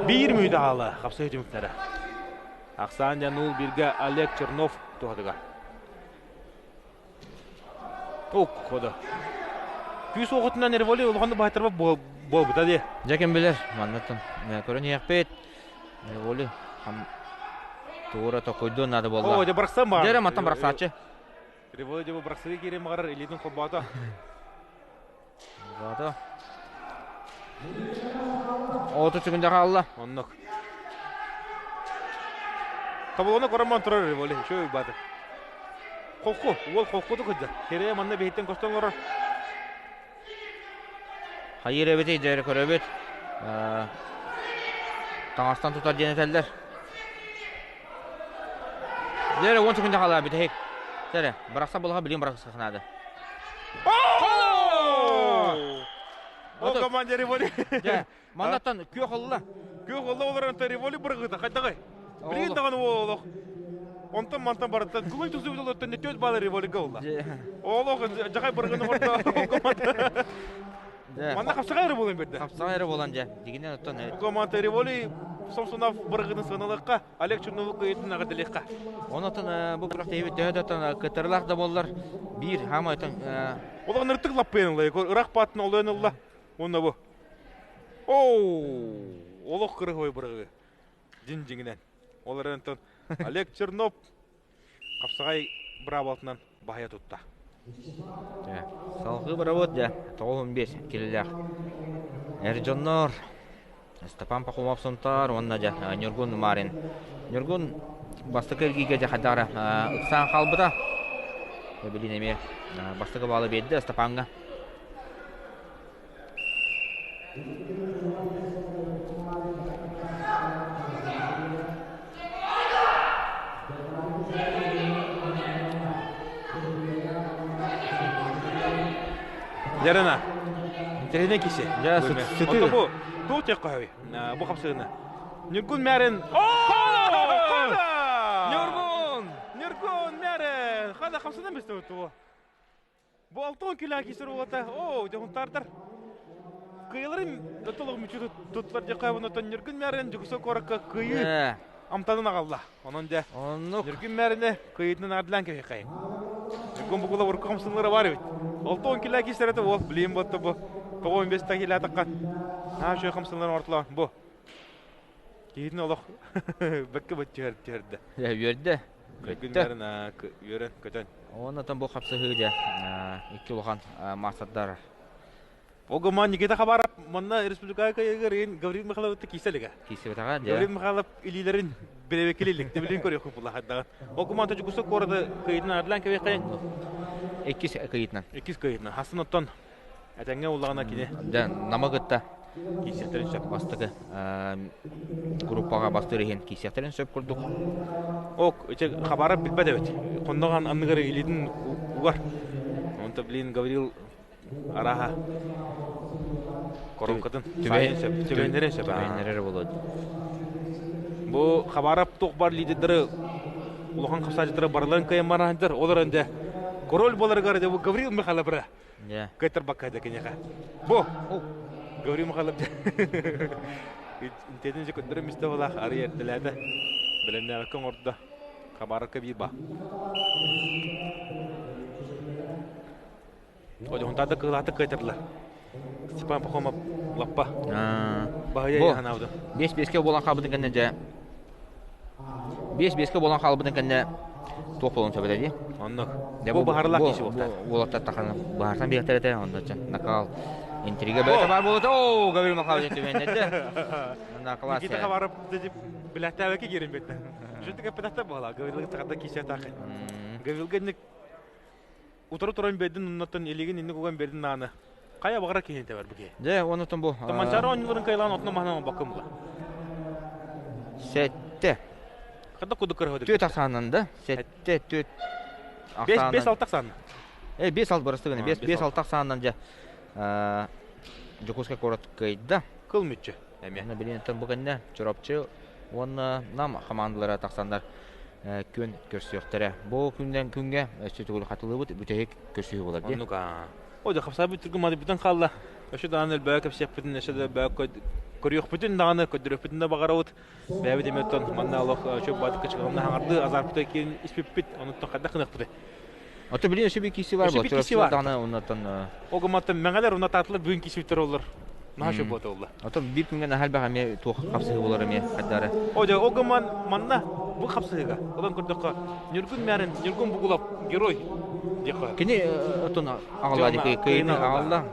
Биир мүнүүтэ хаала хапсыһыы түмүктэрэ. Ахсаан Янул бииргэ Олег Чернов туһатыгар. Ок, хода. Күүс оҕотунан революция улахан баһытарба буолбута дии. Дьэ ким билэр, маннаттан көрөн иһиэхпит. Революция хам туора токуйдуон наада буолла. О, дьэ барахсан баар. Дьэ, мантан барахсааччы. Революция дьэ барахсыы киирэн баҕарар илиитин холбоото. Холбоото. Оту сүгүндэ хаалла. Оннук. Тоболону коромон турар революция. Үчүгэй бааты. Холку, уол холкуту кыдьар. Хирэйэ манна биһиттэн көстөн олорор. Хайыыр эбитий дьэ көрөбүт. Таҥастан тутар диэн этэллэр. Дьэ 10 секунда хаалла бүтэһик. Сэрэ, бырахса булаха билим бырахсыха наада. Ол команда револи. Дьэ, маннаттан күөх олла. Күөх олла олорон револи быргыта хайдагай. Билигин даҕаны олох. Онтон мантан барыттан күҥүл тусубут олоттон төт баалы револига олла. Олох жахай быргыны орто команда. Манна хапсаҕай эрэ буолан берде. Хапсаҕай эрэ буолан дьэ. Дигинен оттон Команда револи Самсонов быргыны сыаналыкка Олег Чернову кыйытын аҕадылыахха. Онотон бу күрэхтэһиибит төһө да кыттарылаах да буоллар биир хаамай оттон Олох ныртык лаппыйан ылла. Ырах баатын олойон ылла. Уонна бу. Оу! Олох кырыһой бырыгы. Дин дьиҥинэн. Ол эрэн Олег Чернов хапсаҕай быраабалтынан баһыйа тутта. Салгыы барабыт дьэ 95 килилээх эр дьоннор Степан Пахомов Сунтаар уонна дьэ Ньургун Марин. Ньургун бастакы эргиигэ дьэ хайдах эрэ ыксаан хаалбыта. Билин эмиэ бастакы баалы биэрдэ Степаҥҥа. Ярына, интэриэһинэй киһи. Дьэ, сытыы. Ото бу туох диэххэ сөбүй? Бу хапсыгына. Ньургун Мярин. Ньургун! Ньургун Мярин! Хана хапсынан бистебит бу. Бу 60 кило киисэр уолата, оо, дьоһунтаардар. Кыйыларын өттөлөг мүчү туттулар диэххэ онон Ньургун Мээрин Дьокуускай куоракка кыайыы амтанын аҕалла. Онон дьэ, Оннук. Ньургун Мээрине кыайыытынан аадылаан кэһиэхэйин. Ньургун букула урукку хамсыныылара баар эбит. 60 кило киисэр этэ уол, билиим буотта бу. 95 кило таххан. Наһаа үчүгэй хамсыныыларын ортолоон бу. Киһитин олох бэккэ быччыһар түһэрдэ. Үөрдэ. Ньургун Мээрин үөрэн көтөн. Оннотон бу хапсыһыы дьэ икки улахан маастардар. Ол гымман Никита Хабаров манна республика кайыгар Гаврил Михайловты киселиге. Кисебетаға, Гаврил Михайлов илилерин беребекилилик, тебилин көрөкү була хаддаган. Ол команда жукуса корады кыйытын ардлан кебеккайын. Иккис кыйытынан. Иккис кыйытынан. Хасын оттон әтәңге уллагана кине. Да, намагытта. Кисектерин сөп. Бастыгы группаға бастыр иһин кисектерин сөп курдук. Ок, эче хабара билбет эбит. Конноган анныгар илидин угар. Онто блин Гаврил араха коронкатын сөп, түбеннерен сөп. Түбеннерер болот. Бу хабарап тух бар лидердері улахан хапсажыдары барларын кайын марандар, олар энде король болар бу Гаврил Михайлов бра. Кайтар баккайда кенеха. Бу Гаврил Михайлов интедин же көндөрө мисте бола ары эрделәде. Белемнәр көн орда. Хабарка бир ба. Ожо хунтада кылаты кайтарлар. Степан Пахомов лаппа. Бахая ханауды. 5-5-ке болан қалбыдың кәнне жа. 5-5-ке болан қалбыдың кәнне туох болон сөбөтө ди. Оннук. Бу бахарлак киши болта. Уолаттар таханы бахартан биэхтерете, онноча накал интрига бөтө бар болот. О, Гаврил Михайлович төмендеди. Мында класс. Никита Хабаров деп биләттәбеке керем бетте. Жүнтүк эпетәттә була. Гаврил тагда кисе тахы. Гаврилге ник утыры туран бердин, оннотон элигин инни куган бердин наны. Кая багара кихин тебер буке. Же, онотон бу. Таманчара онларын кайлан отно махна бакым була. Сетте. Када куду кырхы. Төт ақсанында. Сетте төт. 5 5 6 сан. Э 5 6 барыстыгын. 5 5 6 санынан же. Жокуска корот кыйда. Кыл мүччү. Эме. Аны билинтен бугынна Чурапчы уонна нам командалара тахсандар күн көрсүөхтэрэ. Бу күнден күнге өссө түгүл хатылыбыт бүтэһик көрсүһү болар ди. Оннука. О, да хапса бүтүргү мады бүтүн халла. Өшө дааны бәк кепсеппитин, өшө да бәк көрүөхпүтүн дааны көдүрөхпүтүн да багарабыт. Бәби деметтон манна алох чөп бадык чыгымна хаңарды азарпыта кийин испиппит, онуттан кадда кыныкпыты. Ото билин өсө бир киси бар Өсө бу. бир киси бар. Дааны оннотон Огоматтан меңелер уна татылы бүгүн киси бүтөр олар. Наша бота олла. Ото бир күнгө нахал бага ме туох капсыгы болар эме каддары. О, да огоман манна бу капсыгы. Олон көрдөккө Нюргун мәрин, Нюргун бугулап герой декка. Кини отон агалла ди кыйны агалла.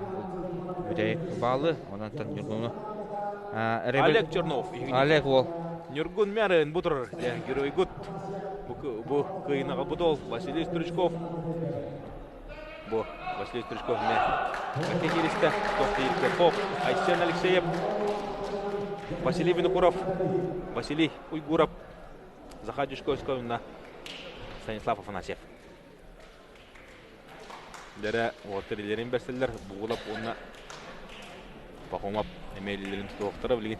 Бүтәй баалы, онан Нюргуну. Олег Чернов. Олег ол. Нюргун мәрин бутур, герой гуд. Бу кыйнага бутол Василий Стручков. Бу Василий Стручков не. Категористе Тохтиевке Хоп, Айсен Алексеев, Василий Винокуров, Василий Уйгуров, Захар Дюшковский на Станислав Афанасьев. Дәрә оттырилерин берселер, бугулап онна Пахомап эмелилерин туктара билген.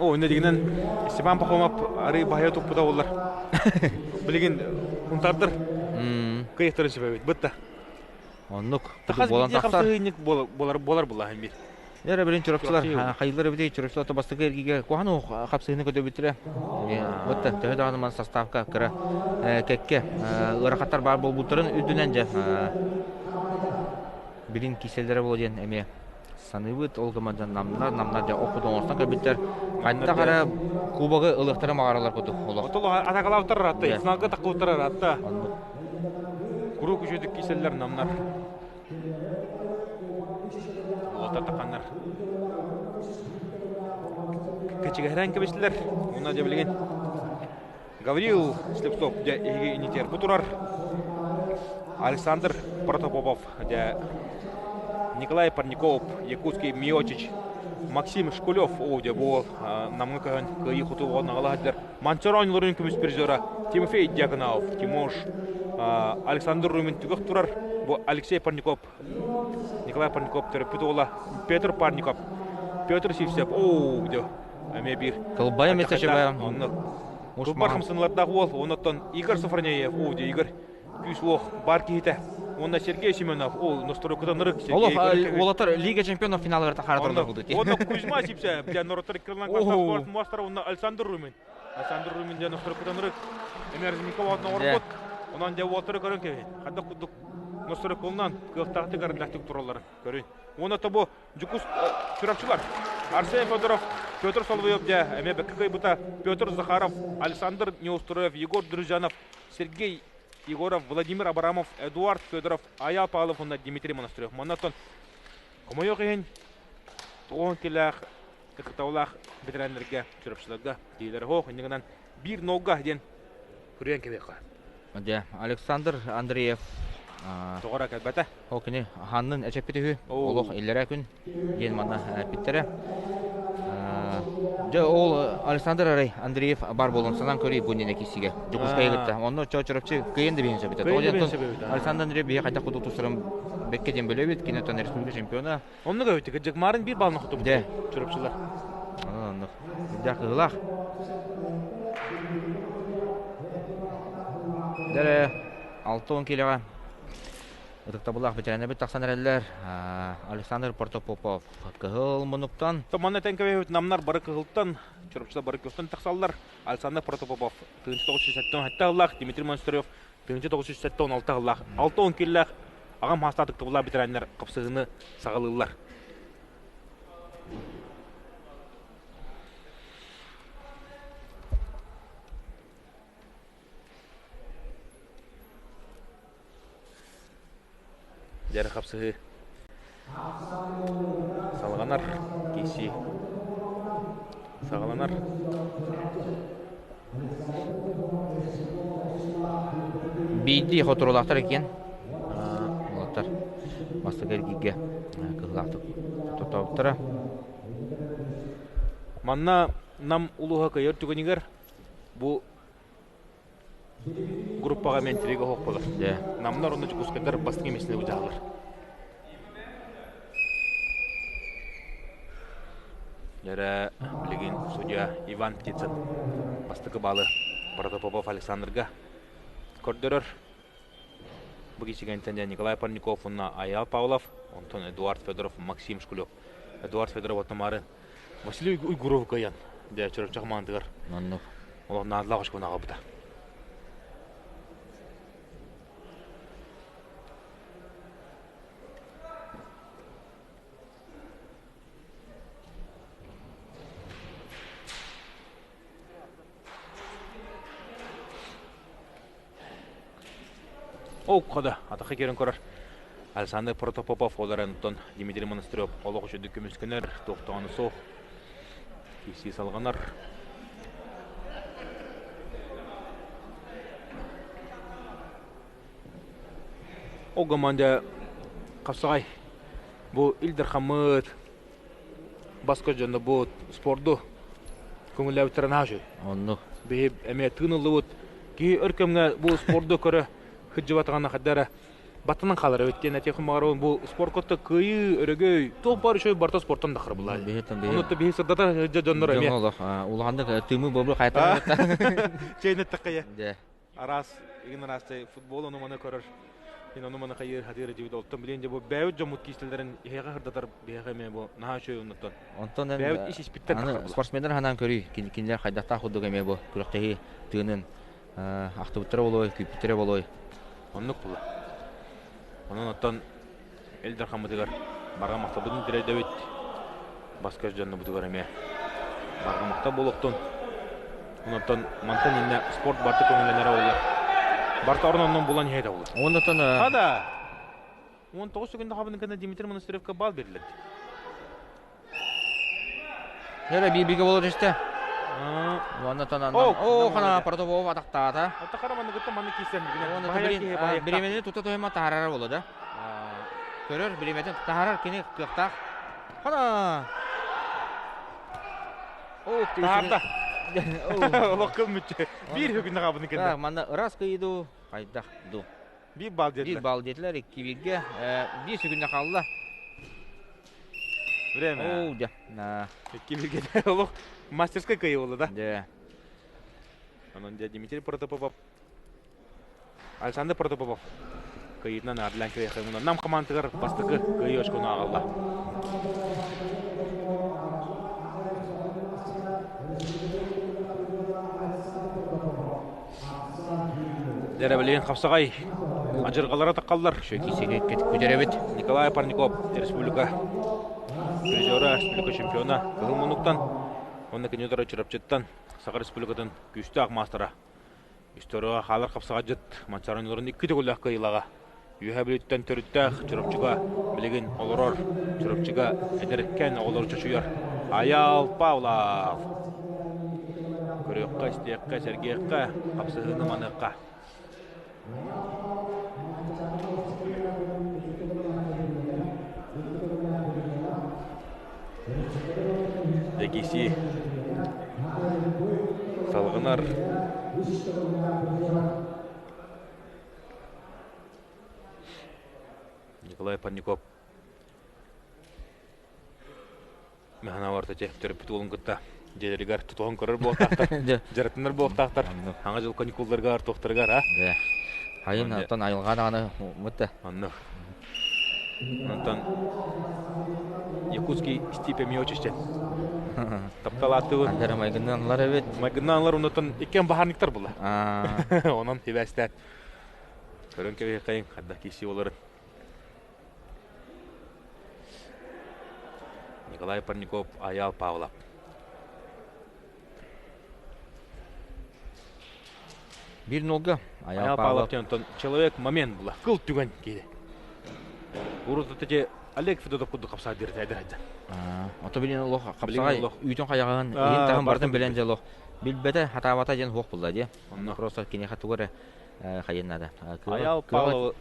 О, не дегенен Степан Пахомап ары бая туппута болар. Билген унтардыр. Кыйыктыры себебит. Бытта. Оннук. Тахаз Болан бир тахсар. хапсыгыник болар болар була хем бир. Яра бирин чурапчылар, Чурапчы. хайылар бите чурапчылар тобастыгы эргиге кухану хапсыгыны көтө бүтүрө. Бытта төһө даҕаны ман составка кыра кекке ырахаттар бар болбуттарын үдүнен же бирин киселдere боло диэн эме саныбыт ол гымадан намнар намнар жа окудон ортан көбүттер кайта кара кубогы ылыктары магаралар куту олох. Отоло атакалаутар ратта, Да. финалга такылтар ратта. Оннук. Куру күчөдүк киселлер намнар. Ота таканнар. Кечигерен кебешлер. Уна же билген. Гаврил Слепцов же эге инитер бутурар. Александр Протопопов же Николай Парников, Якутский Миочич, Максим Шкулев, о, де бол, намгы көн кыйы хуту болған ағала Манчарон лорын күміс призера Тимофей Дьяконов, Тимош, Александр Румин түгөх турар, бу Алексей Парников, Николай Парников төрөппүт ола, Петр Парников, Петр Сивцев, о, де, әме бир. Кылбай эмесе шебе. Онны. Кылбар хамсынлардағы ол, оннотон Игорь Сафронеев, о, де, Игорь күйс ох, бар кейті. Онна Сергей Семенов, о, настройкадан нырык Олох Сергей. олатар Лига чемпионов финалыгар тахаратар булду. Онна Кузьма Сипсе, бля, норотар кырылан Охо. спорт мастера, онна Александр Румин. Александр Румин дя настройкадан нырык. Эмер Змикова одна орбот. Онан дя уотыры көрін кебе. Хадда кудук настройкалынан кылтақты гарындактык туралары көрін. Уонна тобу Дьукус Чурапчылар Арсен Федоров, Петр Соловьев дьэ эмиэ бэккэ кыайбыта Петр Захаров, Александр Неустроев, Егор Друзьянов, Сергей Егоров, Владимир Абрамов, Эдуард Федоров, Ая Павлов уонна Дмитрий Монастырев. Манна хомойуох иһин 90 килээх ытыктабылаах ветераннарга, чурапчыларга тиийэлэр. Оһох иннигинэн биир нолга диэн күрүөн кэбиэххэ. Дьэ, Александр Андреев Тоҕо кэлбэтэ. Ол кини ханнын эчэппит үһү, олох иллэрээ күн диэн манна эппиттэрэ. Дьэ, ол Александр арай Андреев бар буолан санаан көрүй бу иннинэ киссигэ Дьокуускайга кытта. Онно Чочоропчы кыайан да биһин сөбүтэ. Тоҕо диэн Александр Андреев биһи хайдах кудук тустарын бэккэ диэн бөлөбүт. Кини оттон республика чемпиона. Оннук эбит. Кырдьык марын биир баллын хотубут. Дьэ. Чурапчылар. Оннук. Үрдээх кыһылаах. Дэрэ 60 килоҕа ытыктабыллаах ветераннарбыт тахсан эрэллэр. Александр Протопопов кыһыл муннуктан. Манна этэн кэбиһэбит намнар бары кыһылтан, Чурапчылар бары көхтөн тахсаллар. Александр Протопопов 1977 сыллаах, Дмитрий Монастырев 1976 сыллаах. 60 киллээх аҕам хаастаах ытыктабыллаах ветераннар хапсыһыыны саҕалыыллар. Дьэрэ хапсыһыы салҕанар киирсии саҕаланар. Биирдии хотуруулаахтар иккиэн уолаттар бастакы эргииргэ кыһыылаахтык тохтообуттара. Манна Нам улууһа кыайар түгэнигэр бу группаҕа ментиригэ оһох буолар. Намнар уонна Дьокуускайдар бастыҥ миэстэни быдьааллар. Дьэрэ билигин судья Иван Птицын бастакы баалы Протопопов Александрга көрдөрөр. Бу кичигэнтэн Николай Парников уонна Айал Павлов, онтон Эдуард Федоров, Максим Шкулев. Эдуард Федоров оттомаары Василий Уйгуров кыайан, дьэ Чурапчы хамаандатыгар Оннук. Олох наадалаах очкону аҕалбыта. Ол хода атахы керен көрөр. Александр Протопопов олар онтон Дмитрий Монастырев олох үчүдүк көмүскөнөр, туохтаҕаны суох. Киирсии салҕанар. Ол команда хапсаҕай бу Ил Дархаммыт баска дьоно бу спорду көҥүллээбиттэрэ наһаа үчүгэй. Оннук. Биһи эмиэ тыыныллыбыт киһи өр кэмҥэ бу спорду көрө сылдьыбатаҕына хайда эрэ баттанан хаалар эбит диэн этиэхпин баҕарабын. Бу спорка кыайыы, өрөгөй, туох баар үчүгэй барыта спортан да харбылаа. Ону биһи сырдата сылдьар дьоннор эмиэ. Олох улаханнык тыымы буолбу хайта. Чэйнэттэххэ Дьэ. Араас игин араастай футбол ону маны көрөр. Ин ону маны хайыр хатыыр дьибит олтон билин дьэ бу бэйэбит дьоммут киистэлэрин иһэҕэ сырдатар биһиэхэ эмиэ бу наһаа үчүгэй оннуттан. Онтон Бэйэбит ис испиттэн аны спортсменнар ханаан көрүй кинилэр хайдахтаах курдук эмиэ бу күрэхтэһии тыынын ахтыбыттара болой, күүппүттэрэ болой. Оннук була. Онон оттон Ил Дархаммытыгар барҕа махталбытын тириэрдэбит. Бас-көс дьоннобутугар эмиэ барҕа махтал буолуохтун. Онтон мантан иннэ спорт барыта көҥүллэнэрэ буоллар. Барыта орун-оннун булан иһэ буолар. Оннотон Хада! 19 секунда хабын кэннэ Дмитрий Монастыревка бал берилер. Нere биир-бииргэ буола түстэ. Уонна о, хана Протопопов атахтаата. Атахара манны кытта манны киирсэн Уонна бириэмэни тута туһума таһаарара буолла да. Көрөр бириэмэтин таһаарар кини кыахтаах. Хана! О, таһаарда. Олох кылмыччы. Биир хүгүнэ хабыны кэннэ. Манна ырас кыйду, хайдах ду. Биир бал диэтилэр. Биир бал диэтилэр, икки бииргэ. Биир сүгүнэ хаалла. Время. Оо, дьэ. Икки бииргэ олох мастерскай кыайыы буолла да? Дьэ. Онон дьэ Дмитрий Протопопов, Александр Протопопов кыайыытынан Арлян кыайыахха Нам хамаандатыгар бастакы кыайыы очкону аҕалла. Дьэ, билигин хапсаҕай. Адьырҕалара таххаллар. Шөкисигэ күтэрэбит. Николай Парников республика призера, республика чемпиона Кыһыл Муннуктан уонна кини утары Чурапчыттан Саха Республикатын күүстээх маастара. Историяҕа хаалар хапсаҕайдьыт Манчаарыннарын икки төгүллээх кыайыылааҕа. Үөһээ Бүлүүттэн төрүттээх Чурапчыга билигин олорор Чурапчыга эдэркээн оҕолору чочуйар Айаал Павлов. Көрүөххэ, истиэххэ, сэргиэххэ, хапсыһыыны маныахха. Дэгиси салгынар Николай Парников Мэхэнэ барта төрөппүт уолун кытта дьиэлэригэр тутуһан көрөр буолтаахтар, дьарыктанар буолтаахтар. Хаҥа дьыл каникулларыгар, туохтарыгар, а? Дэ. Хайын оттон айылҕа даҕаны мытта. Оннук. Онтон Якутский степи Миочичтен. Тапталааттыбыт. Андара майгыннаанылар эбит. Майгыннаанылар оннуттан иккиэн баһаарниктар була. Онон хибээстээн. Көрөн кэбиһиэххэйиҥ, хайдах киирсии буоларын. Николай Парников, Айаал Павлов. Биир нолга Айаал Павлов онтон человек момент була. Кыл түгэн киһи. Урут эти Олег Федотов курдук хапсаа диир эдэр айда. Ото билин олох хапсаҕай үүтүн хайаҕын иһин таһын бартын билэн дьэ олох билбэтэ хатаабата диэн хуох булла дии. Просто киниэхэ тугу эрэ хайын наада. Айаал Павлов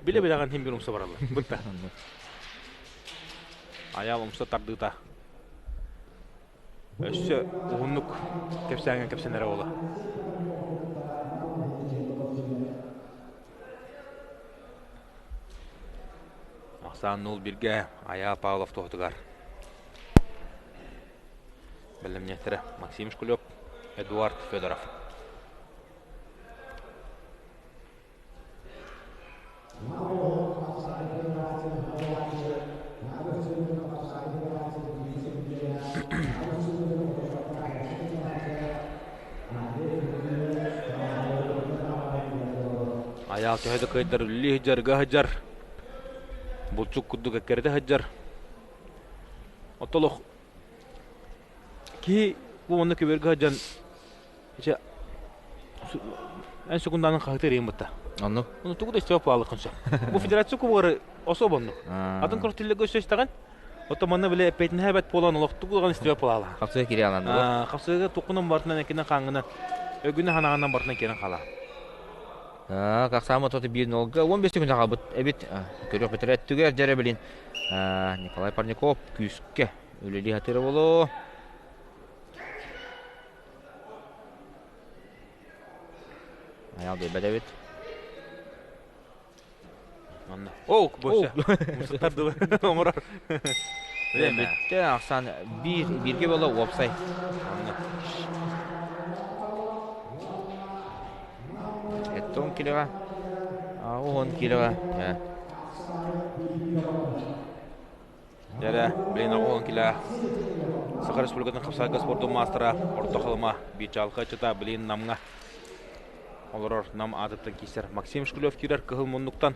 биле билэҕин хим бир умса бараллар. Бытта. Айаал умса тардыыта. Өссө уһуннук кэпсээҥҥэ кэпсэнэрэ буола. Ахсаан нул биргэ Айаал Павлов туһутугар. Бэлэмниэхтэрэ Максим Шкулев, Эдуард Федоров. Айаал төһө да кыайдар үлэлии сылдьар, ыга сылдьар, булчук курдук эккирэтэ сылдьар. Оттолох киһи бу манна көбүөргэ сылдьан Ичэ эн секунданын хаһыта эрийэн бытта. Онну. Ону тугу да истибэт буолаллаххын сөп. Бу федерация кубогар особо оннук. Атын көртүллэргэ өссө истэҕин. Оттон манна бile эппиэтинэһэ эбэт буолан олох тугу даҕаны истибэт буолаала. Хапсыга киирэ алан дуо? Хапсыга туккунан бартынан экинен хаангынан өгүнэ ханаҕынан бартынан киирэн хаала. Ахсаама тоту биир нолга 15 күн хаалбыт эбит. Көрүөх бэтэрэ өттүгэр дьэрэ билин Николай Парников күүскэ үлэлии сатыыра буолуо. Айаал биэрбэт эбит. Онно. Оо, бойся. Мусаттар дылы оҥорор. Бүттэ ахсаан биир бииргэ буола уопсай. Онно. Эттон килоҕа. Уон килоҕа. Дьэрэ, билигин оҕолон килэ Саха Республикатын хапсаайга спордун маастара Орто Халыма биир чаалка билигин Намҥа олорор Нам аатыттан киирсэр Максим Шкулев киирэр кыһыл муннуктан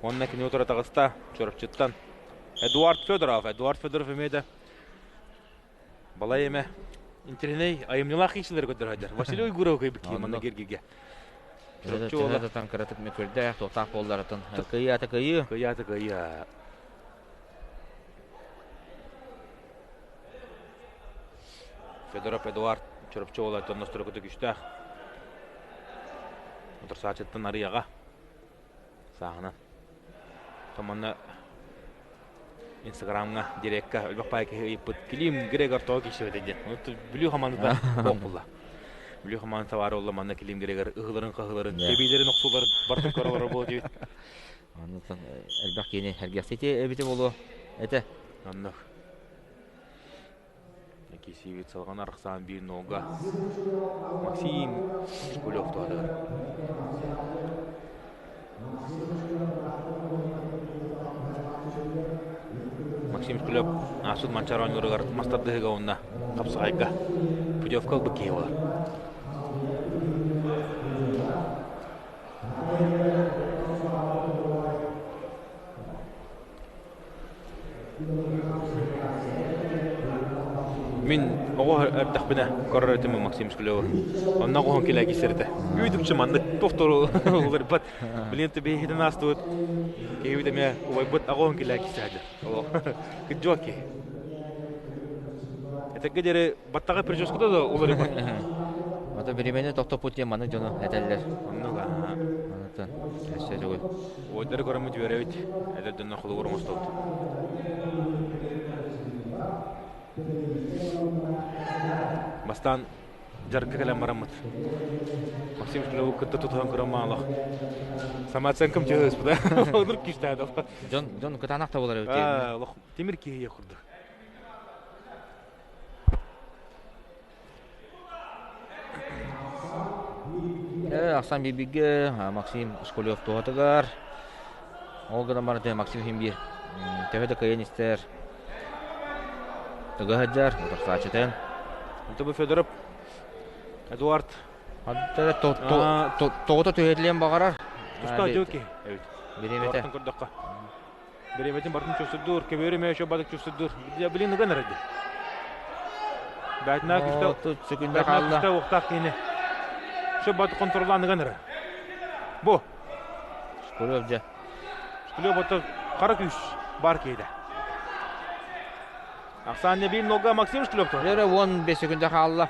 уонна кини утары таҕыста Чурапчыттан Эдуард Федоров. Эдуард Федоров эмиэ да балай эмэ интеллигентный айымньылаах киһилэри көрдөрө Василий Уйгуров кыйбыт киһи манна гергиге. Чурапчы уола. Кыратык мөкүрдээх, туохтаах буолларытын. Кыйаата кыйыы. Кыйаата кыйыы. Федоров Эдуард Чурапчы уола тонносторокута күстээх. Утарсаачыттан арыйаҕа. Сааһынан. Томанна Инстаграмҥа, дирекка элбэх баай киһи ыйыппыт Клим Грегор тоҕо киирсибэтэ диэн. Бүлүү хамаандата суох буолла. Бүлүү хамаандата баар буолла манна Клим Грегор ыһыыларын-хаһыыларын, тэбиилэрин, охсууларын барытын көрө олорор буолуо диэбит. Оннуттан элбэх киһини эргэхсити эбитэ буолуо этэ. Оннук. Кисиевич салҕан арахсаан биир нолга Максим Шкулев туһатыгар. Максим Шкулев аасыт Манчаар оонньууругар мас тардыһыыга уонна хапсаҕайга путевка ылбыт киһи буолар. Оҕо эрдэхпинэ көрөр этим Максим Шклевы. Онно оҕоһон килэ киссэритэ. Үйдүкчү маннык тохтору уларбат. Билин бэйэтин астыбыт. Киһибит эмиэ убайбыт аҕоһон килэ киссээдэ. Кыдьуок киһи. Этэргэ диэри баттаҕа прическата да уларыйбат. Ото биримэни тохтоппут диэн маннык дьону этэллэр. Оннук аа. Онтон өссө төгүл. Уойдары көрөммүт үөрэбит. Эдэр дьоннор холугур оҥостобут. Бастаан дьарыкка кэлэн бараммыт. Максим Шклеву кытта тутуһан көрөн маалах. Самооценкам чыһыспыта. Онур күүстээх Дьон дьон кытаанах да буолар эбит. Олох тимир киһи курдук. Ахсан биирбигэ Максим Шкулев туһатыгар. Ол гынан баран Максим иһин биир төһө да кыайан истэр тыга сылдьар утарсааччытын. Тобу Федоров Эдуард Тоҕото түһэрилиэн баҕарар. Туста дьоки эбит. Бириэмэтэ. Көрдөххө. Бириэмэтин бартын чувствуйдуур, көбүөрү мөчө бадык чувствуйдуур. Блин, ыган эрэ Бәтина күстэ Сөкүндэ хаалла. Күстэ уохтаах киһини. Шө бат контроллаан ыган эрэ. Бу. Шкулев дьэ. Шкулев ото қара күүс бар киһиде. Ахсаанне бир нога Максим Шкулев тур. Дьэ 15 секунда хаалла.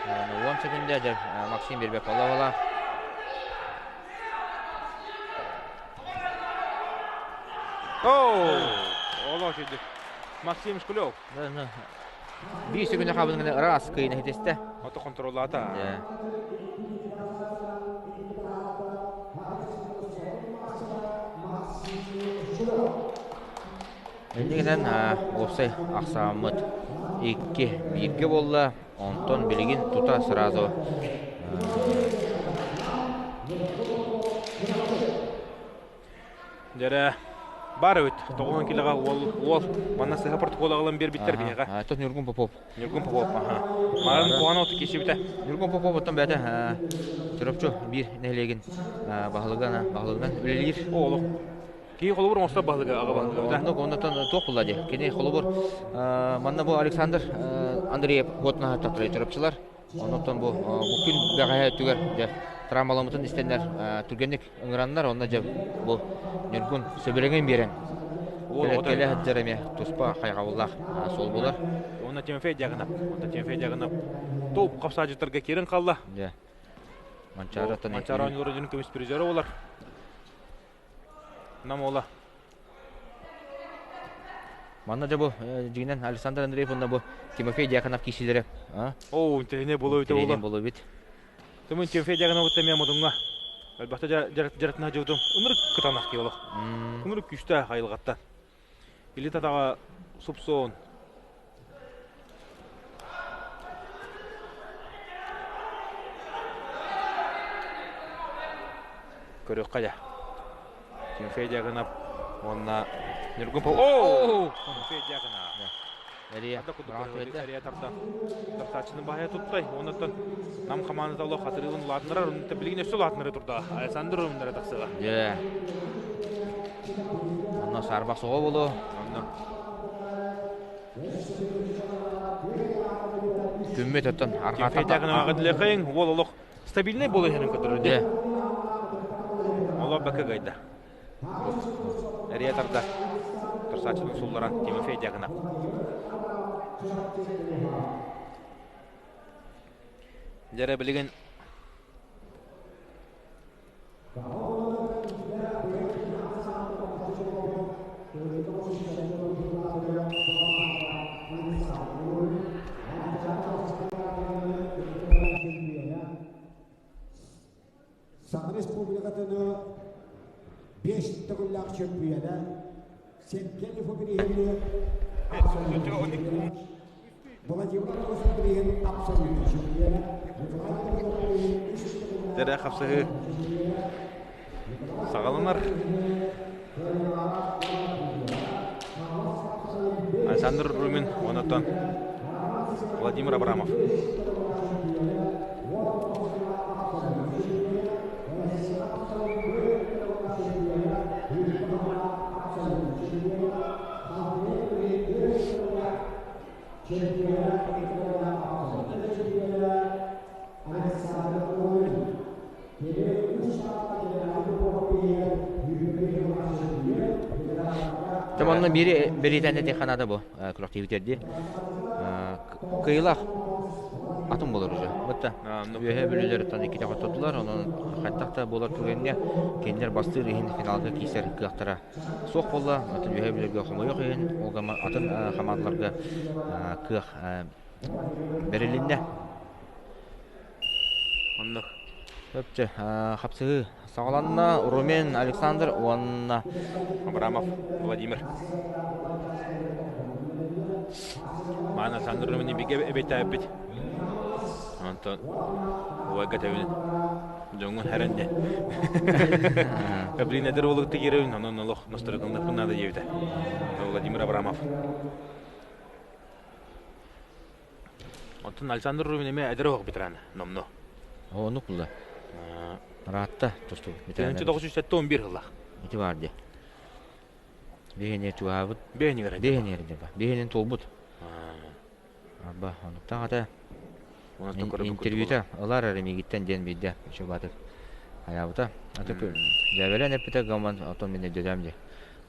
10 секунда дьэ Максим бербек бола-бола. Оо! Олох Максим Шкулев. Биир секунда хаалбытын ыраас кыйын иһитистэ. Ото контроллаата. Иннигинэн уопсай ахсааммыт икки бииргэ буолла. Онтон билигин тута сразу Дьэрэ бар эбит. Тоҕуһун килэҕэ уол уол манна сыһа протокол аҕалан биэрбиттэр биһиэхэ. Тот Ньургун Попов. Ньургун Попов, аха. Марын куһаҕан оту киирсибитэ. Ньургун Попов оттон бэйэтэ Чурапчы биир нэһилиэгин баһылыгынан баһылыгынан үлэлиир. О, олох. Киһи холобур оҥостор баһылыга аҕа баһылыга. Оннук оннуттан туох булла дии. Кини холобур манна бу Александр Андреев уотунаһа тахтарай Чурапчылар. Оннуттан бу бу күн бэҕэһээ өттүгэр дьэ травмаламмытын истэннэр түргэнник ыҥыраннар онно дьэ бу Ньургун сөбүлэҥин биэрэн кэлэ сылдьар эмиэ туспа хайҕабыллаах суол буолар. Уонна Тимофей Дьагынап. Уонна Тимофей Дьагынап топ хапсаажыттарга киирэн хаалла. Дьэ. Манчаараттан Манчаары оонньуулара дьон көмүс призера болар. Нам ола. Манна дьэ бу дьиҥинэн Александр Андреев уонна бу Тимофей Дьяконов киирсиилэрэ. Оо, интэриэһинэй буолуо эбитэ буолуо. Буолуо эбит. Тымын Тимофей Дьяконов эмиэ модуҥҥа. Элбэхтэ дьарытына дьыбытым. Ынырык кытанах киһи олох. Ынырык күүстээх айылҕаттан. Или татаҕа супсуон. Көрүөххэ дьэ. Тимофей Дьяконов уонна Ньургун Оо! Тимофей Дьяконов. Эрия. Эрия тардан. Тарсааччыны баһайа туттай. Оннуттан Нам хамаандата олох хатырыыбын улаатынарар. Оннуттан билигин өссө улаатынары турда. Александр Румнара тахсыга. Дьэ. Онно саарбах соҕо буолуо. Онно. Күммүт оттон Тимофей Дьяконов аҕыдылыахайын уол олох стабильнай буола иһэрин көрдөрөр Дьэ. Олох бакка гайда. Эрийэ тарда. Турсааччытын сулларан Тимофей Дьяконов. Дьэрэ билигин Саха Республикатын биэс төгүллээх чөмпүйүөнэ Сергей Фабриевич Владимир Фабриевич абсолютно чөмпүйүөнэ Дэрэ хапсыһыы саҕаланар. Александр Румин, онтон Владимир Абрамов. Там онно бири биритэн эти ханада бу күрэхтиибитэрди кыйылах атын болор уже. Бытта үөһэ бүлүүлэр икките хоттотулар, онон хаттах да буолар түгэҥҥэ кинилэр бастыыр иһин финалга киирсэр кыахтара суох буолла. Атын үөһэ бүлүүгэ хомойуох иһин, ол атын хамаандаларга кыах бэрилиннэ. Оннук. Өпчө хапсыһыы саҕаланна. Румен Александр уонна Абрамов Владимир. Маан Александр Румени бигэ эбэтээбит. Онтон уойга тэбин дьоҥун хэрэн де. Блин, эдэр уолу тигирэбин, онон олох настройкаланахпын наада диэбитэ. Владимир Абрамов. Оттон Александр Рубин эмиэ эдэр оһох ветерана, номно. Ону кулла. Ыраатта тустуу. 1971 сыллаах. Ити бар дии. Биһине чугаабыт. Биһинигэр. Биһинигэр ба. Биһинин туолбут. Арба, онуктаах ата интервьюта ылар эрэ миигиттэн диэн биирдэ чугаатык хайаабыта. Аты дьээбэлээн эппитэ гаман отон мин өйдөтөөм дии.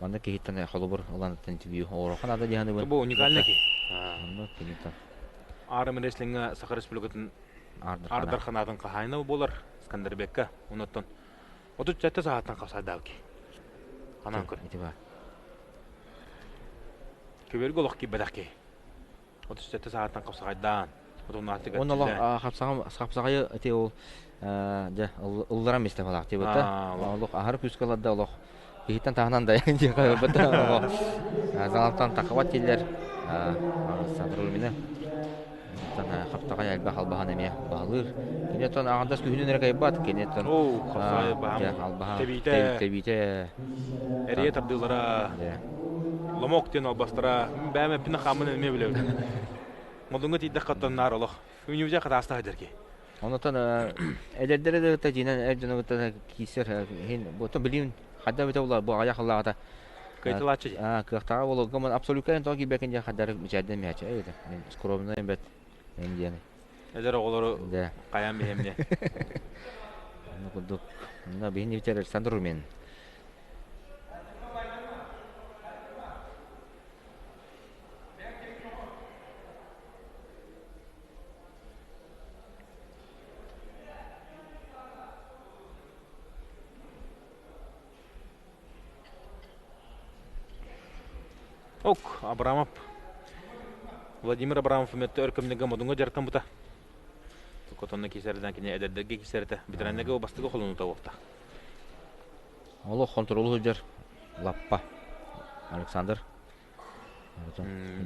Манна киһиттэн холобур ылан интервью оҥоруохха наада дии саныыбын. Бу уникальный киһи. Онно киниттэн. Аарым рестлиҥҥэ Саха Республикатын Ардар ханаатын хаһаайына буолар Скандербекка. Онуттан 37 саһааттан хапсайдаабыт киһи. Ханаан көр. Ити баар. Көбөргө олох киирбэтэх киһи. 37 саһааттан хапсаҕайдаан. Отуннаахтык Уонна олох хапсаҕайы ити ол дьэ ылларан мистэ балаах тибытта. Олох аһары күүскэ ыларда олох киһиттэн таһынан да диэхэ олох залалтан тахабат дииллэр Садрулмина хаптаҕай элбэх албаһан эмиэ баһылыыр. Кини оттон аҕардас күһүнүн эрэ кайбат, кини оттон албаһа тэбиитэ тэбиитэ эрийэ тардыылара ломок диэн албастара бэйэм эппин хааммын эмиэ билэбин. Модуҥҥа тиийдэххэ оттон наар олох. Үнүбүдэ хатааста сылдьар киһи. Онотон эдэрдэрэ да кытта дьиинэн эр дьону кытта киирсэр иһин бу билим хайда эбитэ буолар бу аҕыйах сыллааҕыта Кыайталааччы дии. Кыахтааҕа буолуо ман абсолютно тоҕо киирбэккин диэн хардары мичээрдэн мээчэ эбитэ. Мин скромный бэт эн диэн. Эдэр оҕолору хайаан биһэмне. Онно курдук. Онно биһин ибитер Александр Румин. Ок, Абрамов. Владимир Абрамов үмөттө өр көмнөгө модуҥга дьарыктаммыта. Токотонно кисэрдэн кини эдэрдэргэ кисэрэтэ. Ветераннарга бастакы холонута буолта. Олох хонтуруолу сылдьар лаппа Александр.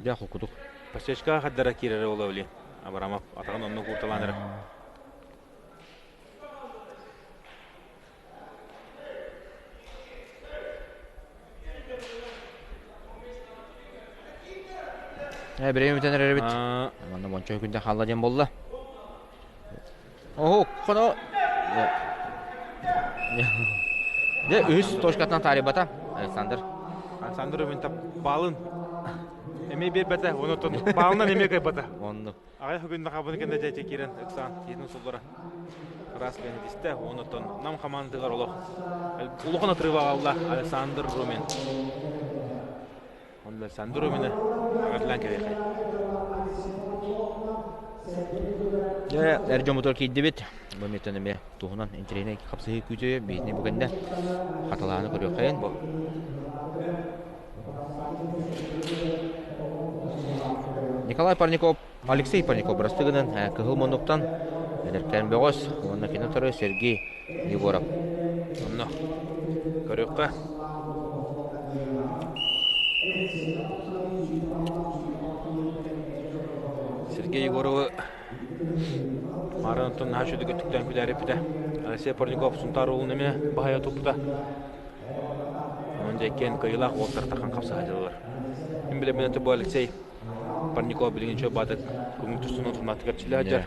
Дьэ холкутук. Пасечкаҕа хардара киирэрэ буола билин. Абрамов атаҕын онно куурталаан эрэр. Э, бириэмэ бүтэн эрэр эбит. Манна мончо күндэ хаалла диэн буолла. Оһо, хоно. Дьэ, үһүс точкатынан таарыйбата Александр. Александр Рубин баалын эмиэ биэрбэтэ, онтон баалынан эмиэ кыайбата. Оннук. Аҕай бүгүн хабын кэннэ дьэ киирэн ыксаан киһитин суллара ыраас лэни тистэ. Онтон Нам хамаандатыгар олох улахан отрыва аҕалла Александр Румин. Онно Александр Румины аҕарлаан кэриэхэй. Дьэ, эр дьоммутугар киирдибит. Бу миттэн эмиэ туһунан интэриэһинэй хапсыһыы күүтүө биһини бу кэннэ хатылааны көрүөххэйин. Николай Парников, Алексей Парников бырастыы гынан Кыһыл Муннуктан эдэркээн бөҕөс уонна кини утары Сергей Егоров. Онно көрүөххэ. Сергей Егоровы Марын оттон наһаа үчүгэй өттүктээн күдээриппитэ. Алексей Парников Сунтаар уолун эмиэ баһыйа туппута. Онон дьэккиэн кыайыылаах уолаттар тахан хапсаһа дьыллар. Мин билэбин бу Алексей Парников билигин чөй баатык көҥүл тустунан туннаатыгар чилэ сылдьар.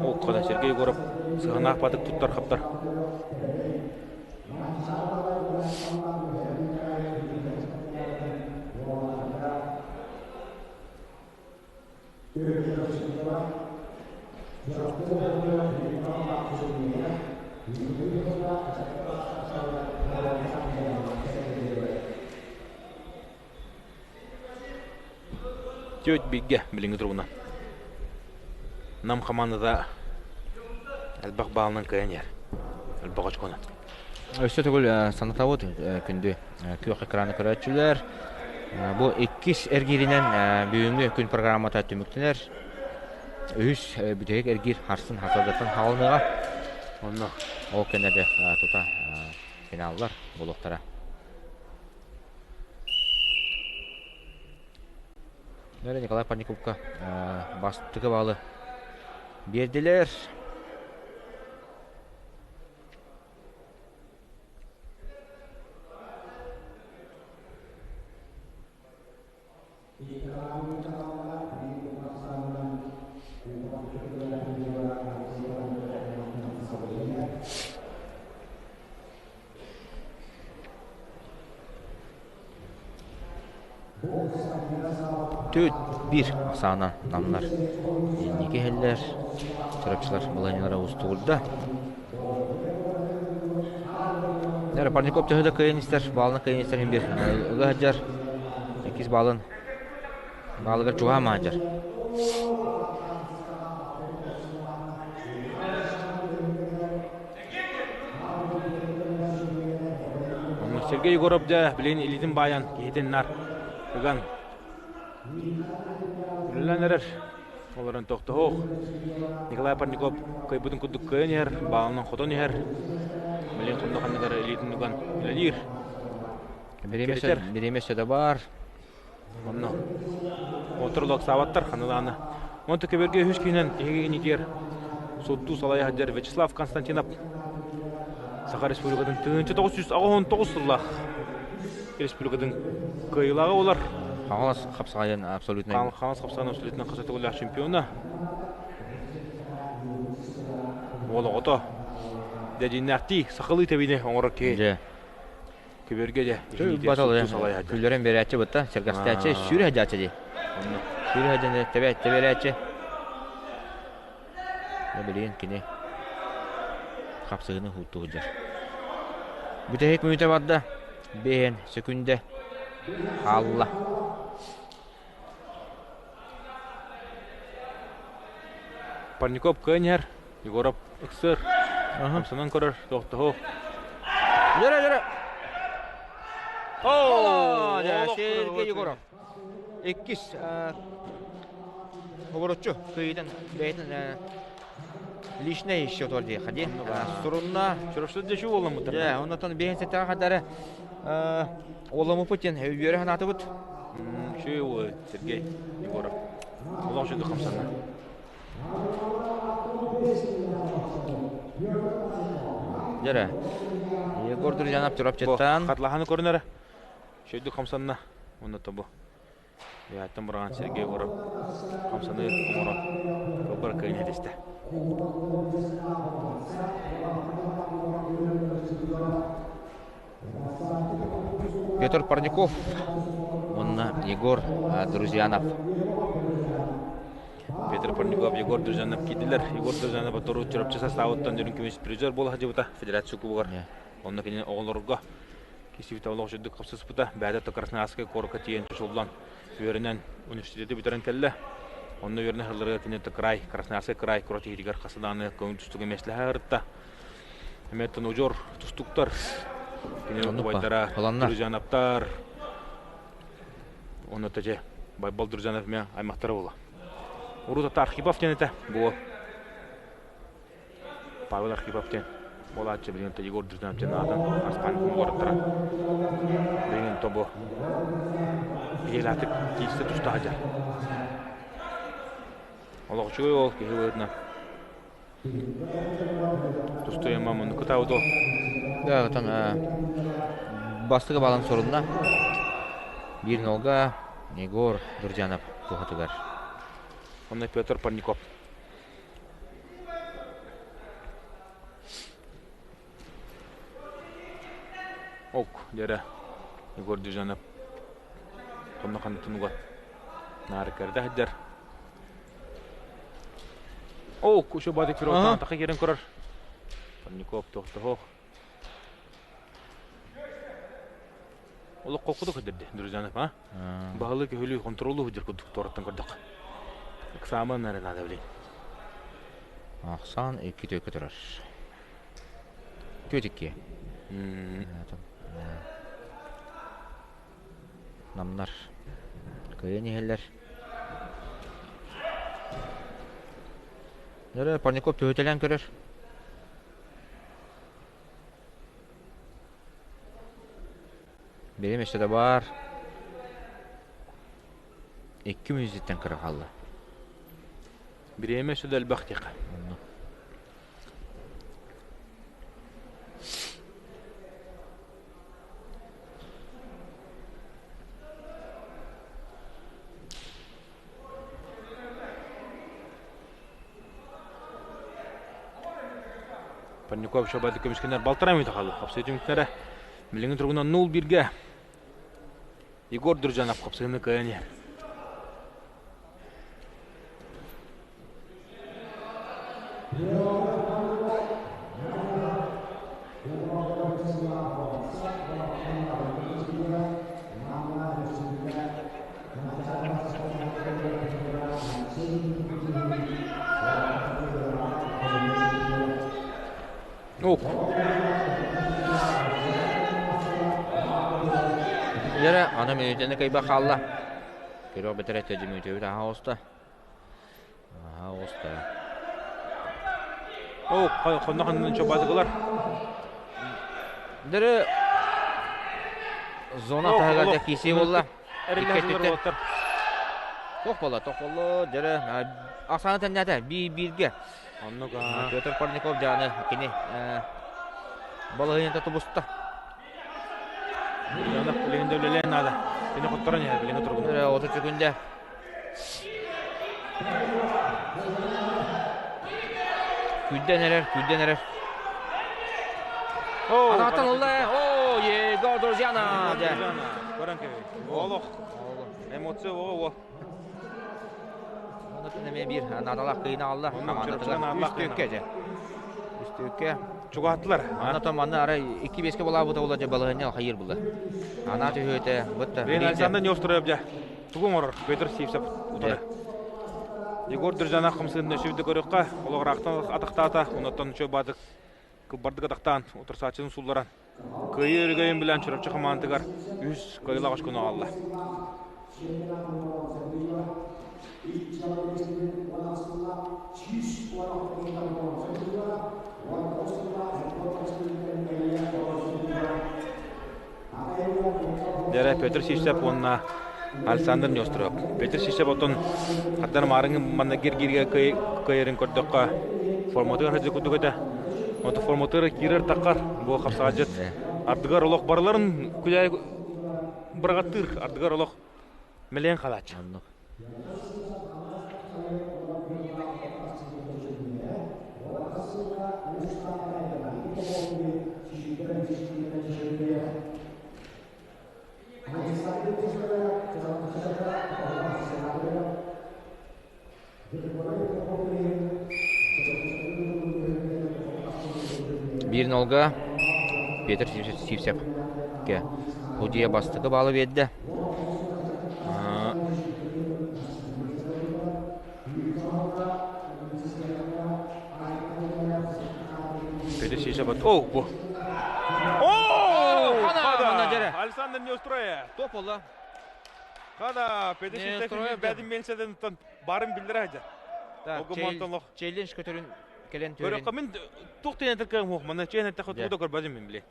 Ол кына Сергей Егоров сыһынаах баатык туттар хаптар. Түөт бииргэ билиҥҥи туругунан. Нам хамаандата элбэх баалынан кыайан иһэр. Элбэх очконан. Өссө төгүл санатабыт күндү күөх экраны көрөөччүлэр. Бу иккис эргииринэн бүгүҥҥү күн программата түмүктэнэр. Үһүс бүтэһик эргиир харсын хасардаттан хаалыныаҕа. Онно Ол кэннэ дьэ тута финаллар буолуохтара. Николай Парниковка бастакы баалы биэрдилэр. Түт биир ахсаана намнар инники иһэллэр. Чурапчылар балаһыанньалара уустугурда. Парников төһө да кыайан истэр, баалына кыайан истэр иһин биир ыга сылдьар. Иккис баалын баалыгар чугаһаан сылдьар. Сергей Егоров дьэ билигин илиитин баайан киһитин нар ыган үлэлээн эрэр. Олорон тохтоһуох. Николай Парников кыайбытын курдук кыайан иһэр, баалынан хотон иһэр. Билигин хонно ханныгар илиитин уган үлэлиир. Бириэмэ өссө да баар. Онно отур саабаттар ханыдааны. Онто көбөргө үһүс күнүнэн эһиги инитигэр суттуу салайа сылдьар Вячеслав Константинов Саха Республикатын 1989 сыллаах республикатын кыайыылааҕа буолар. Хаҥалас хапсаҕайын абсолютнай Хаҥалас хапсаҕайын абсолютнай хас төгүллээх чемпиона. Уол оҕото дьэдьиннээхтии сахалыы тэбиини оҥорор киһи. Дьэ. Көбүөргэ дьэ Батал күллэрин биэрээччи бытта сэргэхситээччи сүүрэ сылдьааччы дии. Сүүрэ сылдьан тэбэ тэбэрээччи. Билигин кини хапсыһыыны уһуттуу сылдьар. Бүтэһик мүнүүтэ барда. Биэһин сөкүндэ хаалла. Парников кыайан иһэр. Егоров ыксыыр. Хамсанан көрөр, тохтоһу. Лера, Лера! О, Сергей Егоров. Иккис оборотчу кыйытын бэйэтин личный счет диэхэ дии. Сурунна. Чурапчы дьэшүү буоламмыттар. Дьэ, оннотон биэһин сэттэҕэ хадары оламмыппыт диэн үөрэ санаатыбыт. Үчүгэй Сергей Егоров. Олох үчүгэй хамсанна. Дьэрэ. Егор Друзьянов Чурапчыттан. Хатлаһаны көрүнэрэ. Шөйдүк хамсанна. Онно тобу. Яттан бұраған Сергей Егоров хамсаны оҥорон кылбар кыайын этистэ. Петр Парников уонна Егор Друзьянов. Петр Парников, Егор Друзьянов киирдилэр. Егор Друзьянов отору Чурапчы составыттан үрүҥ көмүс призер буола сылдьыбыта федерация кубогар. Онно кинини оҕолорго кисибитэ олох үрдүк хапсыспыта. Бэйэтэ Красноярскай куоракка тиийэн чочуллан үөрэнэн университеты бүтэрэн кэллэ. Онно үөрэнэ сылларыгар кини край, Красноярскай край курорт иһитигэр хасыдааны көҥүл тустууга миэстэлэһэ сырытта. Эмиэттэн удьуор тустуктар, кини убайдара Друзьяновтар, онно тәже Байбал Друзьянов эмиэ аймахтара буола. Урут ата Архипов диэн этэ бу Павел Архипов диэн буолааччы билигин Егор Друзьянов диэн аатын аспаан куораттара. Билигин тобу биһиэлээтик киирсэ туста сылдьар. Олох үчүгэй уол киһи быһыытынан. Тустуйама муннукутаабыт ол. Да, отон бастыгы балан сорунна. Биир нолга Егор Дурдянов туһатыгар. Онно Петр Парников. Ок, дьэрэ Егор Дюжанов хонно ханнытын уган наарыккарда сылдьар. О, кучу бадык пирогтан тахы керен көрөр. Парников тохтоһох. Олох холкуду көдөрдө, Друзьянов, а? Баһылы көһүлүү контролу худыр курдук тораттан көрдөх. Экзамен наре надо блин. Ахсан 2 төкө турар. Көтүкке. Намнар кыайан иһэллэр. Дөрө Парников түһүтэлээн көрөр. Биrim өссө да бар. Икки мүнүүтүттэн кыра хаалла. Бириэмэ өссө да элбэх диэххэ. Онно. Парников шабады көмүскенер балтарай мүнөт хаалла. Хапсыы түмүктэрэ билиҥҥи туругунан 0-1-ге Егор Дружанов хапсыыны кыайан иһэр. Ок. Лера, аны мүнүүтэни кыйба хаалла. Көрүөх бэтэрэ төдү мүнүүтүбүт аһа оҕуста. Аһа оҕуста. О, хонно хоннун чобадыгылар. Дөрө зона таһыгар да киисии буолла. Тох буолла, тох буолла. Дөрө ахсаана тэннээтэ биир-бииргэ. Оннук Петр Парников дьааны кини балаһыйната тубуста. Ульянов билигин да үлэлээн наада. Кини хотторон иһэр билиҥҥи туругунан. 30 секунда. Күүрдэн эрэр, күүрдэн эрэр. Анаттан ылла. О, Егор Друзьяна. Көрөн кэбий. Олох. Эмоция о, о. Онон эмиэ биир наадалаах кыйына алла. Хамаандатыгар үс түөккэ дьэ. Үс түөккэ. Чугаһаттылар. Анатом манна арай икки беске болаабыта була дьэ балаһынньа хайыр була. Анаа түһүөтэ бытта. Блин, Александр Неустроев дьэ. Тугу оҥорор? Петр Сивцев утары. Егор Дружанов хамсыгын өсүбүтэ көрүөххэ, олоҕураахтан атахтаата, онуттан үчүгэй баадык кылбардык атахтаан, утарсааччытын суулларан Кыайыы өрөгөйүн билэн Чурапчы хамаандатыгар үһүс кыайыылаах очкону аҕалла. Дэрэ Петр Сивцев уонна Александр Нестеров. Петр Сивцев оттон хатар маарыҥы манна киргииргэ кыайарын көрдөххө форматыгар сылдьар курдук этэ. Онто форматыгар киирэр таххар бу хапсаҕадьыт ардыгар олох барыларын күлэ быраҕаттыыр ардыгар олох мэлээн халааччы. Оннук. Биир нолга Петр Сивцев Худия бастакы баалы биэрдэ. Петр Сивцев О, бу. О, Хана! Александр Неустроев. Топ олла. Хана, Петр Сивцев бәдин менседен барын билдире хадьар. Огумантон Челлендж көтөрүн кэлэн түөрүн. Көрөккө мин туох тиэн этэр кыам мана чээн этэх тугу да көрбөтүм мин били.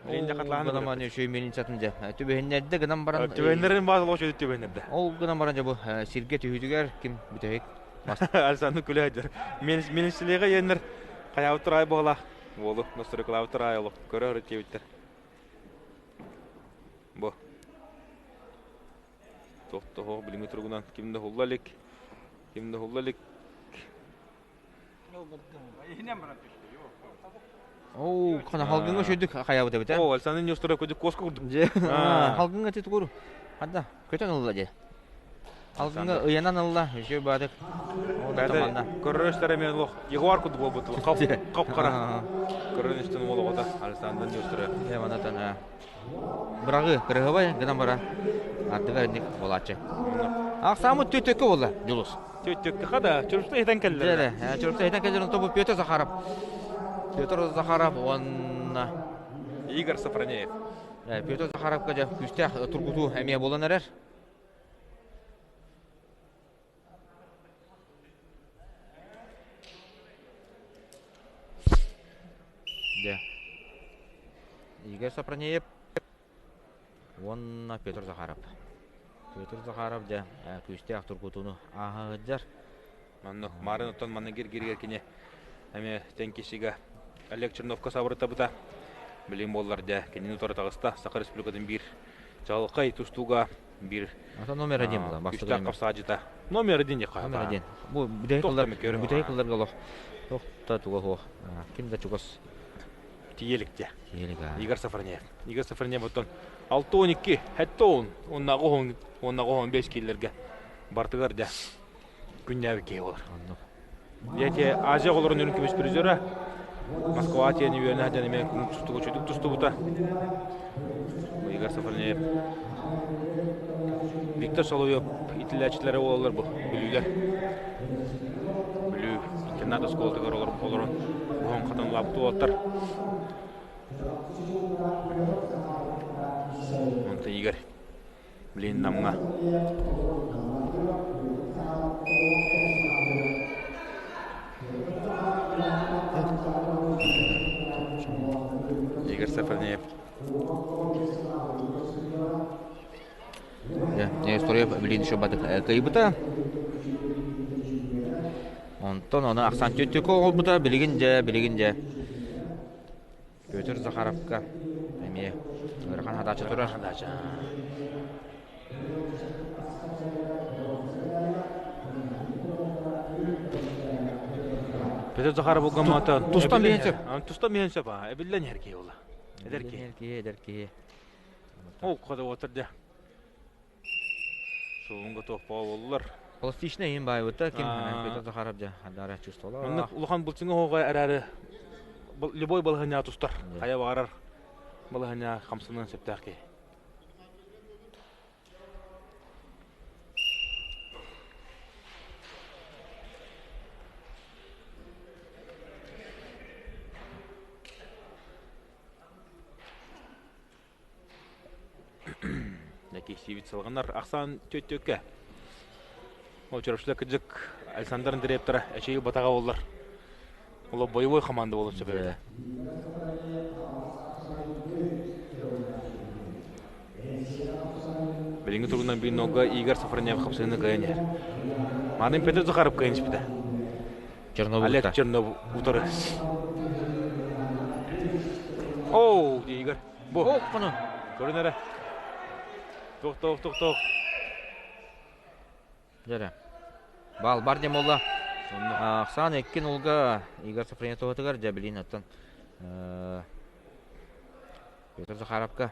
Билин дьахатлаһан Гынан үчүй милинсатын дьэ. Түбэһиннэрдэ гынан баран. Түбэһиннэрин баас олох үчүй түбэһиннэрдэ. Ол гынан баран дьэ бу сиргэ түһүүтүгэр ким бүтэһик Александр күлэ сылдьар. Милинсилиэҕэ иэннэр хайаабыт тураай буолаах. Уолу настройкалаабыт тураай олох көрө диэбиттэр. Бу. Тохтоһуох билиҥҥи туругунан ким да уһулла илик. Ким да уһулла илик. Оо, хана халгыҥҥа үчүйдүк хайаабыт эбит Оо, Александр Нестеров көдүк куоска курдук. Дьэ, халгыҥҥа ти тугур. Ханна көтөн ылла дьэ. Алгыңа ыйанан ылла, үчүгэй баадык. Бэйэтэ көрөрөстөр эмиэ олох Егор курдук буолбут хап хап-хара. Көрөн истэн уол оҕото Александр Нестеров. Э манатан быраҕы кырыһыбай гынан баран ардыгар инник буолааччы. Ахсаамыт түөттөккө буолла Дьулус. Түөттөккө хада чурупта иһитэн кэллэр. Дьэ, чурупта иһитэн кэллэр онто бу Петр Захаров. Петр Захаров уонна Игорь Сафронеев. Петр Захаровка дьэ күүстээх тургутуу эмиэ буолан эрэр. Дьэ. Игорь Сопронеев уонна Петр Захаров. Петр Захаров дьэ күүстээх тургутууну ааһа сылдьар. Манна Марын оттон манна киргиригэр кини эмиэ тэҥкисигэ Олег Черновка сабырытабыта. Билим буоллар дьэ кинини утары таҕыста. Саха Республикатын биир чаҕылхай тустууга биир Ата номер один была. Күстээх хапсаадьыта. Номер один диэххэ. Номер один. Бу бүтэһик кыллар бүтэһик кылларга олох тохта туга суох. Ким да чугас тиийэликте. Игорь Сафронеев. Игорь Сафронеев оттон 6-12, 7-10, 10 10-15 киилэргэ бартыгар дьэ күннээби киһи болар. Дети Азия оҕолорун үрүн көмүс призера Москва тиэни үөрэнэ сылдьан эмиэ күн тустууга үчүгдүк тустубута. Игорь Сафронеев Виктор Соловьев итиллээччилэрэ буолаллар бу Бүлүүлэр. Бүлүү интернат оскуолатыгар олорон буһан хатан улааппыт уолаттар. Онтон Игорь Блин, Намҥа. Игорь Сафронеев. История блин еще бадык кыйбыта. Онтон оны ахсан түттүкө оҕолбута билигин дьэ билигин дьэ Петр Захаровка эмиэ ыарахан хатааччы турар. Петр Захаров угаммата тустан биһэн сөп. Тустан биһэн сөп аа эбиллэн иһэр киһи буолла. Эдэр киһи. Эдэр киһи, эдэр киһи. Ол кода отыр дьэ. Суунга туох боллар. Пластичный иһин баайбыта ким Петр Захаров дьэ хадара чувствовала. Маннык улахан булчуҥа оҕо эрээри любой балаһыанньаҕа тустар. Хайа баҕарар балаһыанньаҕа хамсаныан сөптөөх киһи. Киһибит салҕанар ахсаан түөттүөккэ. Очурашла кыдьык Александр Андреевтара эчэйил батаҕа боллар. Оло боевой команда болун сөп эбит. Билиҥҥи туругунан биир нолга Игорь Сафронев хапсыһыны кыайан иһэр. Маны Петр Захаров кыайан испитэ. Олег Чернов утары. Оу, Игорь. Бу. Оп-паны. Көрүн эрэ. Туох, туох, туох, туох. Дьэрэ. Бал бар дем болла. Ахсаан эккин улга Игорь Сафронетоватыгар дьэ билин оттон Петр Захаровка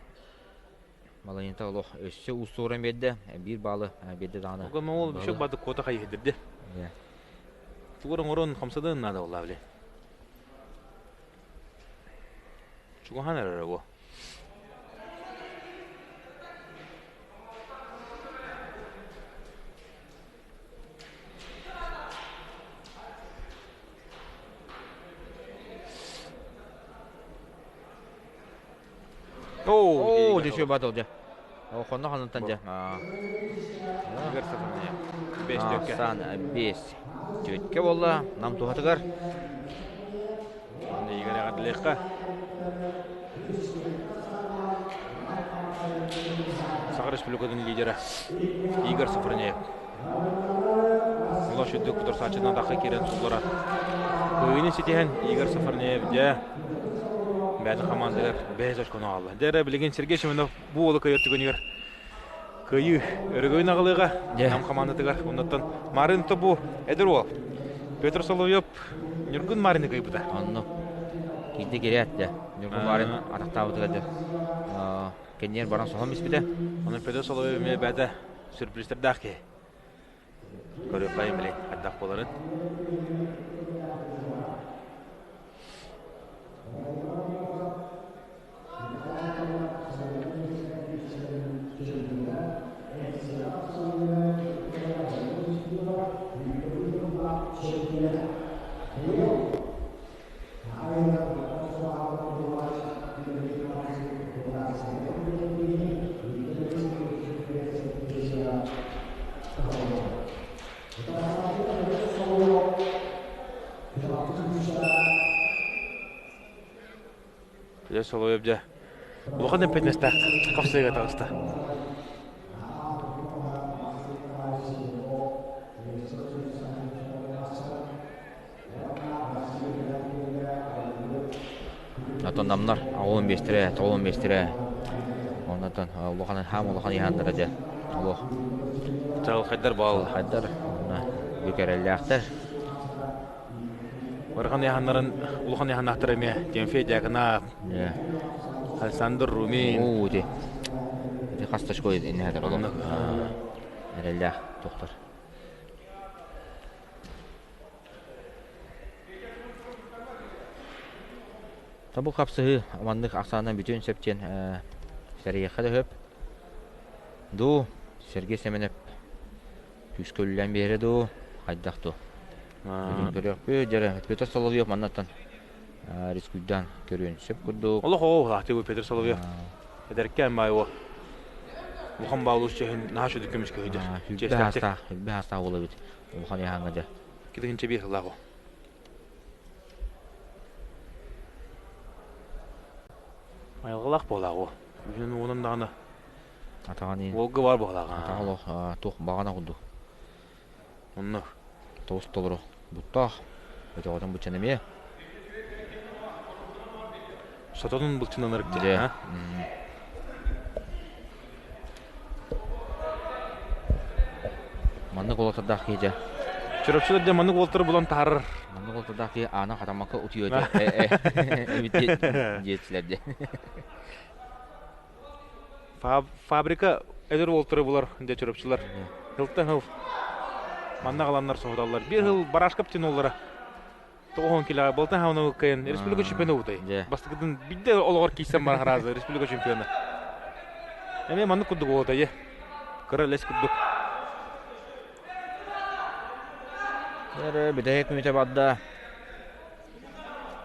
Маланета олох өссө уустугуран биэрдэ. Биир баалы биэрдэ даҕаны. Оҕо ол бүшөк бады куота хайыһдырды. Тугар оҥорон хамсадын наада болла били. Чугаһаан эрэрэ буо. Оо, дьэ батыл дьэ. Хонно ханнантан дьэ. Сан бес түөткэ буолла нам туһатыгар. Игорь эҕэрдэлиэххэ. Саха Республикатын лидера Игорь Сафронеев. Олох үрдүк кутурсааччынан тахха киирэн суллара. Кыайыыны ситиһэн Игорь Сафронеев дьэ бэйэтин хамаандатыгар бэйэс очкону аҕалла. Дьэ эрэ билигин Сергей Семенов бу уолу кыайар түгэнигэр кыайыы өрөгөйүн аҕалыаҕа Нам хамаандатыгар. Оннуттан Марын бу эдэр уол Петр Соловьев Ньургун Марины кыайбыта. Онно киирдэ киирээт дьэ Ньургун Марин атахтаабытыгар дьэ кэнниэр баран соһон испитэ. Онон Петр Соловьев эмиэ бэйэтэ сюрпризтэрдээх киһи. Көрүөххэйим билин хайдах буоларын. Дьэ Соловьев дьэ улахан эппиэтинэстээх хапсыыга таҕыста. Оттон намнар оҕолон биэстэрэ, тоҕолон биэстэрэ. Оннотон улахан хаам улахан иһааннара дьэ олох. Чаҕылхайдар баал. Чаҕылхайдар уонна бүкэрэллээхтэр. Ыарахан ыйааһыннарын улахан ыйааһыннаахтар эмиэ Тимофей Дьяконов, Александр Румин. Оо, ити. Ити хас точка иннэһэтэр олох. Эрэллээх тохтор. Табу хапсыһыы маннык ахсаанынан бүтүөн сөп диэн сэрэйиэххэ да сөп. Дуу, Сергей Семенов күүскэ үллээн биэрэ дуу, хайдах дуу. Бүгүн көрүөхпүт, дьэ Петр Соловьев маннаттан рискуйдаан көрүөн сөп курдук. Олох оҕо бу Петр Соловьев. Эдэркээн баайуо. Улахан баалуус чөһүн наһаа шүдүк көмүс көһүйдэр. Хүлбэ хаастаах, хүлбэ хаастаах буола эбит. Улахан яһаҥҥа дьэ. Китинчэ биир сыллаах Айылҕалаах буолаах о. Үһүн уонун даҕаны Атаҕын иин. Уолга бар буолаах. Атаҕа олох туох баҕана курдук. Онно. Тоҕус толору буттаах. Өтөҕөтөн буччан эмиэ. Сототун былчынан ырык дьэ. Маннык уолаттардаах киһи дьэ. Чурапчылар дьэ маннык уолаттары булан таһаарар. Маннык уолаттардаах киһи аана хатаммакка утуйуо этэ. Эбит диэччилэр дьэ. Фабрика эдэр уолтары булар дьэ чурапчылар. Хылтан хыл манна аҕаланнар соһуталлар. Биир хыл барашкап тянуллара. Тоҕоһон килэҕэ Болтан хауна кыайан республика чемпиона утай. Бастакытын бидде олоҕор киирсэн баран хараазы республика чемпиона. Эмиэ маннык курдук уотай. Кыра лес курдук. Эрэ бүтэһик мүнүүтэ барда.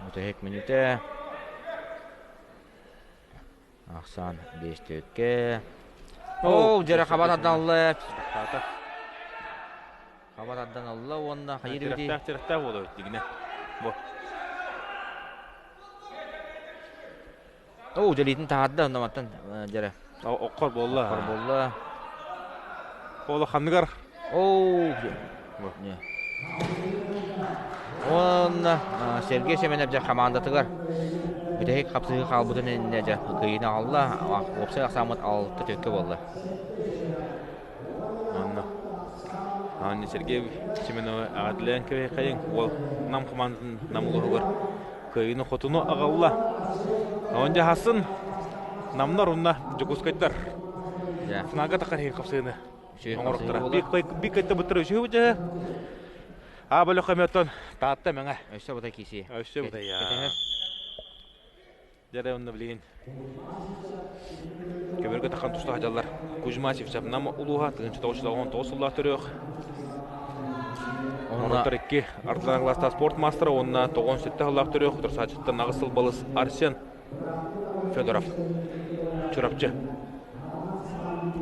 Бүтэһик мүнүүтэ. Ахсаан биэстүүккэ. Оо, дьэрэ хаба тардан ылла. Хаба тардан ылла уонна хайыр Тирэхтээх тирэхтээх буолар дигинэ. Бу. Оо, дьэлиитин таһаарда онно мантан дьэрэ. Оккор буолла. Оккор буолла. Ола ханныгар. Оо. Уонна Сергей Семенов дьэ хамаандатыгар бүтэһик хапсыһыы хаалбытын иннинэ дьэ кыайыыны аҕалла. Уопсай ахсааммыт алта төккө буолла. Онно Анна Сергей Семенова аҕатлаан кэбиһэйин уол Нам хамаандатын Нам улууһугар кыайыыны хотуну аҕалла. Онон дьаһасын Намнар уонна Дьокуускайдар финалга тахар иһин хапсыыны оҥоруктара. Бик кытта буттар үчүгү бу А бөлөх көмөттөн Таатта мэҥэ. Өссө бута киси. Өссө бута я. Дьэрэ онно билигин көбөргө тахан туста сылдьаллар. Кузьма Сивцев Нам улууһа 1999 сыллаах төрүөх. Оҥороттор икки ардыларын класстаах спорт маастара уонна 97 сыллаах төрүөх утарсааччыттан аҕыс сыл балыс Арсен Федоров. Чурапчы.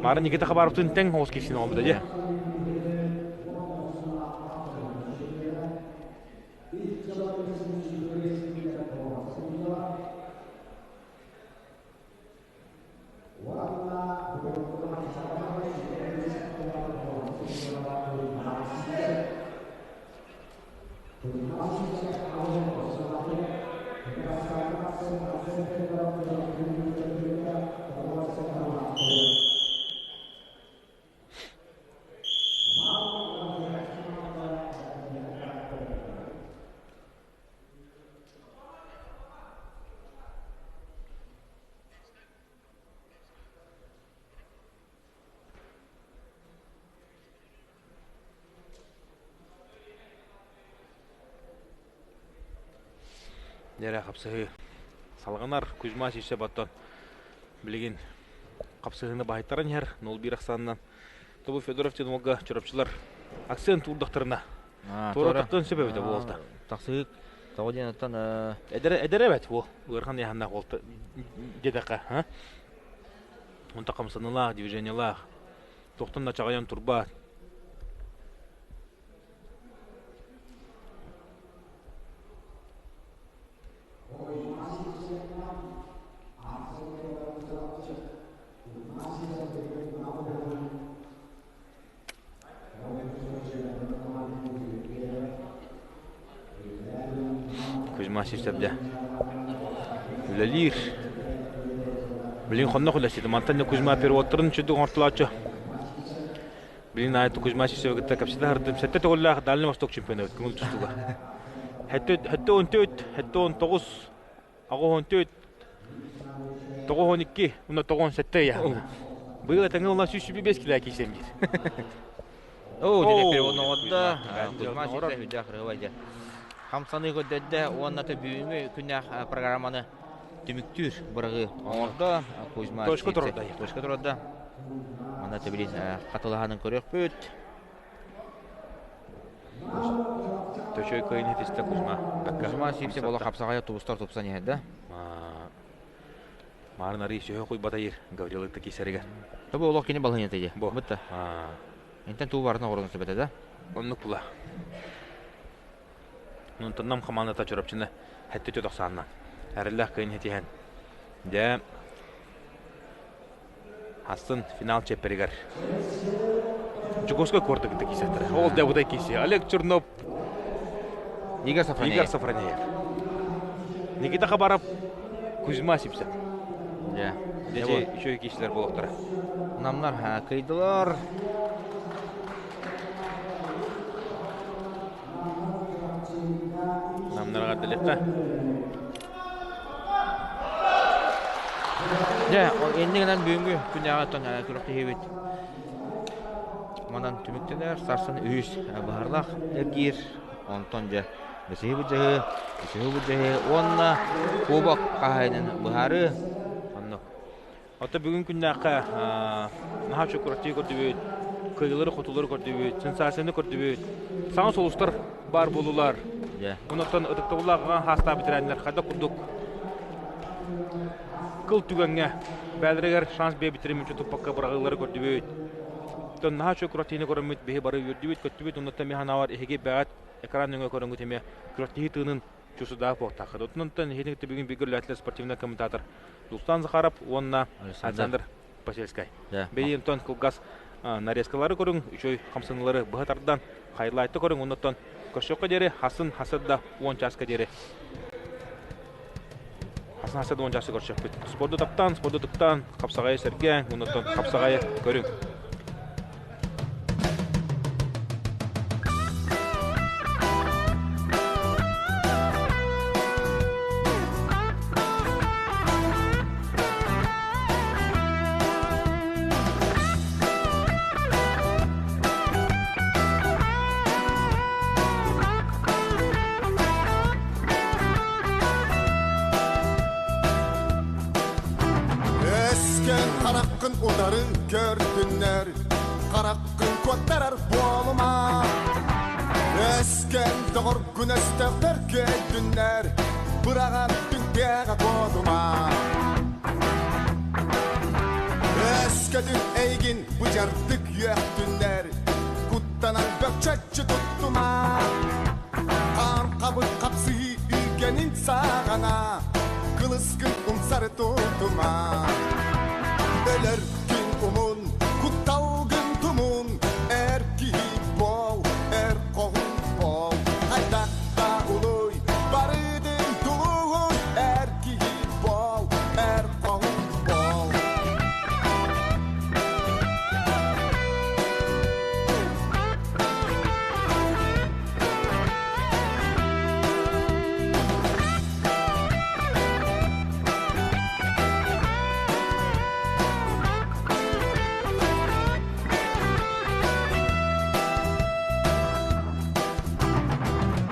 Мара Никита Хабаровтын тэҥ оҕус киирсин оҥорбута дьэ. Дьэрэ хапсыһыы салҕанар. Кузьма Сивцев оттон билигин хапсыһыыны баһыйтаран иһэр 0-1 ахсаанынан. Тобу Федоров диэн уолга чурапчылар акцент уурдахтарына туора тахтан сөп эбитэ буолта. Тахсыык тоҕо диэн оттон эдэр эдэр эбэт уол ыарахан яһаннаах уолта диэтэххэ а онто хамсанылаах движениелаах тохтон да чаҕыйан турбаат. Кузьма Сивцев үлэлиир. Билин хоннох үлэсити. Мантан Кузьма переводтарын чүдүк оҥортолооччу. Билин аайы Кузьма Сивцевы кытта кэпсэтэ сырдым. Сэттэ төгүллээх Дальний Восток чемпиона көҥүл тустууга. 74, 79, 84, 92, уонна 97 ыйааһына. Быйыл этэҥҥэ ула 125 килэ киирсэн биир. Оо, диэн перевод оҥордо. Кузьма Сивцев үрдээх ырыа дьэ. Хамсаныы көрдөрдө уонна бүгүҥҥү күннээх программаны түмүктүүр быраҕыы оҥордо. Кузьма Точка турда. Точка турда. Манна тэбилин хатылаһанын көрүөхпүт. Төчөй кыайын хитистэ Кузьма. Кузьма Сивцев олох хапсаҕайа тубустар тупсан иһэр да. Маарын арый сөһө куйбатайыр Гаврил Ытыкисарыгар. Тобу олох кини балыһыйата дии. Бу. Бутта. Интен туу барытын оҕорон сөбөтө да. Оннук була. Онтон хамаандата Чурапчыны хэттэ төтөхсааннан. Эрэллээх кыайын хитиһэн. Дьэ Астын финал чепперигэр Дьокуускай куораты кытта киисэттэрэ. Ол да будай кииси. Олег Чернов, Игорь Сафронеев. Игорь Сафронеев. Никита Хабаров, Кузьма Сипсев. Дьэ. Дьэ, үчүгэй киисилэр буолуохтара. Намнар кыйдылар. Намнар ардылетта. Дьэ, иннигинэн бүгүҥҥү күннээҕи оттон күрэхтэһиибит манан түмүктэнэр. Сарсын үһүс быһаарылаах эргиир. Онтон дьэ бэсиһи былдьаһыы, үсүһү былдьаһыы уонна кубок хаһаайынын быһаарыы. Оннук. Оттон бүгүн күннээххэ наһаа үчүгэй күрэхтэһии көрдүбүт, кыайыылары-хотуулары көрдүбүт, сенсацияны көрдүбүт. Саҥа сулустар баар буоллулар. Онон ытыктабыллаах аҕа хаастаах ветераннар хайдах курдук кыл түгэҥҥэ бээлэригэр шанс биэрбиттэрин мүччү туппакка быраҕыылары көрдүбүт. Оттон наһаа үчүгэй күрэхтэһиини көрөммүт биһи бары үөрдүбүт, көттүбүт. Оннуттан мин санаабар эһиги бэҕэт экран нөҥүө көрөҥҥүт эмиэ күрэхтэһии тыынын чусудаах буолтааххыт. Онтон эһигини кытта бүгүн бииргэ үлэлээтилэр спортивнай комментатор Дулстан Захаров уонна Александр Посельскай. Бэйи онтон кылгас нарезкалары көрүҥ, үчүгэй хамсаныылары быһа тардан, хайлайты көрүҥ, оннуттан көрсүөххэ диэри хасын хасыр да 10 чааска диэри хасын хасыр да 10 чааска көрсүөхпүт. Спорду таптаан, спорду тыктаан, хапсаҕайы сэргээҥ, оннуттан хапсаҕайы көрүҥ. Өскөн хараххын утары көрдүннэр, хараххын куоттарар буолума. Өскөн доҕоргун өстөөхтөр көйдүннэр, быраҕан түҥкэҕэ куотума. Өскөтүн эйигин быдьардык үөхтүннэр, куттанан бөкчөччү туттума. Хаан хабыт хапсыһыы үүгэнин саҕана, кылыскын умсары тутума. Өлөр күн умун, кутталгын тумун, эр киһи буол, эр хоһун буол. Хайдах да улуй, барытын тулуй, эр киһи буол, эр хоһун буол.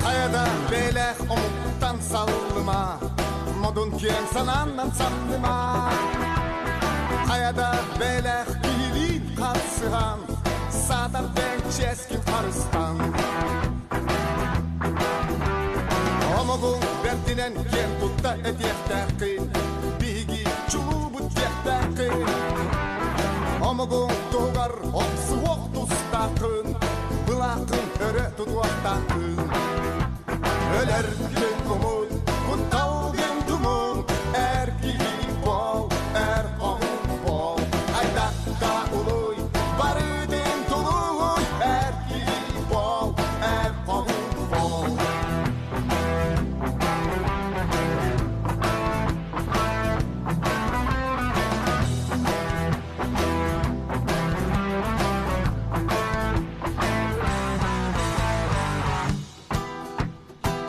Хайада бэлэх омуктан Кыайыыттан саллыма, модун киэҥ санааннан самныма. Хайада бэлэх киһилиин харсыһан, саатар дэҥ чиэскин харыстан. Омогуҥ бэрдинэн киэн тутта этиэхтээххин, биһиги чулуубут диэхтээххин. Омогуҥ туһугар охсуһуох тустааххын, былааххын өрө тутуохтааххын. Өлөргүн умун, кутталгын тумун, эр киһи бол, эр хоһун бол. Айдакка улуй, барытын тулуй, эр киһи бол, эр хоһун бол.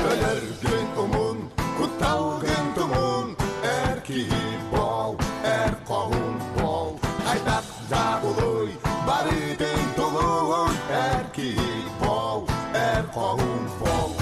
Өлөргүн умун, кутталгын тумун, эр киһи бол, эр хоһун бол. Хайдах да улуй, барытын тулуй, эр киһи бол, эр хоһун бол.